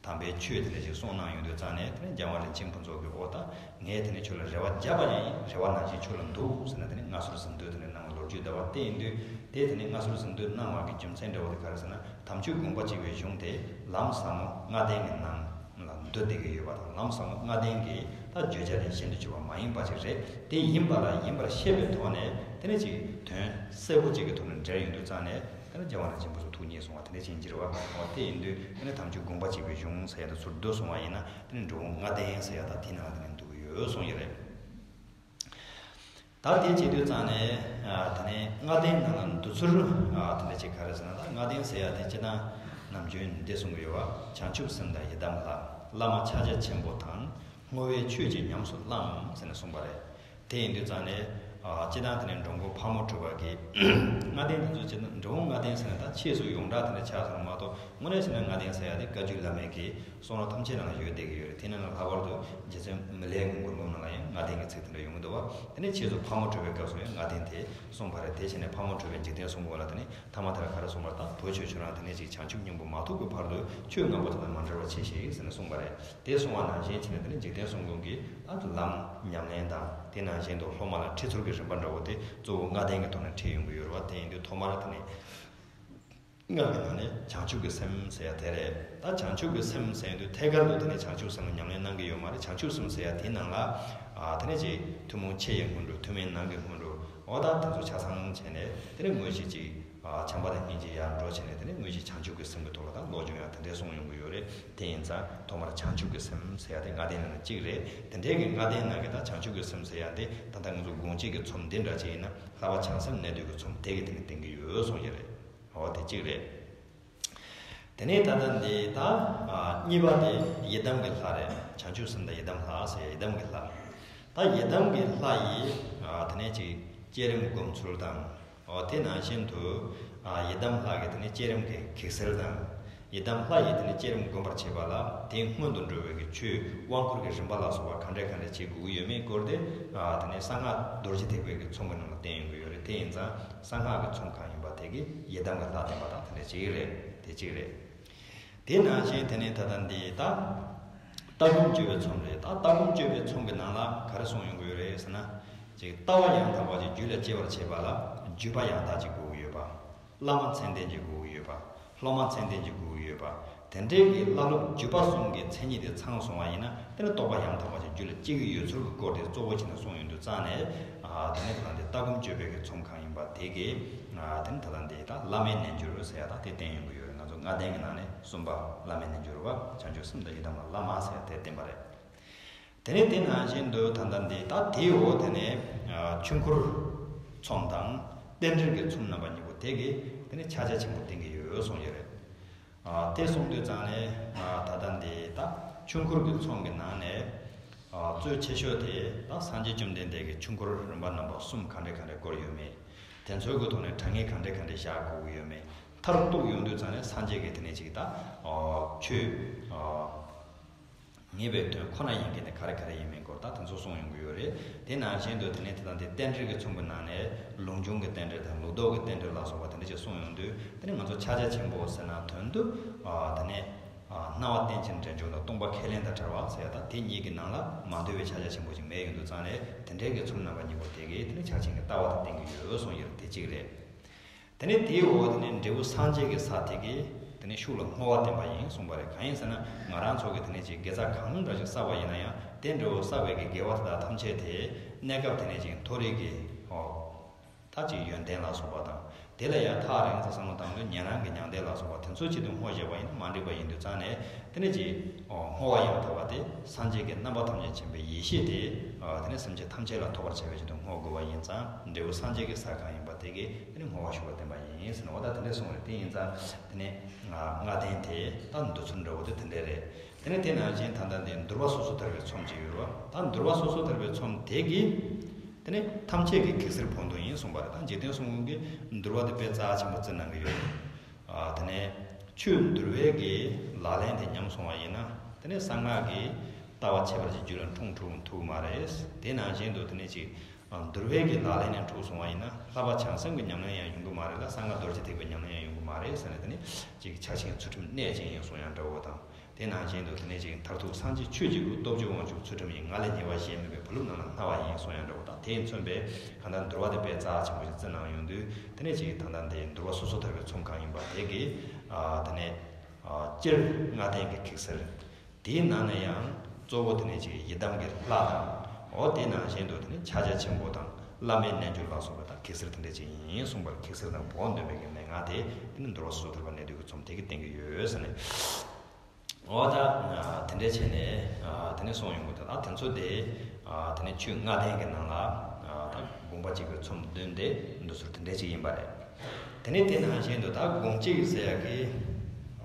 དམ་པའི་ཆོས་དེ་འདྲ་ཞིག་གསུངས་གནང་ཡོང་དུས་ཙང་ནས། དེ་ནས་རྒྱལ་བ་རིན་ཆེན་ཕུན་ཚོགས་ཀྱིས། ཨོ་ད་ངས་དེ་ནས་ཁྱོད་ལ་རེ་བ་བརྒྱབ་པ་ཡིན། རེ་བ་ནང་བཞིན་ཁྱོད་ལ་འདུག་ཟེར་ནས། དེ་ནས་མངའ་གསོལ་གཟེངས་བསྟོད་དེ་འདྲ་གནང་བ། ལོ་རྒྱུས་འདྲ་བ་བལྟས་ཡིན་དུས། དེ་དེ་ནས་མངའ་གསོལ་གཟེངས་བསྟོད་གནང་བ་གི་རྒྱུ་མཚན་འདྲ་བོ་དེ་ག་རེ་ཟེར་ན། དམ་ཆོས་དགོངས་པ་གཅིག་པའི་གཞུང་དེ་ལམ་ཟབ་མོ་ལྔ་ལྡན་གྱི་ནང་ལ་འདུ་བསྡད་ཀྱི་ཡོད་པ་དང་། ལམ་ཟབ་མོ་ལྔ་ལྡན་གྱི་ད་བརྗོད་བྱ་ལས་གཞན་དུ་གྱུར་པ་མ་ཡིན་པ་ཅིག་རེད། དེ་ཡིན་པ་ལ་ཡིན་པར་ཤེས་པའི་ཐོག་ནས། དེ་ནས་ཅིག་དོན་གསལ་པོ་ཅིག་གི་ཐོག་ནས་འགྲེལ་ཡོང་དུས་ཙང་ནས། དེ་ནས་རྒྱལ་བ་རིན་ཆེན་ཕུན་ཚོགས་ཐུགས་མཉེས་སོང་བ་དེ་འདྲ་ཅིག་ཡིན་གྱི་རེད་བ། འོ་དེ་ཡིན་དུས་དེ་ནས་དམ་ཆོས་དགོངས་པ་གཅིག་པའི་གཞུང་ཟེར་ཡ་དེ་ཚུར་བསྡུ་སོང་བ་ཡིན་ན། དེ་ནས་འགྲོ་འོང་ལྔ་ལྡན་ཟེར་ཡ་ད་དེའི་ནང་ལ་དེ་ནས་འདུ་གི་ཡོད་གསུངས་ཀྱི་རེད། ད་དེ་བྱེད་དུས་ཙང་ནས། ཨ་དེ་ནས་ལྔ་ལྡན་ནང་ལ་འདུ་ཚུལ། ཨ་དེ་འདྲ་ཅིག་ག་རེ་ཟེར་ན། ད་ལྔ་ལྡན་ཟེར་ཡ་དེ་སྤྱིར་བཏང་ནམ་རྒྱུན་འདི་གསུང་གི་ཡོད་པ། བྱང་ཆུབ་སེམས་དང་ཡི་དམ་ལྷ། བླ་མ་ཕྱག་རྒྱ་ཆེན་པོ་དང་། བསྔོ་བའི་ཆོས་ཀྱིས་ཉམས་སུ་བླང་ཟེར་ནས་གསུངས་པ་རེད། དེ་ཡིན་དུས་ཙང་ནས། ཨ་སྤྱིར་བཏང་དེ་ནས་འགྲོ་མགོན་ཕག་མོ་གྲུ་པ་གིས་ལྔ་ལྡན་དེ་ཚོ་སྤྱིར་བཏང་འགྲོ་འོང་ལྔ་ལྡན་ཟེར་ན་ད་ཆོས་སུ་ཡོངས་གྲགས་དེ་འདྲ་ཆགས་སོང་མ་གཏོགས། དངོས་གནས་བྱས་ན་ལྔ་ལྡན་ཟེར་ཡ་དེ་བཀའ་བརྒྱུད་བླ་མེད་ཀྱི་གསུང་རབ་ཐམས་ཅད་ནང་ལ་ཡོད་བསྡད་ཀྱི་ཡོད་རེད། དེ་ནང་ལ་ལྷག་པར་དུ་རྗེ་བཙུན་མི་ལའི་གི་མགུར་འབུམ་ནང་ལ་ཡང་ལྔ་ལྡན་གྱི་ཚིག་དེ་འདྲ་ཡོང་གི་འདུག་བ། དེ་ནས་ཆོས་སུ་ཕག་མོ་གྲུ་པའི་སྐབས་སུ་ཡང་ལྔ་ལྡན་དེ་གསུངས་པ་རེད། དེ་བྱས་ནས་ཕག་མོ་གྲུ་པས་འཇིག་རྟེན་གསུམ་མགོན་ལ། དེ་ནས་ཐ་མ་དེ་ལ་ག་རེ་གསུངས་པ་རེད། ད་བུ་ཁྱོད་ཁྱོད་རང་དེ་ནས་ཅིག་བྱང་ཆུབ་སྙིང་པོ་མ་ཐོབ་ཀྱི་བར་དུ་ཆོས་ངན་པ་དེ་དང་མ་འབྲལ་བར་གྱིས་ཤིག་ཟེར་ནས་གསུངས་པ་རེད། དེ་གསུངས་པ་ནང་བཞིན་བྱས་ནས། དེ་ནས་འཇིག་རྟེན་གསུམ་མགོན་གྱིས་ད་ལམ་ཉམས་ལེན་དང་། དེ་ནང་བཞིན་དུ་སློབ་མ་ལ་ཁྲིད་ཚུལ་གྱི་རིམ་པ་འདྲ་བོ་དེ་གཙོ་བོ་ལྔ་ལྡན་གྱི་ཐོག་ནས་ཁྲིད་ཡོང་གི་ཡོད་རེད་བ། དེ་ཡིན་དུས་ཐོག་མར་དེ་ནས། ལྔ་གི་ནང་ནས་བྱང་ཆུབ་ཀྱི་སེམས་ཟེར་ཡ་དེ་རེད། ད་བྱང་ཆུབ་ཀྱི་སེམས་ཟེར་དུས་ཐད་ཀར་དུ་དེ་ནས་བྱང་ཆུབ་སེམས་ལ་ཉམས་ལེན་གནང་གི་ཡོད་མ་རེད། བྱང་ཆུབ་སེམས་ཟེར་ཡ་དེའི་ནང་ལ། ཨ་དེ་ནས་ཅིག་ཐུན་མོང་ཕྱི་ཡི་སྔོན་འགྲོ། ཐུན་མིན་ནང་གི་སྔོན་འགྲོ། འོ་ད་དེ་ཚོ་ཆ་ཚང་བྱས་ནས། དེ་ནས་དངོས་གཞི་ཅིག་ཨ་བྱམས་པ་དང་སྙིང་རྗེ་ཡར་འགྲོ་བྱས་ནས། དེ་ནས་དངོས་གཞི་བྱང་ཆུབ་ཀྱི་སེམས་ཀྱི་ཐོག་ལ་ད་བློ་སྦྱོང་ཡ་དེ་འདྲས་གསུངས་ཡོང་གི་ཡོད་རེད། དེ་ཡིན་ཙང་ཐོག་མར་བྱང་ཆུབ་ཀྱི་སེམས་ཟེར་ཡ་དེ་ལྔ་ལྡན་ནང་ནས་གཅིག་རེད། དེ་འདྲས་ཀྱི་ལྔ་ལྡན་ནང་གི་ད་བྱང་ཆུབ་ཀྱི་སེམས་ཟེར་ཡ་དེ་ད་ལྟ་ང་ཚོ་དགོངས་གཅིག་གི་ཚོམས་འདི་འདྲ་ཅིག་ཡིན་ན། ལྷག་པ་བྱང་སེམས་གནད་བསྡུས་ཀྱི་ཚོམས་དེ་གིས་དེ་ནས་བསྟན་གྱི་ཡོད་གསུངས་ཀྱི་རེད། འོ་དེ་གཅིག་རེད། དེ་ནས་ད་ལྟ་འདི་ད་ཨ་གཉིས་པ་དེ་ཡི་དམ་གྱི་ལྷ་རེད། བྱང་ཆུབ་སེམས་དང་ཡི་དམ་ལྷ་ཟེར། ཡི་དམ་གྱི་ལྷ། ད་ཡི་དམ་གྱི་ལྷ་ཡི་ཨ་དེ་ནས་ཅིག་བསྐྱེད་རིམ་སྒོམ་ཚུལ་དང་། འོ་དེ་ནང་བཞིན་དུ་ཨ་ཡི་དམ་ལྷ་གི་དེ་ནས་བསྐྱེད་རིམ་གྱི་གེགས་སེལ་དང་། ཡི་དམ་ལྷ་ཡི་དེ་ནས་བསྐྱེད་རིམ་སྒོམ་པར་བྱེད་པ་ལ། དེའི་སྔོན་དུ་འགྲོ་བའི་གི་ཆོས་དབང་བསྐུར་གྱི་རིམ་པ་ལ་སོགས་པ་ག་འདྲས་ག་འདྲས་བྱེད་དགོས་ཀྱི་ཡོད་མེད་སྐོར་དེ། ཨ་དེ་ནས་གསང་སྔགས་རྡོ་རྗེ་ཐེག་པའི་གི་ཚོམས་ཀྱི་ནང་ལ་བསྟན་ཡོང་གི་ཡོད་རེད། དེ་ཡིན་ཙང་གསང་སྔགས་ཀྱི་ཚོམས་གང་ཡིན་པ་དེ་གིས་ཡི་དམ་གྱི་ལྷ་བསྟན་པ་དང་དེ་འདྲ་གཅིག་རེད། དེ་གཅིག་རེད། དེ་ནང་བཞིན་དེ་ནས་ད་ལྟ་འདི་ད་ལྟ་སྒོམ་སྤྱོད་པའི་ཚོམས་རེད། ད་ལྟ་སྒོམ་སྤྱོད་པའི་ཚོམས་ཀྱི་ནང་ལ་ག་རེ་གསུངས་ཡོང་གི་ཡོད་རེད་ཟེར་ན། ཅིག་ལྟ་བ་ཡང་དག་པ་ཅིག་རྒྱུད་ལ་སྐྱེ་བར་བྱེད་པ་ལ་བརྒྱུད་པ་ཡང་དག་ཅིག་དགོས་ཀྱི་ཡོད་པ། བླ་མ་མཚན་ལྡན་ཅིག་དགོས་ཀྱི་ཡོད་པ། སློབ་མ་མཚན་ལྡན་ཅིག་དགོས་ཀྱི་ཡོད་པ། དེ་འདྲའི་གི་བླ་སློབ་བརྒྱུད་པ་གསུམ་གྱི་མཚན་ཉིད་དེ་ཚང་སོང་བ་ཡིན་ན། དེ་ནི་རྟོགས་པ་ཡང་དག་པ་ཅིག་རྒྱུད་ལ་སྐྱེ་གི་ཡོད་ཚུལ་གྱི་སྐོར་དེ་གཙོ་བོ་བྱས་ནས་གསུངས་ཡོང་དུས་ཙང་ནས། ཨ་དེ་ནས་ད་ལྟ་འདི་ལྟ་སྒོམ་སྤྱོད་པའི་གི་ཚོམས་གང་ཡིན་པ་དེ་གིས། ཨ་དེ་ནི་ད་ལྟ་འདི་ད་བླ་མའི་རྣལ་འབྱོར་ཟེར་ཡ་ད་དེ་བསྟན་ཡོང་གི་ཡོད་རེད། ང་ཚོ་ལྔ་ལྡན་གྱི་ནང་ནས་གསུམ་པ་བླ་མའི་རྣལ་འབྱོར་བ། བྱང་ཆུབ་སེམས་དང་ཡི་དམ་ལ་བླ་མ་ཟེར་ཡ་དེ་བསྟན་པ་རེད། དེ་ནས་དེ་ནང་བཞིན་དུ་ད་ལྟ་འདི་ད་དེའི་འོག་དེ་ནས་ཨ་ཆོས་འཁོར་ཚོམས་དང་རྟེན་འབྲེལ་གྱི་ཚོམས་རྣམ་པ་གཉིས་པོ་དེ་གིས་དེ་ནས་ཕྱག་རྒྱ་ཆེན་པོ་བསྟན་གྱི་ཡོད་གསུངས་ཡོད་རེད། ཨ་དེ་གསུངས་དུས་ཙང་ནས། ཨ་ད་ལྟ་འདི་ད་ཆོས་འཁོར་གྱི་ཚོམས་ཀྱི་ནང་ནས་ཨ་གཙོ་ཆེ་ཤོས་དེ་ད་སངས་རྒྱས་བཅོམ་ལྡན་འདས་ཀྱིས་ཆོས་འཁོར་རིམ་པ་རྣམ་པ་གསུམ་ག་འདྲ་ག་འདྲ་བསྐོར་ཡོད་མེད། དེ་ཚོའི་གི་ཐོག་ནས་དྲང་ངེས་ག་འདྲ་ག་འདྲ་བཞག་དགོས་ཀྱི་ཡོད་མེད། མཐར་གཏུགས་ཡོང་དུས་ཙང་ནས་སངས་རྒྱས་ཀྱིས་དེ་ནས་ཅིག་ད་ཨ་ཆོས་ཨ་ངེས་པའི་དོན་ཁོ་ན་ཡིན་མཁན་དེ་ག་རེ་ག་རེ་ཡིན་མིན་སྐོར་ད་དེ་ཚོ་གསུངས་ཡོང་གི་ཡོད་རེད། དེ་ནང་བཞིན་དུ་དེ་ནས་དེ་དང་དེ་རྟེན་འབྲེལ་གྱི་ཚོམས་ཀྱི་ནང་ནས་ལུགས་འབྱུང་གི་རྟེན་འབྲེལ་དང་ལུགས་ལྡོག་གི་རྟེན་འབྲེལ་ལ་སོགས་པ་དེ་འདྲ་ཅིག་གསུངས་ཡོང་དུས། དེ་ནས་ང་ཚོ་ཕྱག་རྒྱ་ཆེན་པོ་ཟེར་ན་དོན་དུ་ཨ་དེ་ནས་ཨ་སྣང་བ་རྟེན་ཅིང་འབྲེལ་འབྱུང་དང་སྟོང་པ་ཁས་ལེན་དང་བྲལ་བ་ཟེར་ཡ་ད་དེ་གཉིས་ཀྱི་ནང་ལ་མ་འདུས་པའི་ཕྱག་རྒྱ་ཆེན་པོ་ཅིག་མེད་ཡོང་དུས་ཙང་ནས། དེ་འདྲའི་གི་ཚོམས་རྣམ་པ་གཉིས་པོ་དེ་གིས་དེ་ནས་ཕྱག་ཆེན་གྱི་ལྟ་བ་དེ་བསྟན་གྱི་ཡོད་གསུངས་ཡོད་རེད། དེ་གཅིག་རེད། དེ་ནས་དེའི་འོག་དེ་ནས་འབྲས་བུ་སངས་རྒྱས་ཀྱི་ས་དེ་གིས་དེ་ནས་ཤུགས་ལ་བསྔོ་བ་བསྟན་པ་ཡིན་གསུངས་པ་རེད། གང་ཡིན་ཟེར་ན་ང་རང་ཚོ་གིས་དེ་ནས་ཅིག་དགེ་རྩ་གང་འདྲ་ཞིག་བསགས་པ་ཡིན་ན་ཡང་། དེ་འདྲ་བོ་བསགས་པའི་གི་དགེ་བ་དེ་དག་ཐམས་ཅད་དེ་གནས་སྐབས་དེ་ནས་ཅིག་མཐོ་རིས་ཀྱི་ཨོ་ད་ཅིག་ཡོན་ཏན་ལ་སོགས་པ་དང་། དེ་ལ་ཡང་ཐག་རིང་ཙམ་བསམ་བློ་བཏང་དུས་ཉན་རང་གི་མྱང་འདས་ལ་སོགས་པ་དེ་ཚོ་ཆེད་དུ་བསྔོ་བྱས་པ་ཡིན་ན་མ་འགྲིག་པ་ཡིན་དུས་ཙང་ནས། དེ་ནས་ཅིག་ཨོ་བསྔོ་བ་ཡང་དག་པ་དེ་སངས་རྒྱས་ཀྱི་རྣམ་པ་ཐམས་ཅད་མཁྱེན་པའི་ཡེ་ཤེས་དེ། ཨོ་དེ་ནས་སེམས་ཅན་ཐམས་ཅད་ལ་ཐོབ་པར་བྱ་བའི་ཆེད་དུ་བསྔོ་དགོས་པ་ཡིན་ཙང་། འབྲས་བུ་སངས་རྒྱས་ཀྱི་ས་གང་ཡིན་པ་དེ་གིས་དེ་ནས་བསྔོ་བ་ཞུ་བར་བསྟན་པ་ཡིན་ཟེར་ནས། འོ་ད་དེ་འདྲས་གསུངས་རེད། དེ་ཡིན་ཙང་དེ་ནས་ལྔ་ལྡན་དེ་ད་འདུ་ཚུལ་འདྲ་བོ་དེ་དེ་འདྲས་རེད། དེ་ནས་དེ་ནང་བཞིན་ད་ལྟ་འདི་འདུལ་བ་སོ་སོ་ཐར་པའི་ཚོམས་ཅིག་ཡོད་རེད་བ། ད་འདུལ་བ་སོ་སོ་ཐར་པའི་ཚོམས་དེ་གིས་དེ་ནས་ཐམས་ཅད་ཀྱི་གེགས་སེལ་བོགས་འདོན་ཡིན་གསུངས་པ་རེད། ད་འཇིག་རྟེན་གསུམ་མགོན་གྱིས་འདུལ་བ་དེ་དཔེ་རྩ་ཆེན་པོ་བརྩི་གནང་གི་ཡོད་རེད། ཨ་དེ་ནས་ཆོས་འདུལ་བའི་གི་ལག་ལེན་དེ་ཉམས་སོང་བ་ཡིན་ན། དེ་ནས་གསང་སྔགས་ཀྱི་ལྟ་བ་ཁྱད་པར་ཅན་རྒྱུད་ལ་འཁྲུངས་ཐུབ་ཐུབ་མ་རེད། དེ་ནང་བཞིན་དུ་དེ་ནས་ཅིག་ འདུལ་བའི་གི་ལག་ལེན་ནས་འཁྲུགས་སོང་བ་ཡིན་ན་ལྷག་པ་བྱང་སེམས་ཀྱི་ཉམས་ལེན་ཡང་ཡོང་གི་མ་རེད་ལ། གསང་སྔགས་རྡོ་རྗེ་ཐེག་པའི་ཉམས་ལེན་ཡང་ཡོང་གི་མ་རེད་ཟེར་ནས། དེ་ནི་ཅིག་ཕྱག་ཆེན་ཚུལ་ཁྲིམས་གནད་ཅན་ཡིན་གསུང་ཡང་འདྲ་བོ་དང་། དེ་ནང་བཞིན་དུ་དེ་ནས་ཅིག་མཐར་ཐུག་སངས་རྒྱས་ཆོས་ཀྱི་སྐུ་སྟོབས་བཅུ་དབང་ཕྱུག་ཚུལ་ཁྲིམས་ཡིན། ང་ལས་ཉེ་བར་བཞེད་མེད་པའི་བུ་སློབ་རྣམས་ལ་སྨྲ་བ་ཡིན་གསུང་ཡང་འདྲ་བོ་དང་། དེས་མཚོན་པའི་གང་ལྟར་འདུལ་བ་དེ་དཔེ་རྩ་ཆེན་པོ་ཞིག་བརྩི་གནང་ཡོང་དུས། དེ་ནས་ཅིག་ད་ལྟ་འདི་འདུལ་བ་སོ་སོ་ཐར་པའི་ཚོམས་གང་ཡིན་པ་དེ་གི་ཨ་དེ་ནས་ཨ་སྤྱིར་ལྔ་ལྡན་གྱི་ཁེགས་སེལ། དེའི་ནང་ནས་ཡང་གཙོ་བོ་དེ་ནས་ཅིག་ཡི་དམ་གྱི་ལྷ་དང་། འོ་དེ་ནང་བཞིན་དུ་དེ་ནས་ཕྱག་རྒྱ་ཆེན་པོ་དང་བླ་མའི་རྣལ་འབྱོར་ལ་སོགས་པ་དང་ཁེགས་སེལ་དེ་འདྲ་ཅིག་ཡིན་གསུངས་པར། ཁེགས་སེལ་དང་བོགས་འདོན་པའི་གི་མན་ངག་དེ་དེ་ནི་འདུལ་བ་སོ་སོ་ཐར་པ་གནད་བསྡུས་ཀྱི་ཚོམས་དེ་གིས་བསྟན་གྱི་ཡོད་ཟེར་ནས། འོ་ད་དེ་འདྲ་བྱས་ནས་དེ་ནས་གསུངས་ཡོང་གི་འདུག་ད་དེ་ཚོ་དེ་དེ་ནས་ཆོས་ལྔ་ལྡན་གྱི་ནང་ལ་ད་དགོངས་པ་གཅིག་པའི་ཚོམས་བདུན་དེ་འདི་ཚོ་དེ་འདྲ་ཅིག་ཡིན་པ་རེད། དེ་ནས་དེ་ནང་བཞིན་དུ་ད་དགོངས་གཅིག་ཟེར་ཡག་གི་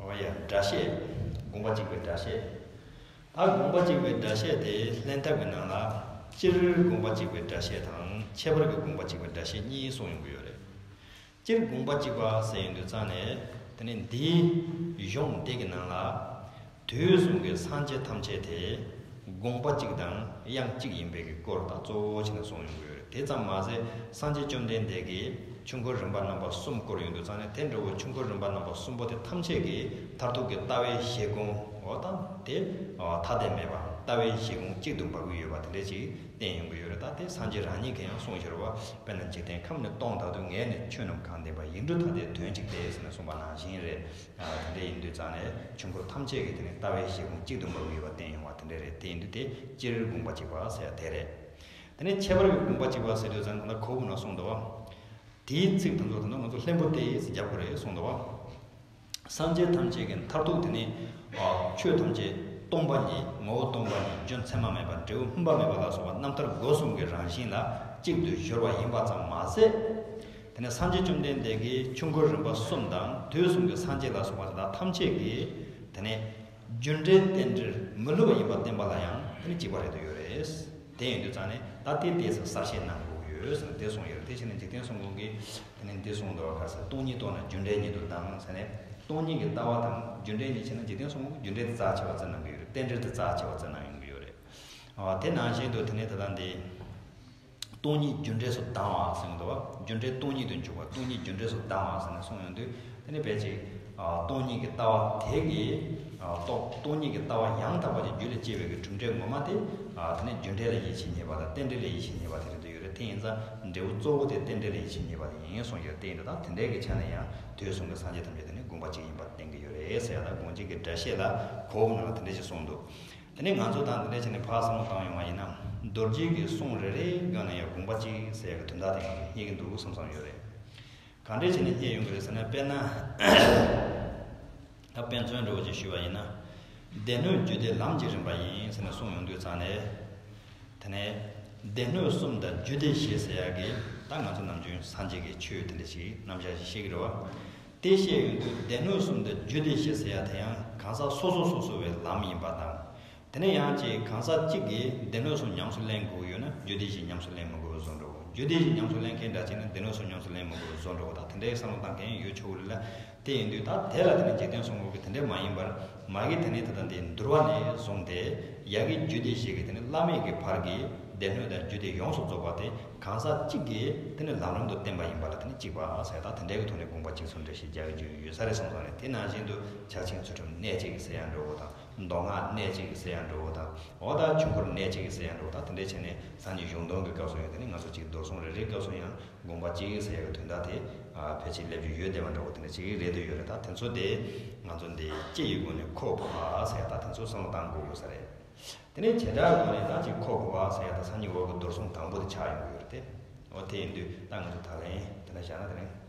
འོ་ཡ་སྒྲ་བཤད། དགོངས་པ་གཅིག་པའི་སྒྲ་བཤད། ད་དགོངས་པ་གཅིག་པའི་སྒྲ་བཤད་དེ་ལྷན་ཐབས་ཀྱི་ནང་ལ་སྤྱིར་དགོངས་པ་གཅིག་པའི་སྒྲ་བཤད་དང་ཁྱད་པར་གྱི་དགོངས་པ་གཅིག་པའི་སྒྲ་བཤད་གཉིས་གསུངས་ཡོང་གི་ཡོད་རེད། སྤྱིར་དགོངས་པ་གཅིག་པ་ཟེར་ཡོང་དུས་ཙང་ནས། དེ་ནས་འདིའི་གཞུང་དེ་གི་ནང་ལ་དུས་གསུམ་གྱི་སངས་རྒྱས་ཐམས་ཅད་དེ་དགོངས་པ་གཅིག་དང་དབྱངས་གཅིག་ཡིན་པའི་གི་སྐོར་ད་གཙོ་བོ་བྱས་ནས་གསུངས་ཡོང་གི་ཡོད་རེད། དེ་ཙམ་མ་ཟད་སངས་རྒྱས་བཅོམ་ལྡན་འདས་ཀྱིས་ཆོས་འཁོར་རིམ་པ་རྣམ་པ་གསུམ་བསྐོར་ཡོང་དུས་ཙང་ནས། དེ་འདྲ་བོ་ཆོས་འཁོར་རིམ་པ་རྣམ་པ་གསུམ་པོ་དེ་ཐམས་ཅད་ཀྱི་མཐར་ཐུག་གི་ལྟ་བའི་བཞེད་དགོངས་འོ་ད་དེ་ཐ་དད་མེད་པ་ལྟ་བའི་བཞེད་དགོངས་གཅིག་ཏུ་འབབ་ཀྱི་ཡོད་པ་དེ་འདྲ་ཅིག་བསྟན་ཡོང་གི་ཡོད་རེད། ད་དེ་སངས་རྒྱས་རང་ཉིད་ཀྱིས་ཡང་གསུངས་ཤེས་པ། དཔེར་ན་འཇིག་རྟེན་ཁམས་ནི་སྟོང་དག་དུས། ངས་ནི་ཆོས་རྣམས་གང་བསྟན་པ། ཡིག་འབྲུ་ཐ་དད་དོན་གཅིག་སྟེ་ཟེར་ནས་གསུངས་པ་ནང་བཞིན་རེད། དེ་འདྲ་ཡིན་དུས་ཙང་ནས་ཆོས་འཁོར་ཐམས་ཅད་ཀྱི་དེ་ནི་ལྟ་བའི་བཞེད་དགོངས་གཅིག་ཏུ་འབབ་ཀྱི་ཡོད་པ་བསྟན་ཡོང་བ་དེ་འདྲ་རེད། དེ་ཡིན་དུས་དེ་སྤྱིར་དགོངས་པ་གཅིག་པ་ཟེར་ཡ་དེ་རེད། དེ་ནས་ཁྱད་པར་གྱི་དགོངས་པ་གཅིག་པ་ཟེར་དུས་ཙང་ད་ལྟ་གོང་དུ་ན་གསུངས་འདུག་བ། དེའི་ཚིག་དེ་ཚོ་ད་ལྟ་ང་ཚོ་ལྷན་པོ་སྟེ་ཟེར་རྒྱག་དགོས་རེད་གསུངས་འདུག་བ། སངས་རྒྱས་ཐམས་ཅད་ཀྱི་མཐར་ཐུག་དེ་ནི་ཆོས་ཐམས་ཅད་སྟོང་པ་ཉིད། ངོ་བོ་སྟོང་པ་ཉིད། རྒྱུ་མཚན་མ་མེད་པ། འབྲས་བུ་སྨིན་པ་མེད་པ་ལ་སོགས་པ་རྣམ་ཐར་སྒོ་གསུམ་གྱི་རང་བཞིན་ལ་གཅིག་ཏུ་སྦྱོར་བ་ཡིན་པ་ཙམ་མ་ཟད། དེ་ནས་སངས་རྒྱས་བཅོམ་ལྡན་འདས་ཀྱིས་ཆོས་འཁོར་རིམ་པ་གསུམ་དང་དུས་གསུམ་གྱི་སངས་རྒྱས་ལ་སོགས་པ་དེ་དག་ཐམས་ཅད་ཀྱིས་དེ་ནས་རྒྱུ་འབྲས་རྟེན་འབྲེལ་མི་བསླུ་བ་ཡིན་པ་བསྟན་པ་ལ་ཡང་དེ་ནི་གཅིག་པ་རེད་དུ་ཡོད་རེད། དེ་ཡིན་དུས་ཙང་ནས་ད་དེ་ཏོག་ཙམ་གསལ་བཤད་གནང་དགོས་ཀྱི་ཡོད་ཟེར་ནས་དེ་གསུངས་ཡོད་རེད། དེ་བྱས་ནས་འཇིག་རྟེན་གསུམ་མགོན་གྱིས་དེ་ནས་འདི་གསུངས་འདུག་བ། ག་ས་སྟོང་ཉིད་རྟོགས་ན་རྒྱུ་འབྲས་ཉིད་དུ་ལྡང་ཟེར་ནས། སྟོང་ཉིད་ཀྱི་ལྟ་བ་དང་རྒྱུ་འབྲས་གཉིས་བྱས་ན་འཇིག་རྟེན་གསུམ་མགོན་གྱིས་རྒྱུ་འབྲས་དེ་རྩ་ཆེ་བ་བརྩི་གནང་གི་ཡོད་རེད། རྟེན་འབྲེལ་དེ་རྩ་ཆེ་བ་བརྩི་གནང་ཡོང་གི་ཡོད་རེད། ཨ་དེ་ནང་བཞིན་དུ་དེ་ནས་ད་ལྟ་འདི་སྟོང་ཉིད་རྒྱུ་འབྲས་སུ་ལྡང་བ་ཟེར་གྱི་འདུག་བ། རྒྱུ་འབྲས་སྟོང་ཉིད་དུ་འཇུག་པ། སྟོང་ཉིད་རྒྱུ་འབྲས་སུ་ལྡང་བ་ཟེར་ནས་གསུངས་ཡོང་དུས། དེ་ནི་ཕལ་ཆེར་ཨ་སྟོང་ཉིད་ཀྱི་ལྟ་བ་དེ་གི་ཨ་རྟོགས། སྟོང་ཉིད་ཀྱི་ལྟ་བ་ཡང་དག་པ་དེ་རྒྱུ་ལས་སྐྱེས་པའི་གི་གྲུབ་འབྲས་ངོ་མ་དེ། ཨ་དེ་ནི་རྒྱུ་འབྲས་ལ་ཡིད་ཆེས་རྙེད་པ་དང་རྟེན་འབྲེལ་ལ་ཡིད་ཆེས་རྙེད་པ་དེ་རེད་འདུག་ཡོད་རེད། དེ་ཡིན་ཙང་འབྲས་བུ་གཙོ་བོ་དེ་རྟེན་འབྲེལ་ལ་ཡིད་ཆེས་རྙེད་པ་དེ་ཡིན་གསུངས་ཡོད། དེ་ཡིན་དུས་ད་དེ་འདྲའི་གི་ཆ་ནས་ཡང་དུས་གསུམ་གྱི་སངས་རྒྱས་ཐམས་ཅད་དེ་ནི་དགོངས་པ་གཅིག་ཡིན་པར་བསྟན་གྱི་ཡོད་རེད་ཟེར་ཡ་ད་དགོངས་གཅིག་གི་སྒྲ་བཤད་ལ་གོ་བ་ནང་ལ་དེ་འདྲ་ཞིག་གསུངས་འདུག་དེ་ནས་ང་ཚོ་དང་དེ་འདྲ་བྱས་ནས་ཕར་བསམ་བློ་བཏང་ཡོང་བ་ཡིན་ན། རྡོ་རྗེ་གི་གསུང་རེ་རེའི་སྒང་ནས་ཡང་དགོངས་པ་གཅིག་ཟེར་ཡག་གི་དོན་དག་དེ་ཡང་རྙེད་ཀྱི་འདུག་བསམ་བསམ་ཡོད་རེད། ག་འདྲ་བྱས་ནས་རྙེད་ཡོང་གི་རེད་ཟེར་ན། དཔེར་ན་ད་དཔེ་མཚོན་འདྲ་བོ་ཅིག་ཞུས་པ་ཡིན་ན། སྡེ་སྣོད་རྒྱུད་སྡེ་ལམ་གྱི་རིམ་པ་ཡིན་ཟེར་ནས་གསུངས་ཡོང་དུས་ཙང་ནས། དེ་ནས་སྡེ་སྣོད་གསུམ་དང་རྒྱུད་སྡེ་བཞི་ཟེར་ཡག་གི་ད་ང་ཚོ་ནམ་རྒྱུན་སངས་རྒྱས་ཀྱི་ཆོས་དེ་འདྲ་ཞིག་རྣམ་གཞག་ཞིག་བཤད་ཀྱི་རེད་བ། དེ་བཤད་ཡོང་དུས་སྡེ་སྣོད་གསུམ་དང་རྒྱུད་སྡེ་བཞི་ཟེར་ཡག་དེ་ཡང་གང་ཟག་སོ་སོ་སོ་སོ་བའི་ལམ་ཡིན་པ་དང་། དེ་ནས་ཡང་ཅིག་གང་ཟག་གཅིག་གིས་སྡེ་སྣོད་གསུམ་ཉམས་སུ་ལེན་དགོས་ཡོད་ན་རྒྱུད་སྡེ་བཞི་ཉམས་སུ་ལེན་མི་དགོས་པའི་བཟོ་འདྲ་བོ། རྒྱུད་སྡེ་བཞི་ཉམས་སུ་ལེན་མཁན་འདྲ་བྱས་ན་སྡེ་སྣོད་གསུམ་ཉམས་སུ་ལེན་མི་དགོས་པའི་བཟོ་འདྲ་བོ་དང་དེ་འདྲའི་བསམ་བློ་བཏང་མཁན་ཡོད་ཆོག་གི་རེད་ལ། དེ་ཡིན་དུས་ད་དེ་ལ་དེ་ནི་འཇིག་རྟེན་གསུམ་མགོན་གྱིས་དེ་འདྲ་མ་ཡིན་པར། མ་གི་དེ་ནི་ད་ལྟ་འདི་འདུལ་བ་ནས་བཟུང་སྟེ་ཡ་གི་རྒྱུད་སྡེ་བཞི་གི་དེ་ནི་བླ་མེད་ཀྱི་བར་གྱི་སྡེ་སྣོད་དང་རྒྱུད་སྡེ་ཡོངས་སུ་རྫོགས་པ་དེ་གང་ཟག་གཅིག་གིས་དེ་ནི་ལམ་རིམ་དུ་བསྟན་པ་ཡིན་པ་ལ་དེ་ནི་གཅིག་པ་ཟེར། ད་དེ་འདྲའི་གི་ཐོག་ནས་དགོངས་པ་གཅིག་གསུང་འགྲེལ་ཞིག་རྒྱག་རྒྱུ་ཡོད་ས་རེད་བསམ་སོང་ནས། དེ་ནང་བཞིན་དུ་ཕྱག་ཆེན་ཚུལ་ཁྲིམས་གནད་གཅིག་གི་ཟེར་ཡང་འགྲོ་བོ་དང་། མདོ་སྔགས་གནད་གཅིག་གི་ཟེར་ཡང་འགྲོ་བོ་དང་། འོ་ད་ཆོས་འཁོར་གནད་གཅིག་གི་ཟེར་ཡང་འགྲོ་བོ་དང་། དེ་འདྲའི་བྱས་ནས་སངས་རྒྱས་གཞུང་དོན་གྱི་སྐབས་སུ་ཡང་དེ་ནི་ང་ཚོ་གཅིག་མདོར་གསུངས་རེ་རེའི་སྐབས་སུ་ཡང་དགོངས་པ་གཅིག་ཟེར་ཡག་གི་དོན་དག་དེ་ཕལ་ཆེར་སླེབས་རྒྱུ་ཡོད་བསྡད་པ་འདྲ་བོ་དེ་འདྲ་ཅིག་རེད་འདུག་ཡོད་རེད། ད་དེ་ཚོ་དེ་ང་ཚོ་འདི་སྤྱི་ཡི་སྒོ་ནས་ཁོག་ཕུབ་པ་ཟེར་ཡག་ད་དེ་ཚོ་བསམ་བློ་བཏང་དགོས་དགོས་ས་རེད། དེ་ནས་བྱེ་བྲག་སྒོ་ནས་ད་ཅིག་ཁོག་ཕུབ་པ་ཟེར་ཡག་ད་སངས་རྒྱས་འོག་གི་མདོར་གསུངས་དང་པོ་དེ་ཆགས་ཡོང་གི་ཡོད་རེད་དེ། འོ་དེ་ཡིན་དུས་ད་ང་ཚོ་ད་ལན་དེ་འདྲ་བཞག་ན་དེ་རིང་